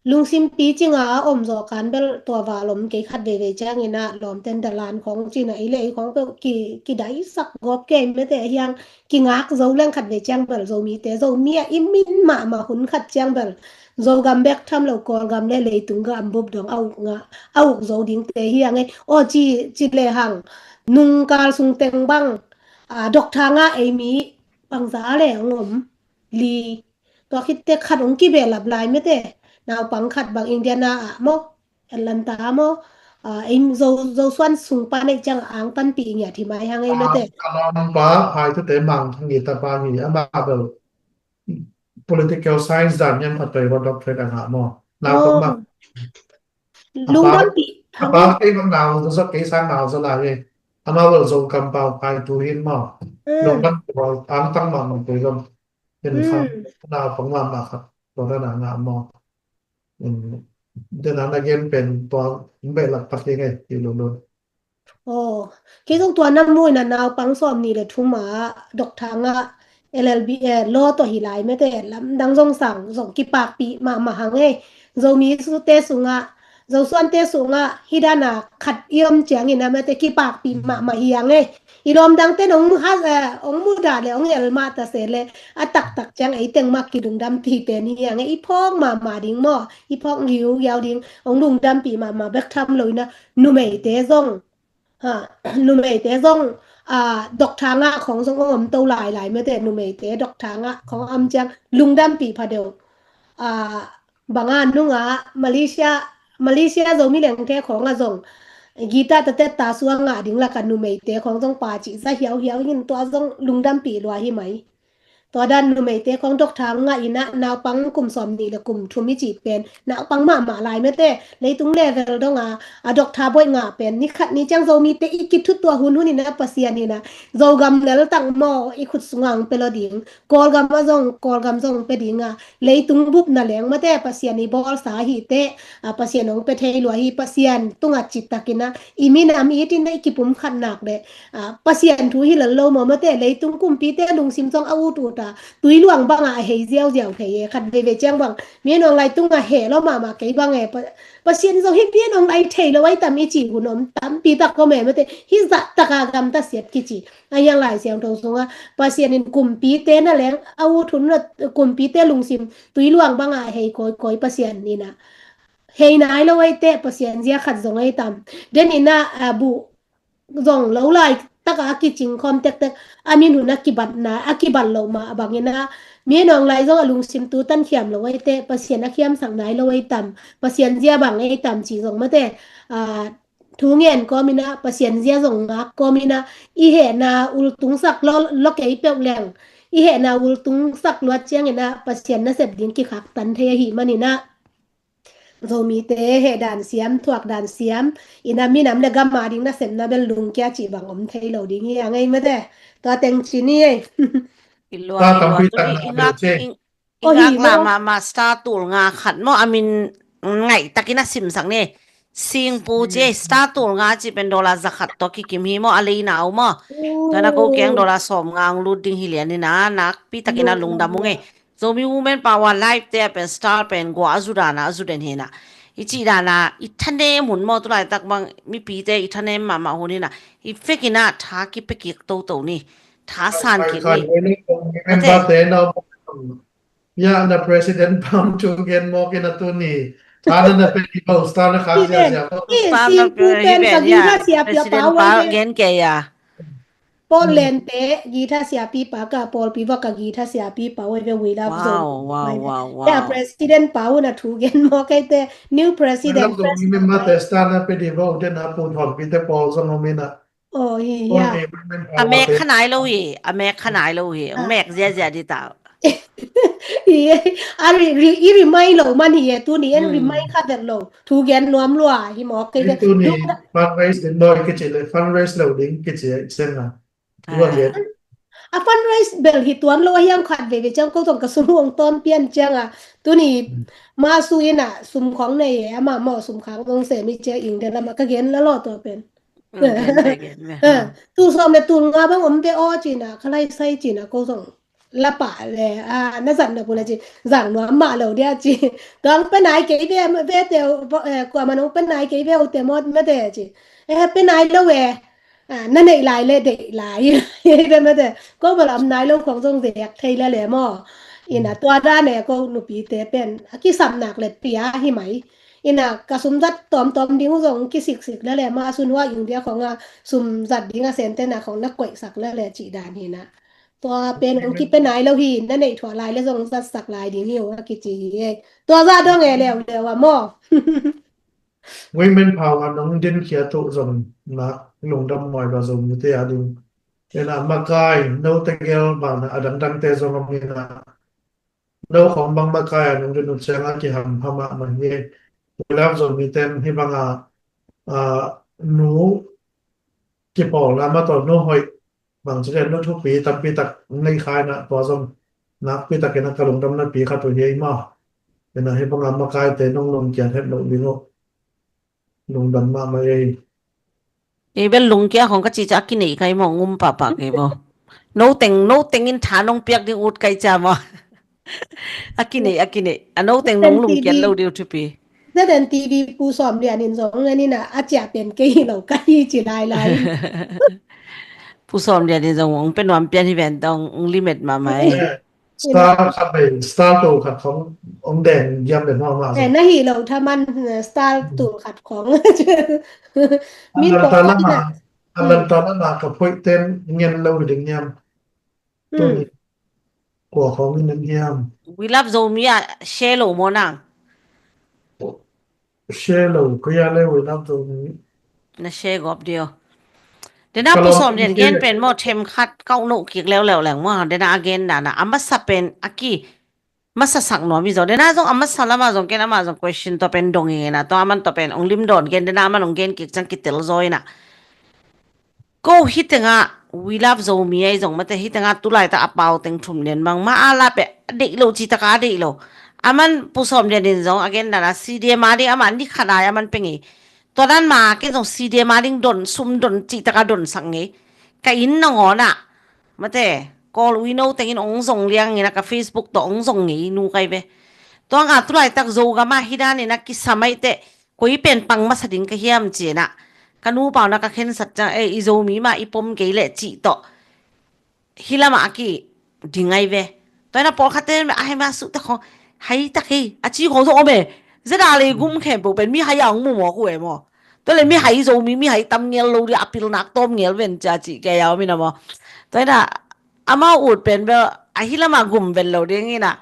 Lungsim picinga a om zawh kan bel tua val om kei khat veivei ciangin ah lawmten dalan khawng cin ah ei le ei khawng peuh ki, kidaisak gawp kei mete a hiang kingak zo leng khat vei ciang bel Zomite, Zomi ah i min mahmah hun khat ciang bel Zogam bek tham lo Kawlgam le leitung gam bup dong a uk ngah, a uk zo dingte hi a ngei. Aw ci, ci le hang nungkal sung teng bang, a, Doctor ngah ei mi bangza le hong om li. Tua khitte khat hong kibehlap lai mete. Naupang khat bang Indiana ah maw, Atlanta ah maw, a, ei Zo, Zosuan sung pan ei ciang ang panpih i ngiat hi mai hang ei mete. A lawmpa hai tute Mang Thang i tapa hi, amah bel political science dan hiam khat pai wa doctorate a ngah maw. Naupang mah. Lungdampih. A pa kei bang nau zaw, kei sang nau zaw lai e. Amah bel Zogam pau phaitu hin maw. Lungdampih wa ang tang mah mah kei bang. Ken khang naupang mahmah khat tua dan a ngah maw. Dena na gen pen tua behlap tak hi ngei ti lulun. Aw, kei zong tua na muina naupang sawm nih le thum ah Doctor ngah, L L B, eh, law tawh hi lai mete, lamdang zong sang zong kipakpih mahmah hang ei. Zomi sute sungah, Zosuante sungah hih dana khat i om ciangin a mete kipakpih mahmah hi hang ei. I lawmdangte nong ha, eh, ong mudah le ong el mah ta se le a taktak ciang ei teng mah kilungdampih pen hi hang ei. I phawk mahmah ding maw, i phawk ngiugiau ding, ong lungdampih mahmah bek tham lo ina numeite zong, ha, numeite zong, a, Doctor ngah khawng zong ong om to lailai mete, numeite Doctor ngah khawng om ciang lungdampih pha deuh. A, banga nunga Malaysia, Malaysia Zomi Lengthe khawng a zong guitar tate ta suang ngah ding laka numeite khawng zong pa cih za hiauhiau hin tua zong lungdampih lua hi mai. Tua dan numeite khawng Doctor ngah ina naupang kum sawm nih le kum thum i cih pen naupang mahmah lai mete, leitung level donga a Doctor boih ngah pen ni khat ni ciang Zomite i kithut tua hunhun ina Pasian ina Zogam lel tang maw i khut sunga ong pia lo ding, Kawlgam a zong Kawlgam zong pia dinga leitung bupna leng mete Pasian i bawlsa hi te, a, Pasian ong pia thei lua hi, Pasian tunga citak ina i minam it ina i kipum khat nak le, a, Pasian thu hi lel lo maw mete, leitung kumpite lungsim zong a ut ut a, tui luang banga a hei ziauziau thei e, khat veivei ciang bang, mi nong lai tunga heh lo mahmah kei bang e, pa, Pasian zong hi mi nong lai thei lo ai tam i ci hun om tampi tak ko me mete, hi zah taka gamta siat kici. A hiang Lai Siangtho sunga Pasian in kumpite na leng a ut hun na kumpite lungsim tui luang banga hei kawikawi Pasian ina hei nai lo ai te Pasian zia khat zong ai tam. Den ina, a, buh zong lo lai taka a kicing khawm tektek, a min hun a kibatna, a kibat lo mah bangina mi nong lai zong a lungsim tu tan khiam lo ai te Pasian a khiamsak nai lo ai tam, Pasian zia bang ai tam ci zong mate, a, thu ngen kawmina Pasian zia zong ngak kawmina i hehna ultungsak lo, lo kei peuh leng, i hehna ultungsak luat ciangina Pasian nasep ding kikhak tan thei ahi manina Zomite heh dan siam, thuak dan siam ina minam le gam a ding nasepna bel lungkia cih bang om thei lo ding hi a ngei mate. Tua teng ci ni ei. I lua, i lua, tu i ngak, i, i ngak la ma, ma star tul nga khat maw, a min ngaih takin a simsak ni. Singpu ci ei, star tul nga ci pen dollar za khat tawh kikim hi maw, a leina uh maw. Tua na ko kiang dollar sawm nga ong lut ding hi lian ina, nakpi takin a lungdam ung ei. Zomi Women Power Live te a pen star pen gua a zu dana, a zu den hina. I cih dana, i thanem hun maw, tulaitak bang mipite i thanem mahmah hun hina. I fekina tha kipekik toto ni. Tha san kik ni. Member te na, ya na president pau thu gen mawk ina tuni. Tha na na pekik pau star na khak zia zia. Star na pekik pen ka gen kei a. Paul Lente, guitar siapipa ka, pawlpi va ka guitar siapipa, we, we, we love Zomi. Wow, wow, wow. Ya, president pa una thu gen mawk ei te, new president. Member te star na pe di va, uten a pun hon pi te Paul zong om ina. Oh, hi, ya. A mek kha nai lo hi, a mek kha nai lo hi, a mek zia zia di ta. I, a ri, ri, i ri mai lo man hi e, tuni en ri mai kha vet lo. Thu gen nuam lua hi mawk kei. Tuni fundraise ding maw kici le, fundraise lo ding kici e, sen na. A fundraise bel hi tuan lo a hiang khat veve ciang ko tong ka sum hong tawm pian cianga. Tuni ma su ina sum khong nei e, ama maw sum khang zong se mi ciang ing de lama ka gen la lo tua pen. Tul sawm le tul nga bang om pe aw cina, ka lai sai cina ko zong. lapah le, a, na zat nop uh le ci, zang nuam mah lo dia ci. Tua hong pe nai kei ve, ve te uh, eh, kuamah hong pe nai kei ve uh te maw, mate ci. Eh, pe nai lo e. A, na neih lai le deih lai. Hi ve mate. Ko bel om nai lo khong zong zek thei le le maw. Ina tua dan e ko nupite pen a kisam nak le pia hi mai. Ina ka sum zat tawmtawm ding uh zong kisiksik le le maw. A sun hua India khong a sum zat ding a sentena khong na koihsak le le cih dan hi na. Tua pen hong kipe nai lo hi, na neih thuah lai le zong zatsak lai ding hi uh a kici hi. Tua zah dong e leuleu a maw. Women power nong dinkhia tuh zong na lungdam mawi lo Zomite a ding. Ena makai, no tegel bana a dangdangte zong om ina. No khong bang makai a nong din uh ciang a kiham hamah mah hi. We love Zomite hi banga, a, nu kipawlna mah tawh no hoih bang ci len no thupi tampi tak nei khai na tua zong nakpi takin a ka lungdamna pi khat uh hi ei maw. Ena hi banga makaite nong lungkiat het loh ding uh. Lungdam mahmah ei. Ei bel lungkia khong ka ci ca a kinei kai maw ngum pahpah kei maw. No teng, no tengin tha nong piak ding ut kai ca maw. A kinei, a kinei. A no teng nong lungkiat lo ding uh thupi. Zaden T V Pu Sawm Lian in zong ngan ina a ciah pen kei hi lo ka hi ci lai lai. Pu Sawm Lian in zong ong pe nuam pian hi ven tong ong limit mahmah ei. Star khat bei, star tul khat khong ong deng giam le hua mah zong. Na hi lo thaman, eh, star tul khat khong. Min ko lama, a lanta lama ka phoih ten ngen lo hi ding hiam. Tuni kua khong in ngen hiam. We love Zomi a share lo maw nang. Share lo, kaya le we love Zomi. Na share gop dio. Dena Pu Sawm Lian gen pen maw them khat kau no kik leuleu leng maw. Dena a gen dana a masa pen a ki masa sak nuam hi zaw. Dena zong a masa lama zong ken ama zong question to pen dong hi ngena to aman to pen ong lim dawn gen dena aman ong gen kik cang kitel zaw ina. Ko hi tenga we love Zomi ai zong mate hi tenga tulai ta a pau teng thum nen mang ma a la pe a deih lo ci taka a deih lo. Aman Pu Sawm Lian in zong a gen dana C D M a ding ama ni khat ai aman pe ngei. Tua dan ma ken zong C D M a ding don sum don ci taka don sak ngei. Ka inn nangawn ah mate Kawl uino tengin ong zong liang ina ka Facebook to ong zong ngei nu kai ve. Tua nga tulai tak Zogam a hi dan ina kisam ai te koi pen pang masa ding ka hiam ci ina. Ka nu pau na ka khensat cang e i Zomi ma i pom kei le ci to. Hi lama a ki ding ai ve. Tua ina pawlkhatte a hai ma suh ta khong hai ta kei a ci khong zong om e. Zeda le gum khempeuh pen mi hai a ong mu mawk uh e maw. Tua le mi hai Zomi mi hai tam ngel lo dia a pilnak tawm ngel ven cia ci kei a om ina maw. Tua ina amau ut pen bel a hi lama gum ven lo ding ina.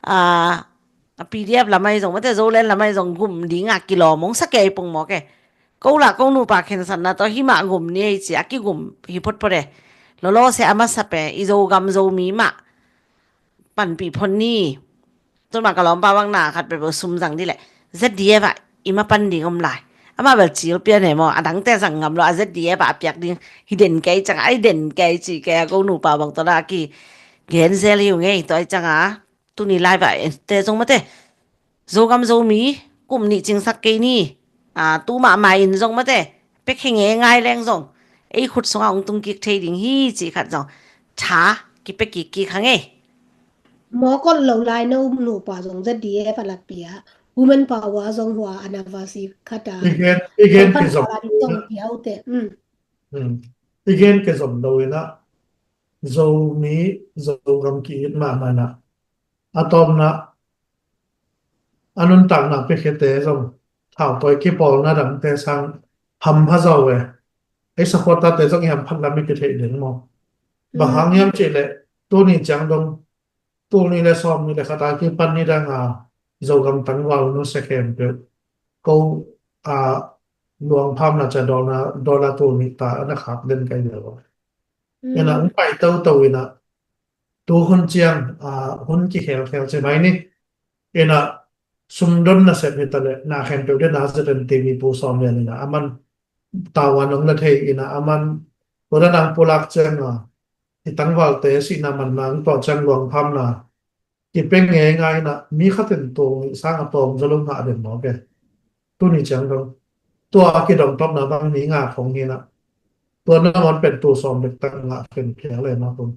A P D F lamai zong mate Zoland lamai zong gum dinga kilawm ong sa kei pung mawk e. Ko la ko nupa khensatna tawh hi mah gum ni ei ci a kigum hi photphot e. Lolo se a masa pe i Zogam Zomi mah panpih phot ni. Tun mah ka lawmpa bang na khat peuh sum zang di leh Z D F ah i ma pan ding om lai. Amah bel cil pian he maw a dangte zang ngam lo a Z D F ah a piak ding hi den kei cang a i den kei ci kei a ko nupa bang tawh na a ki gen zel hi uh ngei tawh ai cang a. Tuni lai va te zong mate Zogam Zomi kum nih cingsak kei ni. A tu mahmah in zong mate pek hi ngei ngai leng zong ei khut sungah hong tung kik thei ding hi cih khat zong tha kipek kik kik hang ei. Mawk ot lo lai no nupa zong Z D F a la pia women power zong hua anavasi khata. I gen i gen kizom lo ina. I gen kizom lo ina Zomi Zogam ki it mahmah ina. A tawpna a nuntakna piakhete zong thautawi kipawlna dangte sang ham hazaw e. Ei supporter te zong i hamphat lam i kitheih ding maw? Bang hang hiam cih leh tuni ciang dong tul nih le sawm nih le khat a kipan ni dang a Zogam tangval nu se khempeuh ko a luangphamna cia dawlna dawla tul nih ta ana khak den kai lel. Ina hong pai toto ina tu hun ciang a hun kikhelkhel ci mai ni. Ina sumdon nasep hi ta le na khempeuh de na zeten timi Pu Sawm Lian ina aman tawa nong la thei ina aman tua dan ang pulak ciang a i tangvalte sihna manna ang tuah ciang luangphamna kipeng ngeingai ina mi khatin tul nih sang a tawm zaw lo ngah den mawk e. Tuni ciang dong tua a kidong tawpna bang mi nga khong hi ina tua nangawn pen tul sawm dek tak ngah ken phial e mawk ung.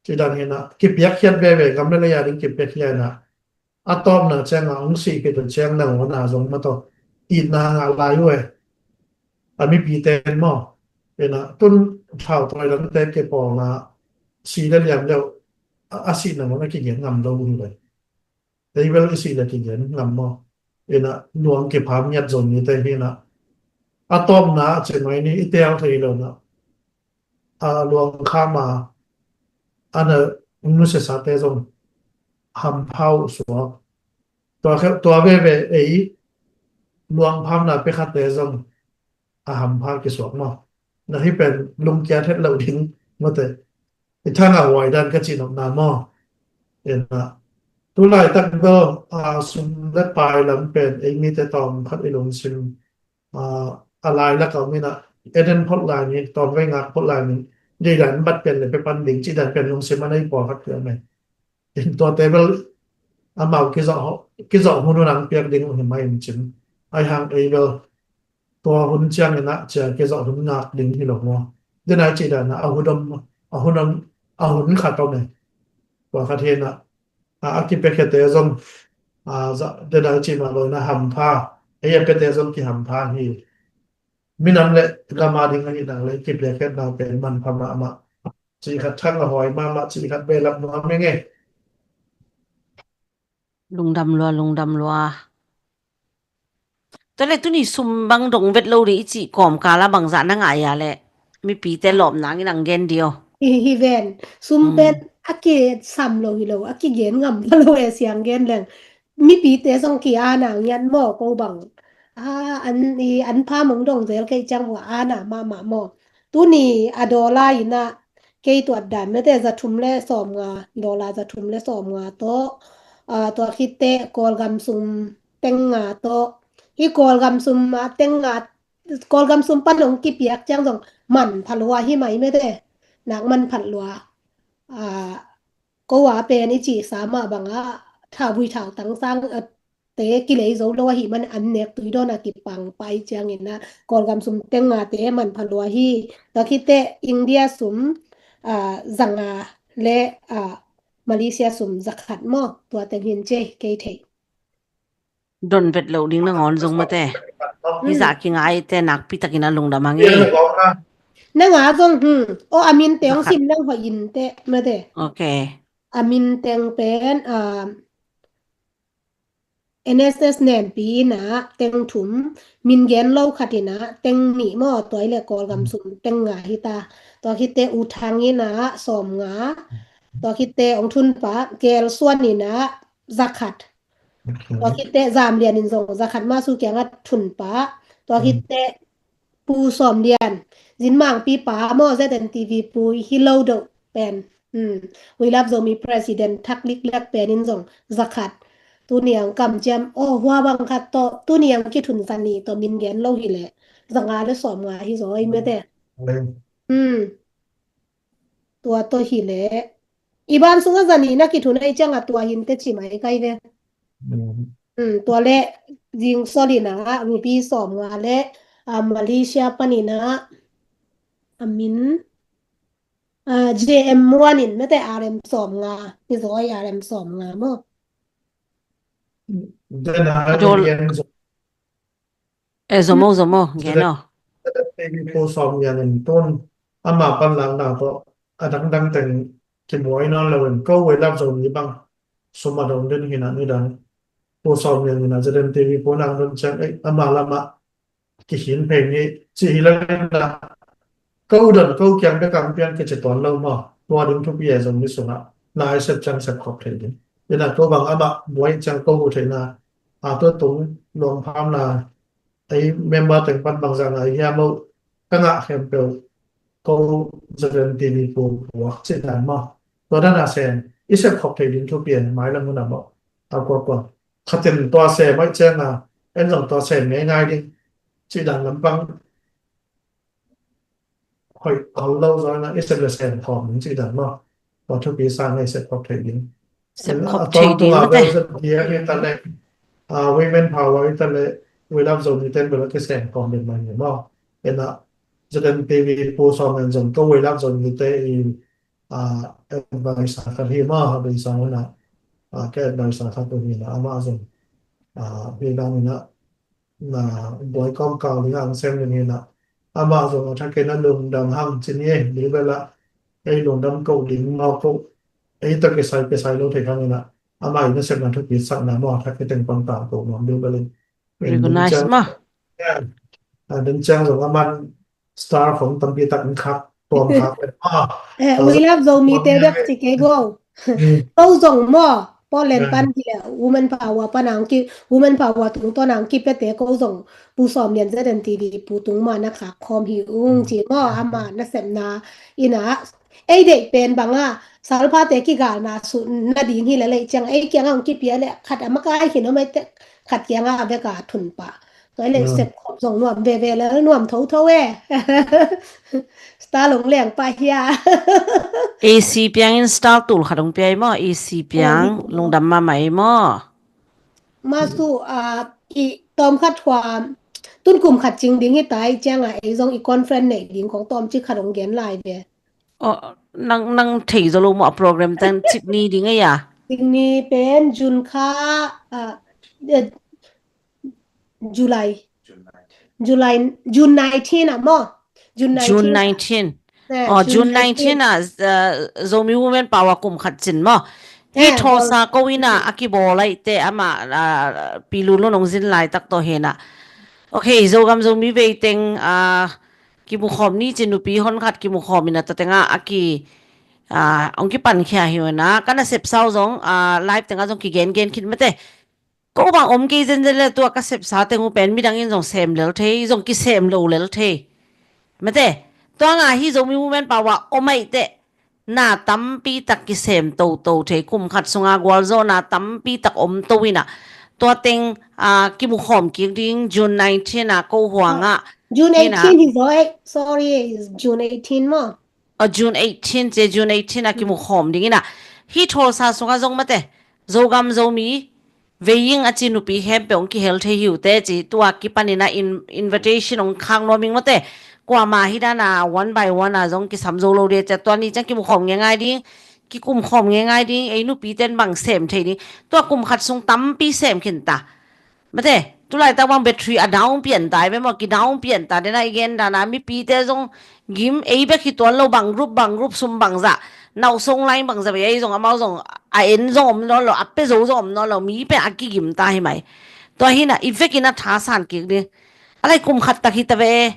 Ci dan hi na, kipiakkhiat veve, gam le lei a ding kipiakkhiat na. A tawpna ciang a hong sih khit uh ciang nangawn a zong mah tawh itna ngah lai uh e. A mipite in maw. Hi na, tun thau tawi dangte kipawlna si le liam deuh a, a sih nangawn a kigen ngam lo uh hi ve. Ei bel i sih le kigen ngam maw. Hi na, luang kipham ngiat zong mite hi na. A tawpna a ci mai ni i tel thei lo na. A luang kham a, a na nusiasate zong hampha uh suak. Tua khe, tua veve ei luang phamna pia khate zong a hampha kisuak maw. Na hi pen lungkiat het lo ding mate. I thang a huai dan ka ci nopna maw. Hi na, tu laitak bel, a, sum le pai lam pen ei mite tawm khat i lungsim, a, a lai lak a om hi na, Eden phot lai ni, tawm vei ngak phot lai ni, dei dan bat pen le pe pan ding ci dan pen lungsim a nei pawlkhat pia mai. In tuate bel amau kizawh ho-, kizawh hun hun ang piak ding uh hi mai in cin. Ai hang ei bel tua hun ciang in a cia kizawh hun ngak ding hi lo maw. Den ai ci dan a, a hun om, a hun om, a hun khat om e. Tua khat hi na, a, a kipiakkhiate zong, a, za, den ai ci mah lo in a hampha, ei a piate zong kihampha hi. Minam le gam a ding ahih nak le kipiakkhiatna pen manpha mahmah. Cih khat thang a huai mahmah, cih khat behlap nuam ing e. Lungdam lua, lungdam lua. Tua le tuni sum bang dong vet lo ding i cih kawmkal a bangzah na ngah a le mipite lawpna in ang gen dih aw. Hi, hi ven. Sum pen a kisam lo hi lo, a kigen ngam lo e siang gen leng. Mipite zong ki-ana ngiat maw ko bang. A, an, i, an pha mong dong zel kei ciang vua ana mahmah maw. Tuni a dollar in a kei tuat dan mete za thum le sawm nga, dollar za thum le sawm nga tawh, a, tua khitte Kawlgam sum teng nga tawh. Hi Kawlgam sum a teng nga, Kawlgam sum pan hong kipiak ciang zong man phalua hi mai mete. Nak man phalua. A, ko a pen i cih sa mah bang a, thauvui thautang sang, a, te kilei zo lo ahih man an nek tui dawn a kipang pai ciangin a Kawlgam sum teng nga te man phalua hi. Tua khitte India sum, a, za nga le, a, Malaysia sum za khat maw, tua teng hin ci kei thei. Don vet lo ding nangawn zong mate. Hi zah kingai te nakpi takin a lungdam ang e. Na nga zong, hmm. O, a min te hong sim nang hoih in te mate. Ok. A min teng pen, a, N S S Nempi in a teng thum, min gen lo khat in a teng nih maw, tua i le Kawlgam sum teng nga hi ta. Tua khitte U Thang in a sawm nga, tua khitte Ong Thun Pa, Kel Suan in a za khat. Tua khitte Zam Lian in zong za khat mah su kiang a thun pa. Tua khitte Pu Sawm Lian, Zin Mangpi pa maw, Z N T V pu hi lo deuh pen. Hmm. We Love Zomi President thak liklek pen in zong za khat. Tuni ang kam ciam, oh, hua bang khat tawh, tuni ang kithun za nih tawh min gen lo hi leh. Za nga le sawm nga hi zaw i mete. Hmm. Tua tawh hi leh. I ban sung a za nih na kithun a i ciang a tua hin te ci mai kai ve. Hmm, tua le zing sol in a rupi sawm nga le, a, Malaysia pan in a, a min, a, J M Muan in mete R M sawm nga, i zaw i R M sawm nga maw. Den a Adol. Gen zo. E, zomo, zomo, gen aw. Pu Sawm Lian in tun ama panlakna tawh a dangdang teng kibuai nawn lo in ko We Love Zomi bang sum a dong den hi na ni dang. Pu Sawm Lian in a Z N T V pu nang don ciang, ei, ama lamah kikhin phei ni ci hi lo in a. Ko don ko kiang bek ang pian kici tuan lo maw. Tua ding thupi e Zomi sungah na i sep ciang sep khop thei ding. Ina ko bang amah buai ciang ko hu theihna. A tua tung luang phamna ei member teng pan bangzah na i hiam uh ka ngah khempeuh ko Z N T V pu puak cih dan maw. Tua dan a sem i sep khop thei ding thupi e mailam hun a maw. A kuakua khatin tua sem aih ciang a en zong tua sem ngeingai ding cih dan lampang hoih hau lo zaw na i sep le sem khawm ding cih dan maw. Tua thupi sang i sep khop thei ding. Sep khop thei ding a tua tunga bel zet dia i ta le, a, women power i ta le, We Love Zomi ten bel a kisem khawm ding mah hi maw. Ena Z N T V pu sawm en zong ko We Love Zomi te i, ah, advisor khat hi maw, a beisa hun ah, ah, ka advisor khat uh hi na, amah zong, ah, hi dan in ah, na buai kawmkal ding ah hong sem ding hi na, amah zong a thakin a lungdam hang ci ni, hi bel ah, ei lungdam ko ding maw ko, ei tawh kisai, kisai lo thei hang in ah, amah in a sepna thupi sakna maw, a thak hi teng pang tang ko nuam ding bel in. Recognize maw. Yeah. Ah, dan ciang zong a man star khong tampi tak in khak, tuam khak le. Ah. Eh, we love Zomite bek ci kei go. Hmm. Ko zong maw, Portland pan hi le, women power pan ang ki, women power tungtawn ang ki pete ko zong, Pu Sawm Lian Z N T D, Pu tung ma na khak khawm hi ung ci maw, ama na sepna in ah, ei deih pen bang ah, salphate kigalna sut nading hi le lei ciang, ei kiang ang kipia le, khat a makai khin om ei te, khat kiang ah a vek a thun pah. Tua i le sep khop zong nuam veve le nuam thotho e. Star long leng pah hia. A C piang in star tul khat hong pia i maw, A C piang, lungdam mahmah i maw. Masu, ah, i tawm khat hua, tun kum khat cing ding hi ta i ciang ah, ei zong i conference nei ding kong tawm cik khat hong gen lai ve. Oh, nang, nang thei zo lo maw a program tan cik ni ding ei a? Cik ni pen June kha, ah, eh, July. July, June nineteen ah maw? June nineteen. June nineteen. Eh, oh, June nineteen ah, uh, Zomi Women Power kum khat cin maw? Hi Tulsa ko in ah a kibawl ai te amah, uh, Pi Lun Lun hong zin laitak tawh hi na. Okay, Zogam Zomi vei teng, uh, kimukhawm ni ci nupi hon khat kimukhawm in a tua teng ah a ki, uh, hong kipankhia hi uh na. Ka nasep sau zong, uh, live teng ah zong kigengen khit mate. Ko bang om kei zenzen le tua ka sepsa teng uh pen midang in zong sem lel thei, zong kisem lo lel thei. Mate, tua nga hi Zomi Women Power om ai te, na tampi tak kisem toto thei, kum khat sunga gualzawhna tampi tak om to in ah. Tua teng, ah, kimukhawm kik ding June nineteen ah ko huang ah. June eighteen hi zaw eh. Sorry, June eighteen maw. A June eighteen ci, June eighteen ah kimukhawm ding in ah. Hi Tulsa sungah zong mate, Zogam Zomi vei ing a ci nupi khempeuh hong kihel thei hi uh te ci, tua kipan in ah in-, invitation hong khak nuam ing mate. Kuamah hi dan a one by one ah zong kisam zo lo ding ci, tua ni ciang kimukhawm ngeingai ding, kikumkhawm ngeingai ding, ei nupi ten bang sem thei ding. Tua kum khat sung tampi sem khin ta. Mate, tulaitak bang battery a down pian ta, i ve maw, ki down pian ta, den a i gen dan a, mipite zong gim, ei bek hi tuan lo, bang group, bang group, sum bangzah, nau song lai bangzah, ei zong amau zong, a en zong om nawn lo, a pe zo zong om nawn lo, mi pen a kigim ta hi mai. Tua hi na, i vekin a thasan kik ding. A lai kum khat tak hi ta ve,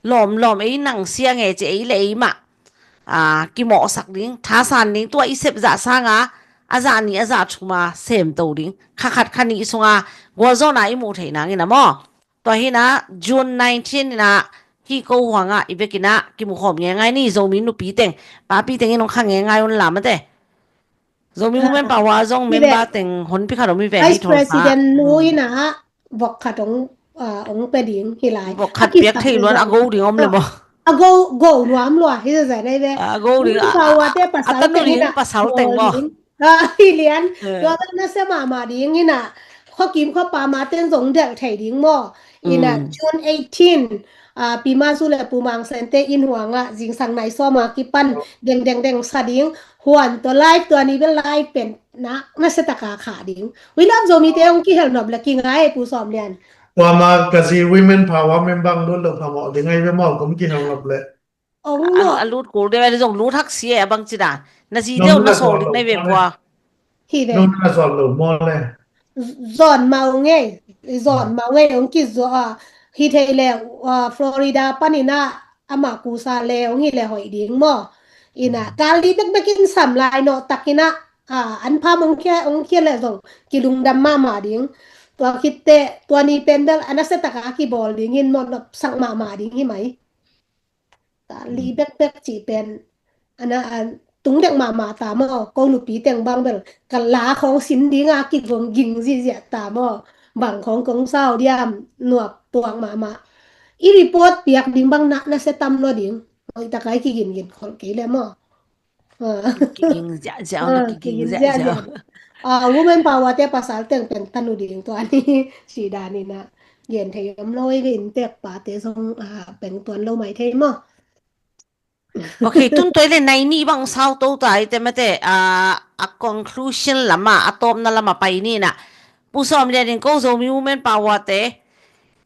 lawm lawm, ei nang sia nge ci, ei le ei mah. Aa, kimawhsak ding, thasan ding, tua i sep zah sanga, a zah nih, a zah thuma, semto ding. Kha khat kha nih sunga, gualzawhna i muh theih nangin a maw. Tua hi na, June nineteen in a, hi ko huang ah, i vekin a, kimukhawm ngeingai ni, Zomi nupi teng, papi teng in hong kha ngeingai un la mate. Zomi Women Power zong member teng honpi khat om hi ve hi Vice President nu in a, vok khat hong, ah, hong pe ding hi lai. Vok khat piak thei luan a go ding om le maw? A go, go nuam lua hi zazai nei ve. A go ding a, a tanu ding pasal teng maw? Hi lian. Tua kan na sia mahmah ding hi na. Khuakim khuapa ma teng zong delh thei ding maw? Hi na June eighteen, ah, Pi Masu le Pu Mang Sen te inn huang ah zingsang nai sawm a kipan deng deng deng sa ding. Huan tua live tua ni bel live pen na, na setaka kha ding. We love Zomite hong kihel nop le kingai Pu Sawm Lian. Tua ma ka zi Women Power member lut lo phamawh ding ai ve maw, kong kihel nop le. Ong a, no. A lut kul deuh a zong lut hak si e a bang ci dan. Na zi deuh na sawl ding nai ve pua. Hi ve. Nong na zon lo maw le. Zon mau ngei. Zon mau ngei ong ki zo a. Hi thei le, ah, Florida panin a ama kusa le ong hi le hoih ding maw. Ina kal di bekbek in sam lai no takin a, ah, an pham ong khia, ong khia le zong kilungdam mahmah ding. Tua khit teh, tua ni pen bel, a nasia taka kibawl ding in maw nop sak mahmah ding hi mai. Ka li bekbek cih pen, ana, a, tung dek mahmah ta maw, ko nupi teng bang bel, ka la khong sin ding a kigong ging ziahziah ta maw, bang khong kong sau diam, nuam tuak mahmah. I report piak ding bang na, nasia tam lo ding, oi takai kigin gin khol kei le maw. Kiging ziahziah, kiging ziahziah. Ah, women power te pasal teng pen tanu ding tua ni si dan ina. Gen thei om lo i ve in tek pa te zong, ah, peng tuan lo mai thei maw. Ok, tun tua le nai nih bang sau to ta i te mate, a, a conclusion lama, a tawpna lama pai ni na. Pu Sawm Lian in ko Zomi Women Power te,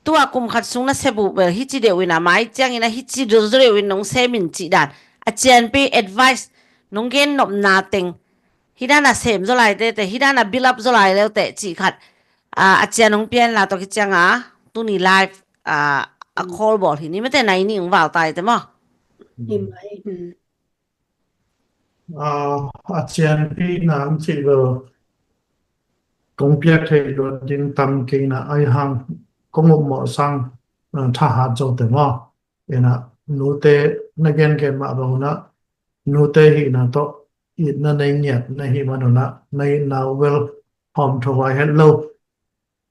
tua kum khat sung na sep uh bel hi ci deuh in a mai ciang in a hi ci deuh deuh in nong sem in ci dan. A cianpi advice nong gen nopna teng. Hi dan a sem zaw lai te te, hi dan a build up zaw lai leu te ci khat. A, a cian nong pian la to ki ciang a, tuni live, a, a call bawl hi ni mate nai nih ong val tai te maw. Hi mai, hmm. A, a cianpi na ang ci bel kong piak thei dua ding tam kei na ai hang kong um mawh sang, a, thahat zo te maw. Ina nute na gen gen mah bang una nute hi na to itna nei ngiat na hi man una na itna vel hawm tho vai het lo.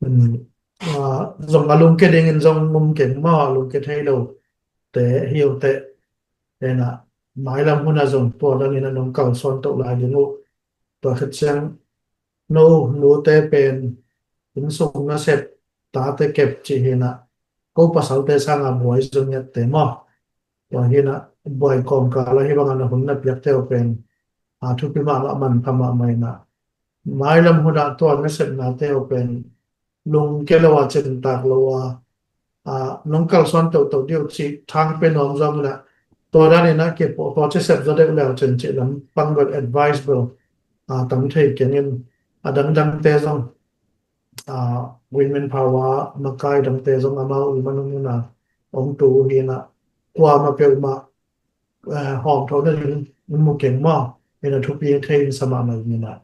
Hmm. A, zong a lungke dingin zong ngum keng maw a lungke thei lo te hi uh te. Ina mailam huna zong tua dan ina nong kalsuan to lai ding uh. Tua khat ciang no nute pen innsung nasep tate kep ci hi na ko pasalte sanga buai zong ngiat te maw. Tua hi na buai kawmkal a hi bang a na hun na piak te uh pen, a, thupi mahmah manpha mahmah ina mailam huna tua nasepna te uh pen lungke lo a cintak lo a, a, nong kalsuan tohtoh diu ci thang pe nuam zong ina tua dan ina kipo ko ci sep zaw deuh leu cin ci lam pang bel advice bel, a, tam thei keng in a dangdang te zong, a, Women Power makai dang te zong amau i manung ina ong tu hi na kuama peuhmah, eh, hawm tho na ding in mu keng maw. Ina thupi thei in sa mahmah ina,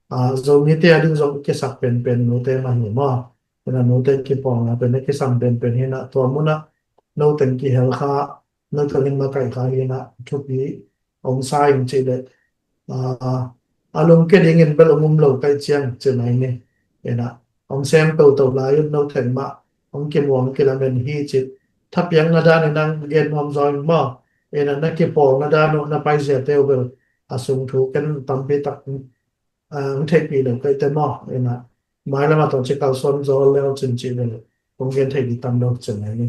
a, Zomi te a ding zong kisak penpen nute mah hi maw. Ina nute kipawlna pen kisam penpen hi na tua muna no teng kihel kha no teng in makai kha hi na thupi ong sa ing ci le, a, a lungke dingin bel ong um lo kai ciang ci mai ni. Ina ong sem toto lai ut no theng mah ong kimuang kilamen hi ci thapiakna dan in ang gen nuam zaw ing maw. Ina na kipawlna dan uh na paizia te uh bel a sung thu ken tampi tak, a, ong theihpih lo kai te maw. Ina mailam a tawh ci kalsuan zaw leu cin ci bel ong gen thei di tam lo cin mai ni.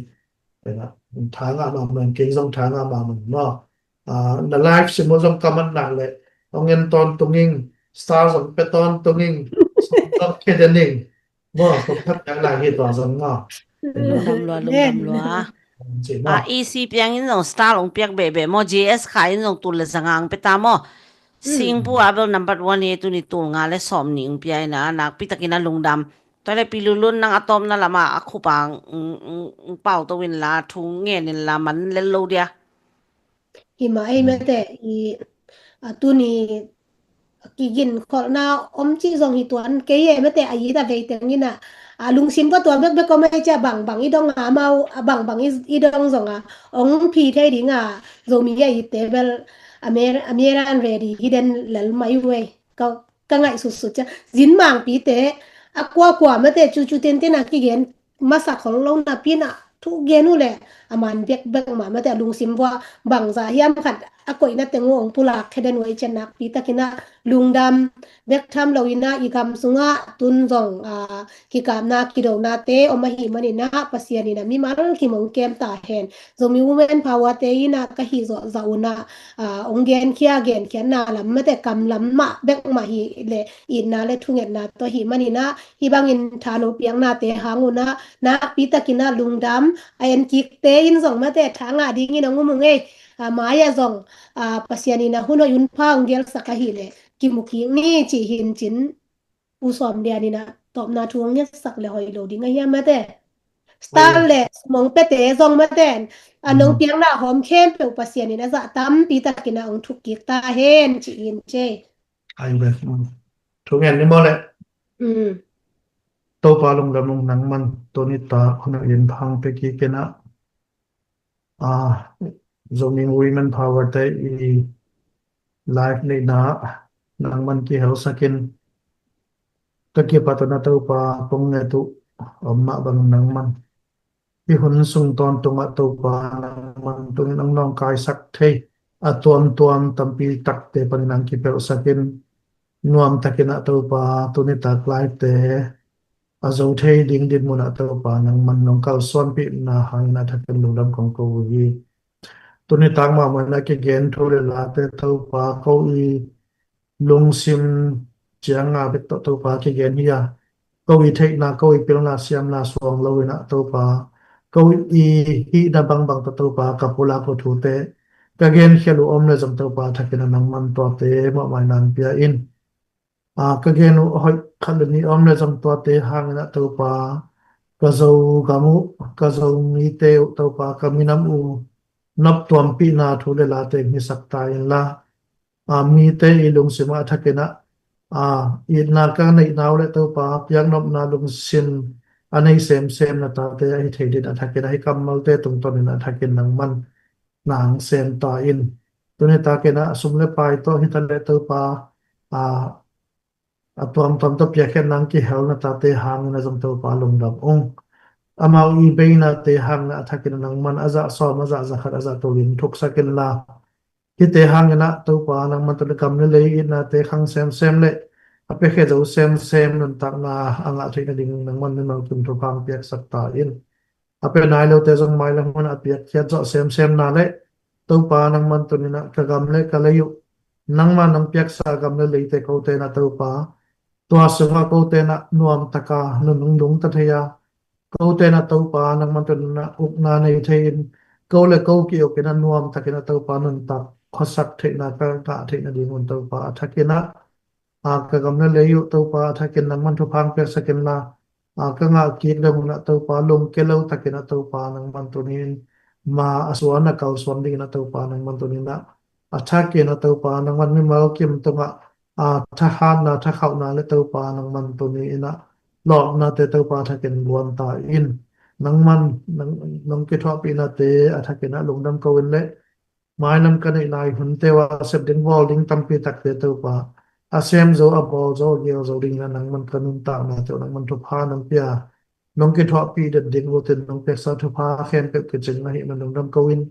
Ina tha ngah mahmah kei zong tha ngah mahmah maw. A, na live sim uh zong ka man nak le ong en tawntung ing, star zong pe tawntung ing, zong khe den ing. Maw, kong khat piak lai hi tua zong maw. Lungdam lua, lungdam lua. Ci maw. A, E C piang in zong star ong piak behbeh maw, J S kha in zong tul le zanga ong pe ta maw. Singpu a bel number one hi tuni tul nga le sawm nih ong pia ina nakpi takin a lungdam. Tua le Pi Lulun nang a tawpna lama a khupa ong, ong, ong pau to in la thu ngen in la man lel lo dia. Hi mah ei mate i, a, tuni kigin kholhna om ci zong hi tuan kei e mate a it a vei teng ina, a, lungsim ko tua bekbek om ei cia bangbang i dong a mau, a, bangbang i, i dong zong a ong phi thei ding a Zomi a itte bel a mer, a mer an ready hi den lel mai uh ei. Ka, ka ngaih sutsut cia zin mangpite a kuakua mate cucu tintin a kigen masa khol lo napi na thu gen uh le a man bekbek mah mate a lungsim vua bangza hiam khat a koihna teng uh ong pulak khe den uh ei cia nakpi takin a lungdam bek tham lo ina i gam sungah tun zong, a, kikapna kidonate om ahi manina Pasian ina mimal kim ong kem ta hen. Zomi Women Power te ina ka hih zawh zah una, a, ong genkhia genkhiatna lam mate kam lam mah bek mah hi le itna le thungetna tawh hi manina hi bangin thalo piaknate hang una nakpi takin a lungdam a en kikte in zong mate tha ngah dingin a ngum ung ei, a, mai a zong, a, Pasian ina hun hoih hun pha ong gelsak ahi le kimu kik ni ci hin cin. Pu Sawm Lian ina tawpna thu ong ngetsak le hoih lo ding a hiam mate. Star le sumong pete zong mate a nong piakna hawm khempeuh Pasian ina zah tampi takin a ong thuk kik ta hen ci in ce. Ai ve. Thu ngen ni maw le. Topa lungdam ung nangman tuni ta hun a in phang pe kik ina. A, Zomi Women Power te i live neihna nangman kihelsakin ka kipat una Topa kong nget uh om mah bang nangman hi hun sung tawntungah Topa nangman tungin ang nawngkaisak thei a tuamtuam tampi takte panin ang kipelhsakin nuamtakin ah Topa tuni tak live te a zo thei ding dinmun ah Topa nangman nong kalsuanpihna hangin a thakin lungdam kong ko uh hi. Tuni tak mahmah in a kigen thu le late Topa, ko i lungsim ciang a bek tawh Topa kigen hi a, ko i theihna, ko i pilna siamna suang lo in a Topa, ko i hihna bangbang tawh Topa ka pulak uh thute ka genkhial uh om le zong Topa, a thakin a nangman tuate mahmah in nang pia in. A, ka gen uh hoih khat le nih om le zong tuate hangin a Topa, ka Zogam uh, ka Zomite uh Topa, ka minam uh noptuampihna thu le late hisak ta inla, a, mite i lungsim ah a thakin a, a, itna ka neihna uh le Topa, piaknopna lungsim a nei semsem na tate ahi thei din a thakin a, hih kammalte tungtawnin a thakin nangman nang sem ta in. Tuni takin a sum le pai tawh hi ta le Topa, a, a tuamtuam tawh piakkhiat nang kihel na tate hangin a zong Topa lungdam ung. Amau i beinate hangin a thakin a nangman a zah sawm, a zah za khat, a zah tulin thuksak inla, hihte hangin a Topa nangman tuni gam le lei itnate khang semsem le a piakhia zo semsem nuntakna a ngah theih nading nangman mimal kim thupha piaksak ta in. A pia nai lote zong mailam hun a piakkhiat zawh semsem na le Topa nangman tunin a ka gam le ka lei uh nangman nang piaksa gam le leite kote na Topa, tua sungah kote na nuamtaka nunung lungta thei a, kote na Topa nangman tunin a ukna nei thei in, ko le ko ki-uk in a nuamtakin a Topa nuntak khuasak theihna ka ngah theih nadingun Topa a thakin a, a, ka gam le lei uh Topa a thakin nangman thupha piaksak inla, a, ka ngah kik le mun a Topa lungke lo takin a Topa nangman tunin ma a suan a kalsuan dingin a Topa nangman tunin a, a thakin a Topa nangman mimal kim tungah, a, thahatna, thakhauhna le Topa nangman tunin a lawpnate Topa a thakin guan ta in. Nangman nang, nong kithuahpihnate a thakin a lungdam ko in le mailam ka neih lai hunte uh a sep ding bawl ding tampi takte Topa, a sem zo, a bawl zo, a gel zo dingin a nangman ka nuntaknate uh nangman thupha nang pia, nong kithuahpih den ding uh tin nong piaksa thupha khempeuh kicing na hih man lungdam ko in,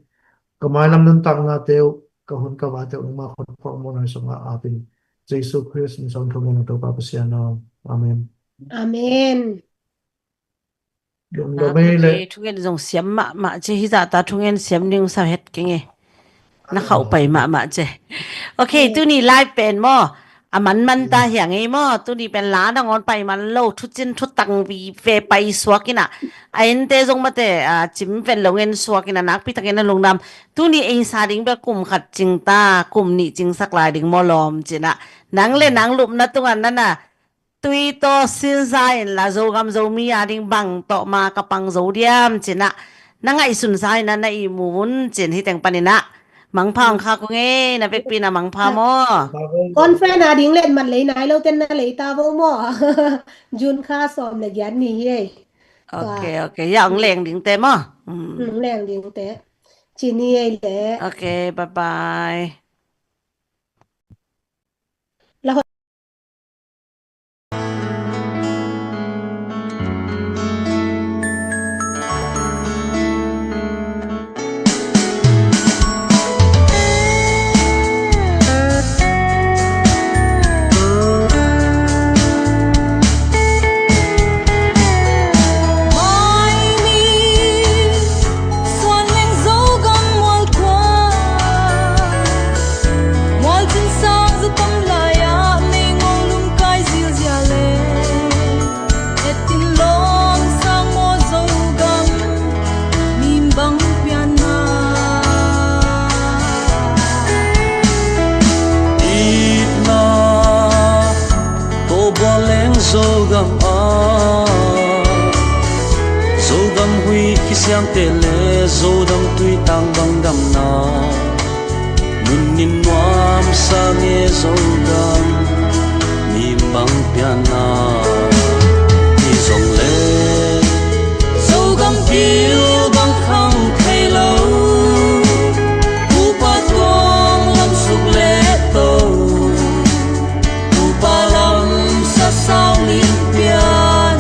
ka mailam nuntaknate uh, ka hun ka vaite uh nangma khut phuak muanhuai sungah apin, Jesu Khrist min sawm thum in a Topa Pasian aw. Amen. Amen. Lungdam ei le. Thungen zong siam mahmah ci, hizahta thungen siam ding sa het keng e. Na khauh pai mahmah ci. Ok, tuni lai pen maw, a manman ta hiang ei maw, tuni pen la nangawn pai man lo, thucin thutang vive pai suak in a, a ente zong mate, a, cim ven lo ngen suak in a, nakpi takin a lungdam. Tuni ei sa ding bel kum khat cing ta, kum nih cingsak lai ding maw lawm ci in a, nang le nang lupna tungah nana tui tawh sinsa inla, Zogam Zomi a ding bang tawh ma ka pang zo diam ci in a, na ngaihsunsa in a, na ihmu un ci in, hih teng panin a mangpha ong kha kong ei, na vekpi in a mangpha maw. Conference a ding letmat lei nai lo ten na lei ta vo maw. June kha sawm le giat ni hi ei. Ok, ok, ya ong leng dingte maw. Ong leng dingte ci ni ei le. Ok, bye bye. Suan leng Zogam mual kua, mual cin sang za tam lai-ah nei ngong lungkai zilzial e. Et in lawm sang maw Zogam, mi bang pianna. Itna Tawh bual leng Zogam ah, Zogam huih kisiamte le Zodam tuitang bang damna. Nunnin nuamsa nge Zogam, mi bang pianna. Hi zong le Zogam pil bang khang thei lo, upa tuang lam suk le to, upa lam sasau lim pian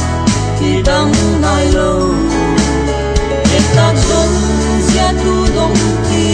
kidang nai lo. Etak zong zia tu dong ti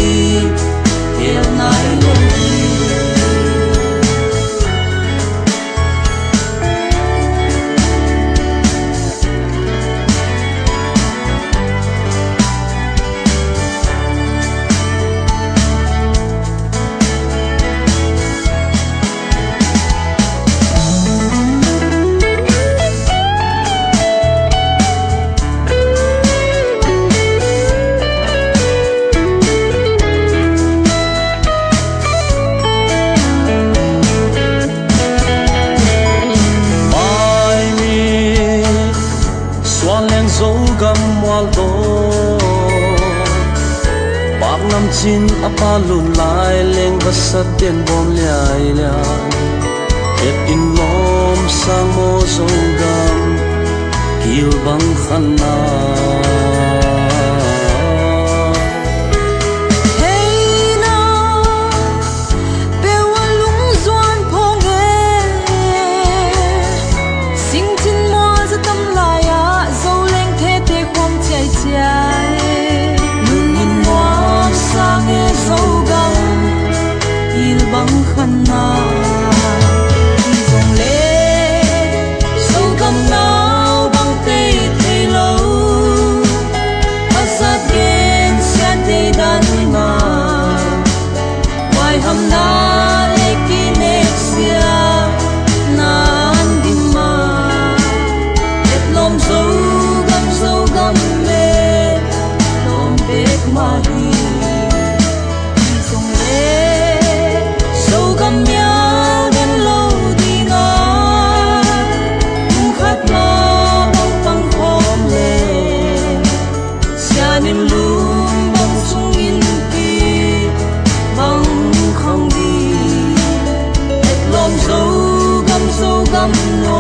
Cin a pa lut lai leng va sat den bawm liailiai. Et in lawm sang maw Zogam, kil bang khan na. Hei na, peuh a lungzuan phawng e. Singcin mual za tam lai-ah Zoleng thete khuam ciaiciai. Nun in muam sang e Zogam, kil bang khan na. Hi zong le Zogam nau bang pei thei lo. A zat gen sian dei dan ma, huaihamna le kineksia nan dim ma. Et lawm Zogam, Zogam le lawm pek mah hi. Hi zong le Zogam mial den lo ding a, kum khat ma bang pang khawm le, sian in lum bang sung in pi bang khang ding. Et lawm Zogam, Zogam lo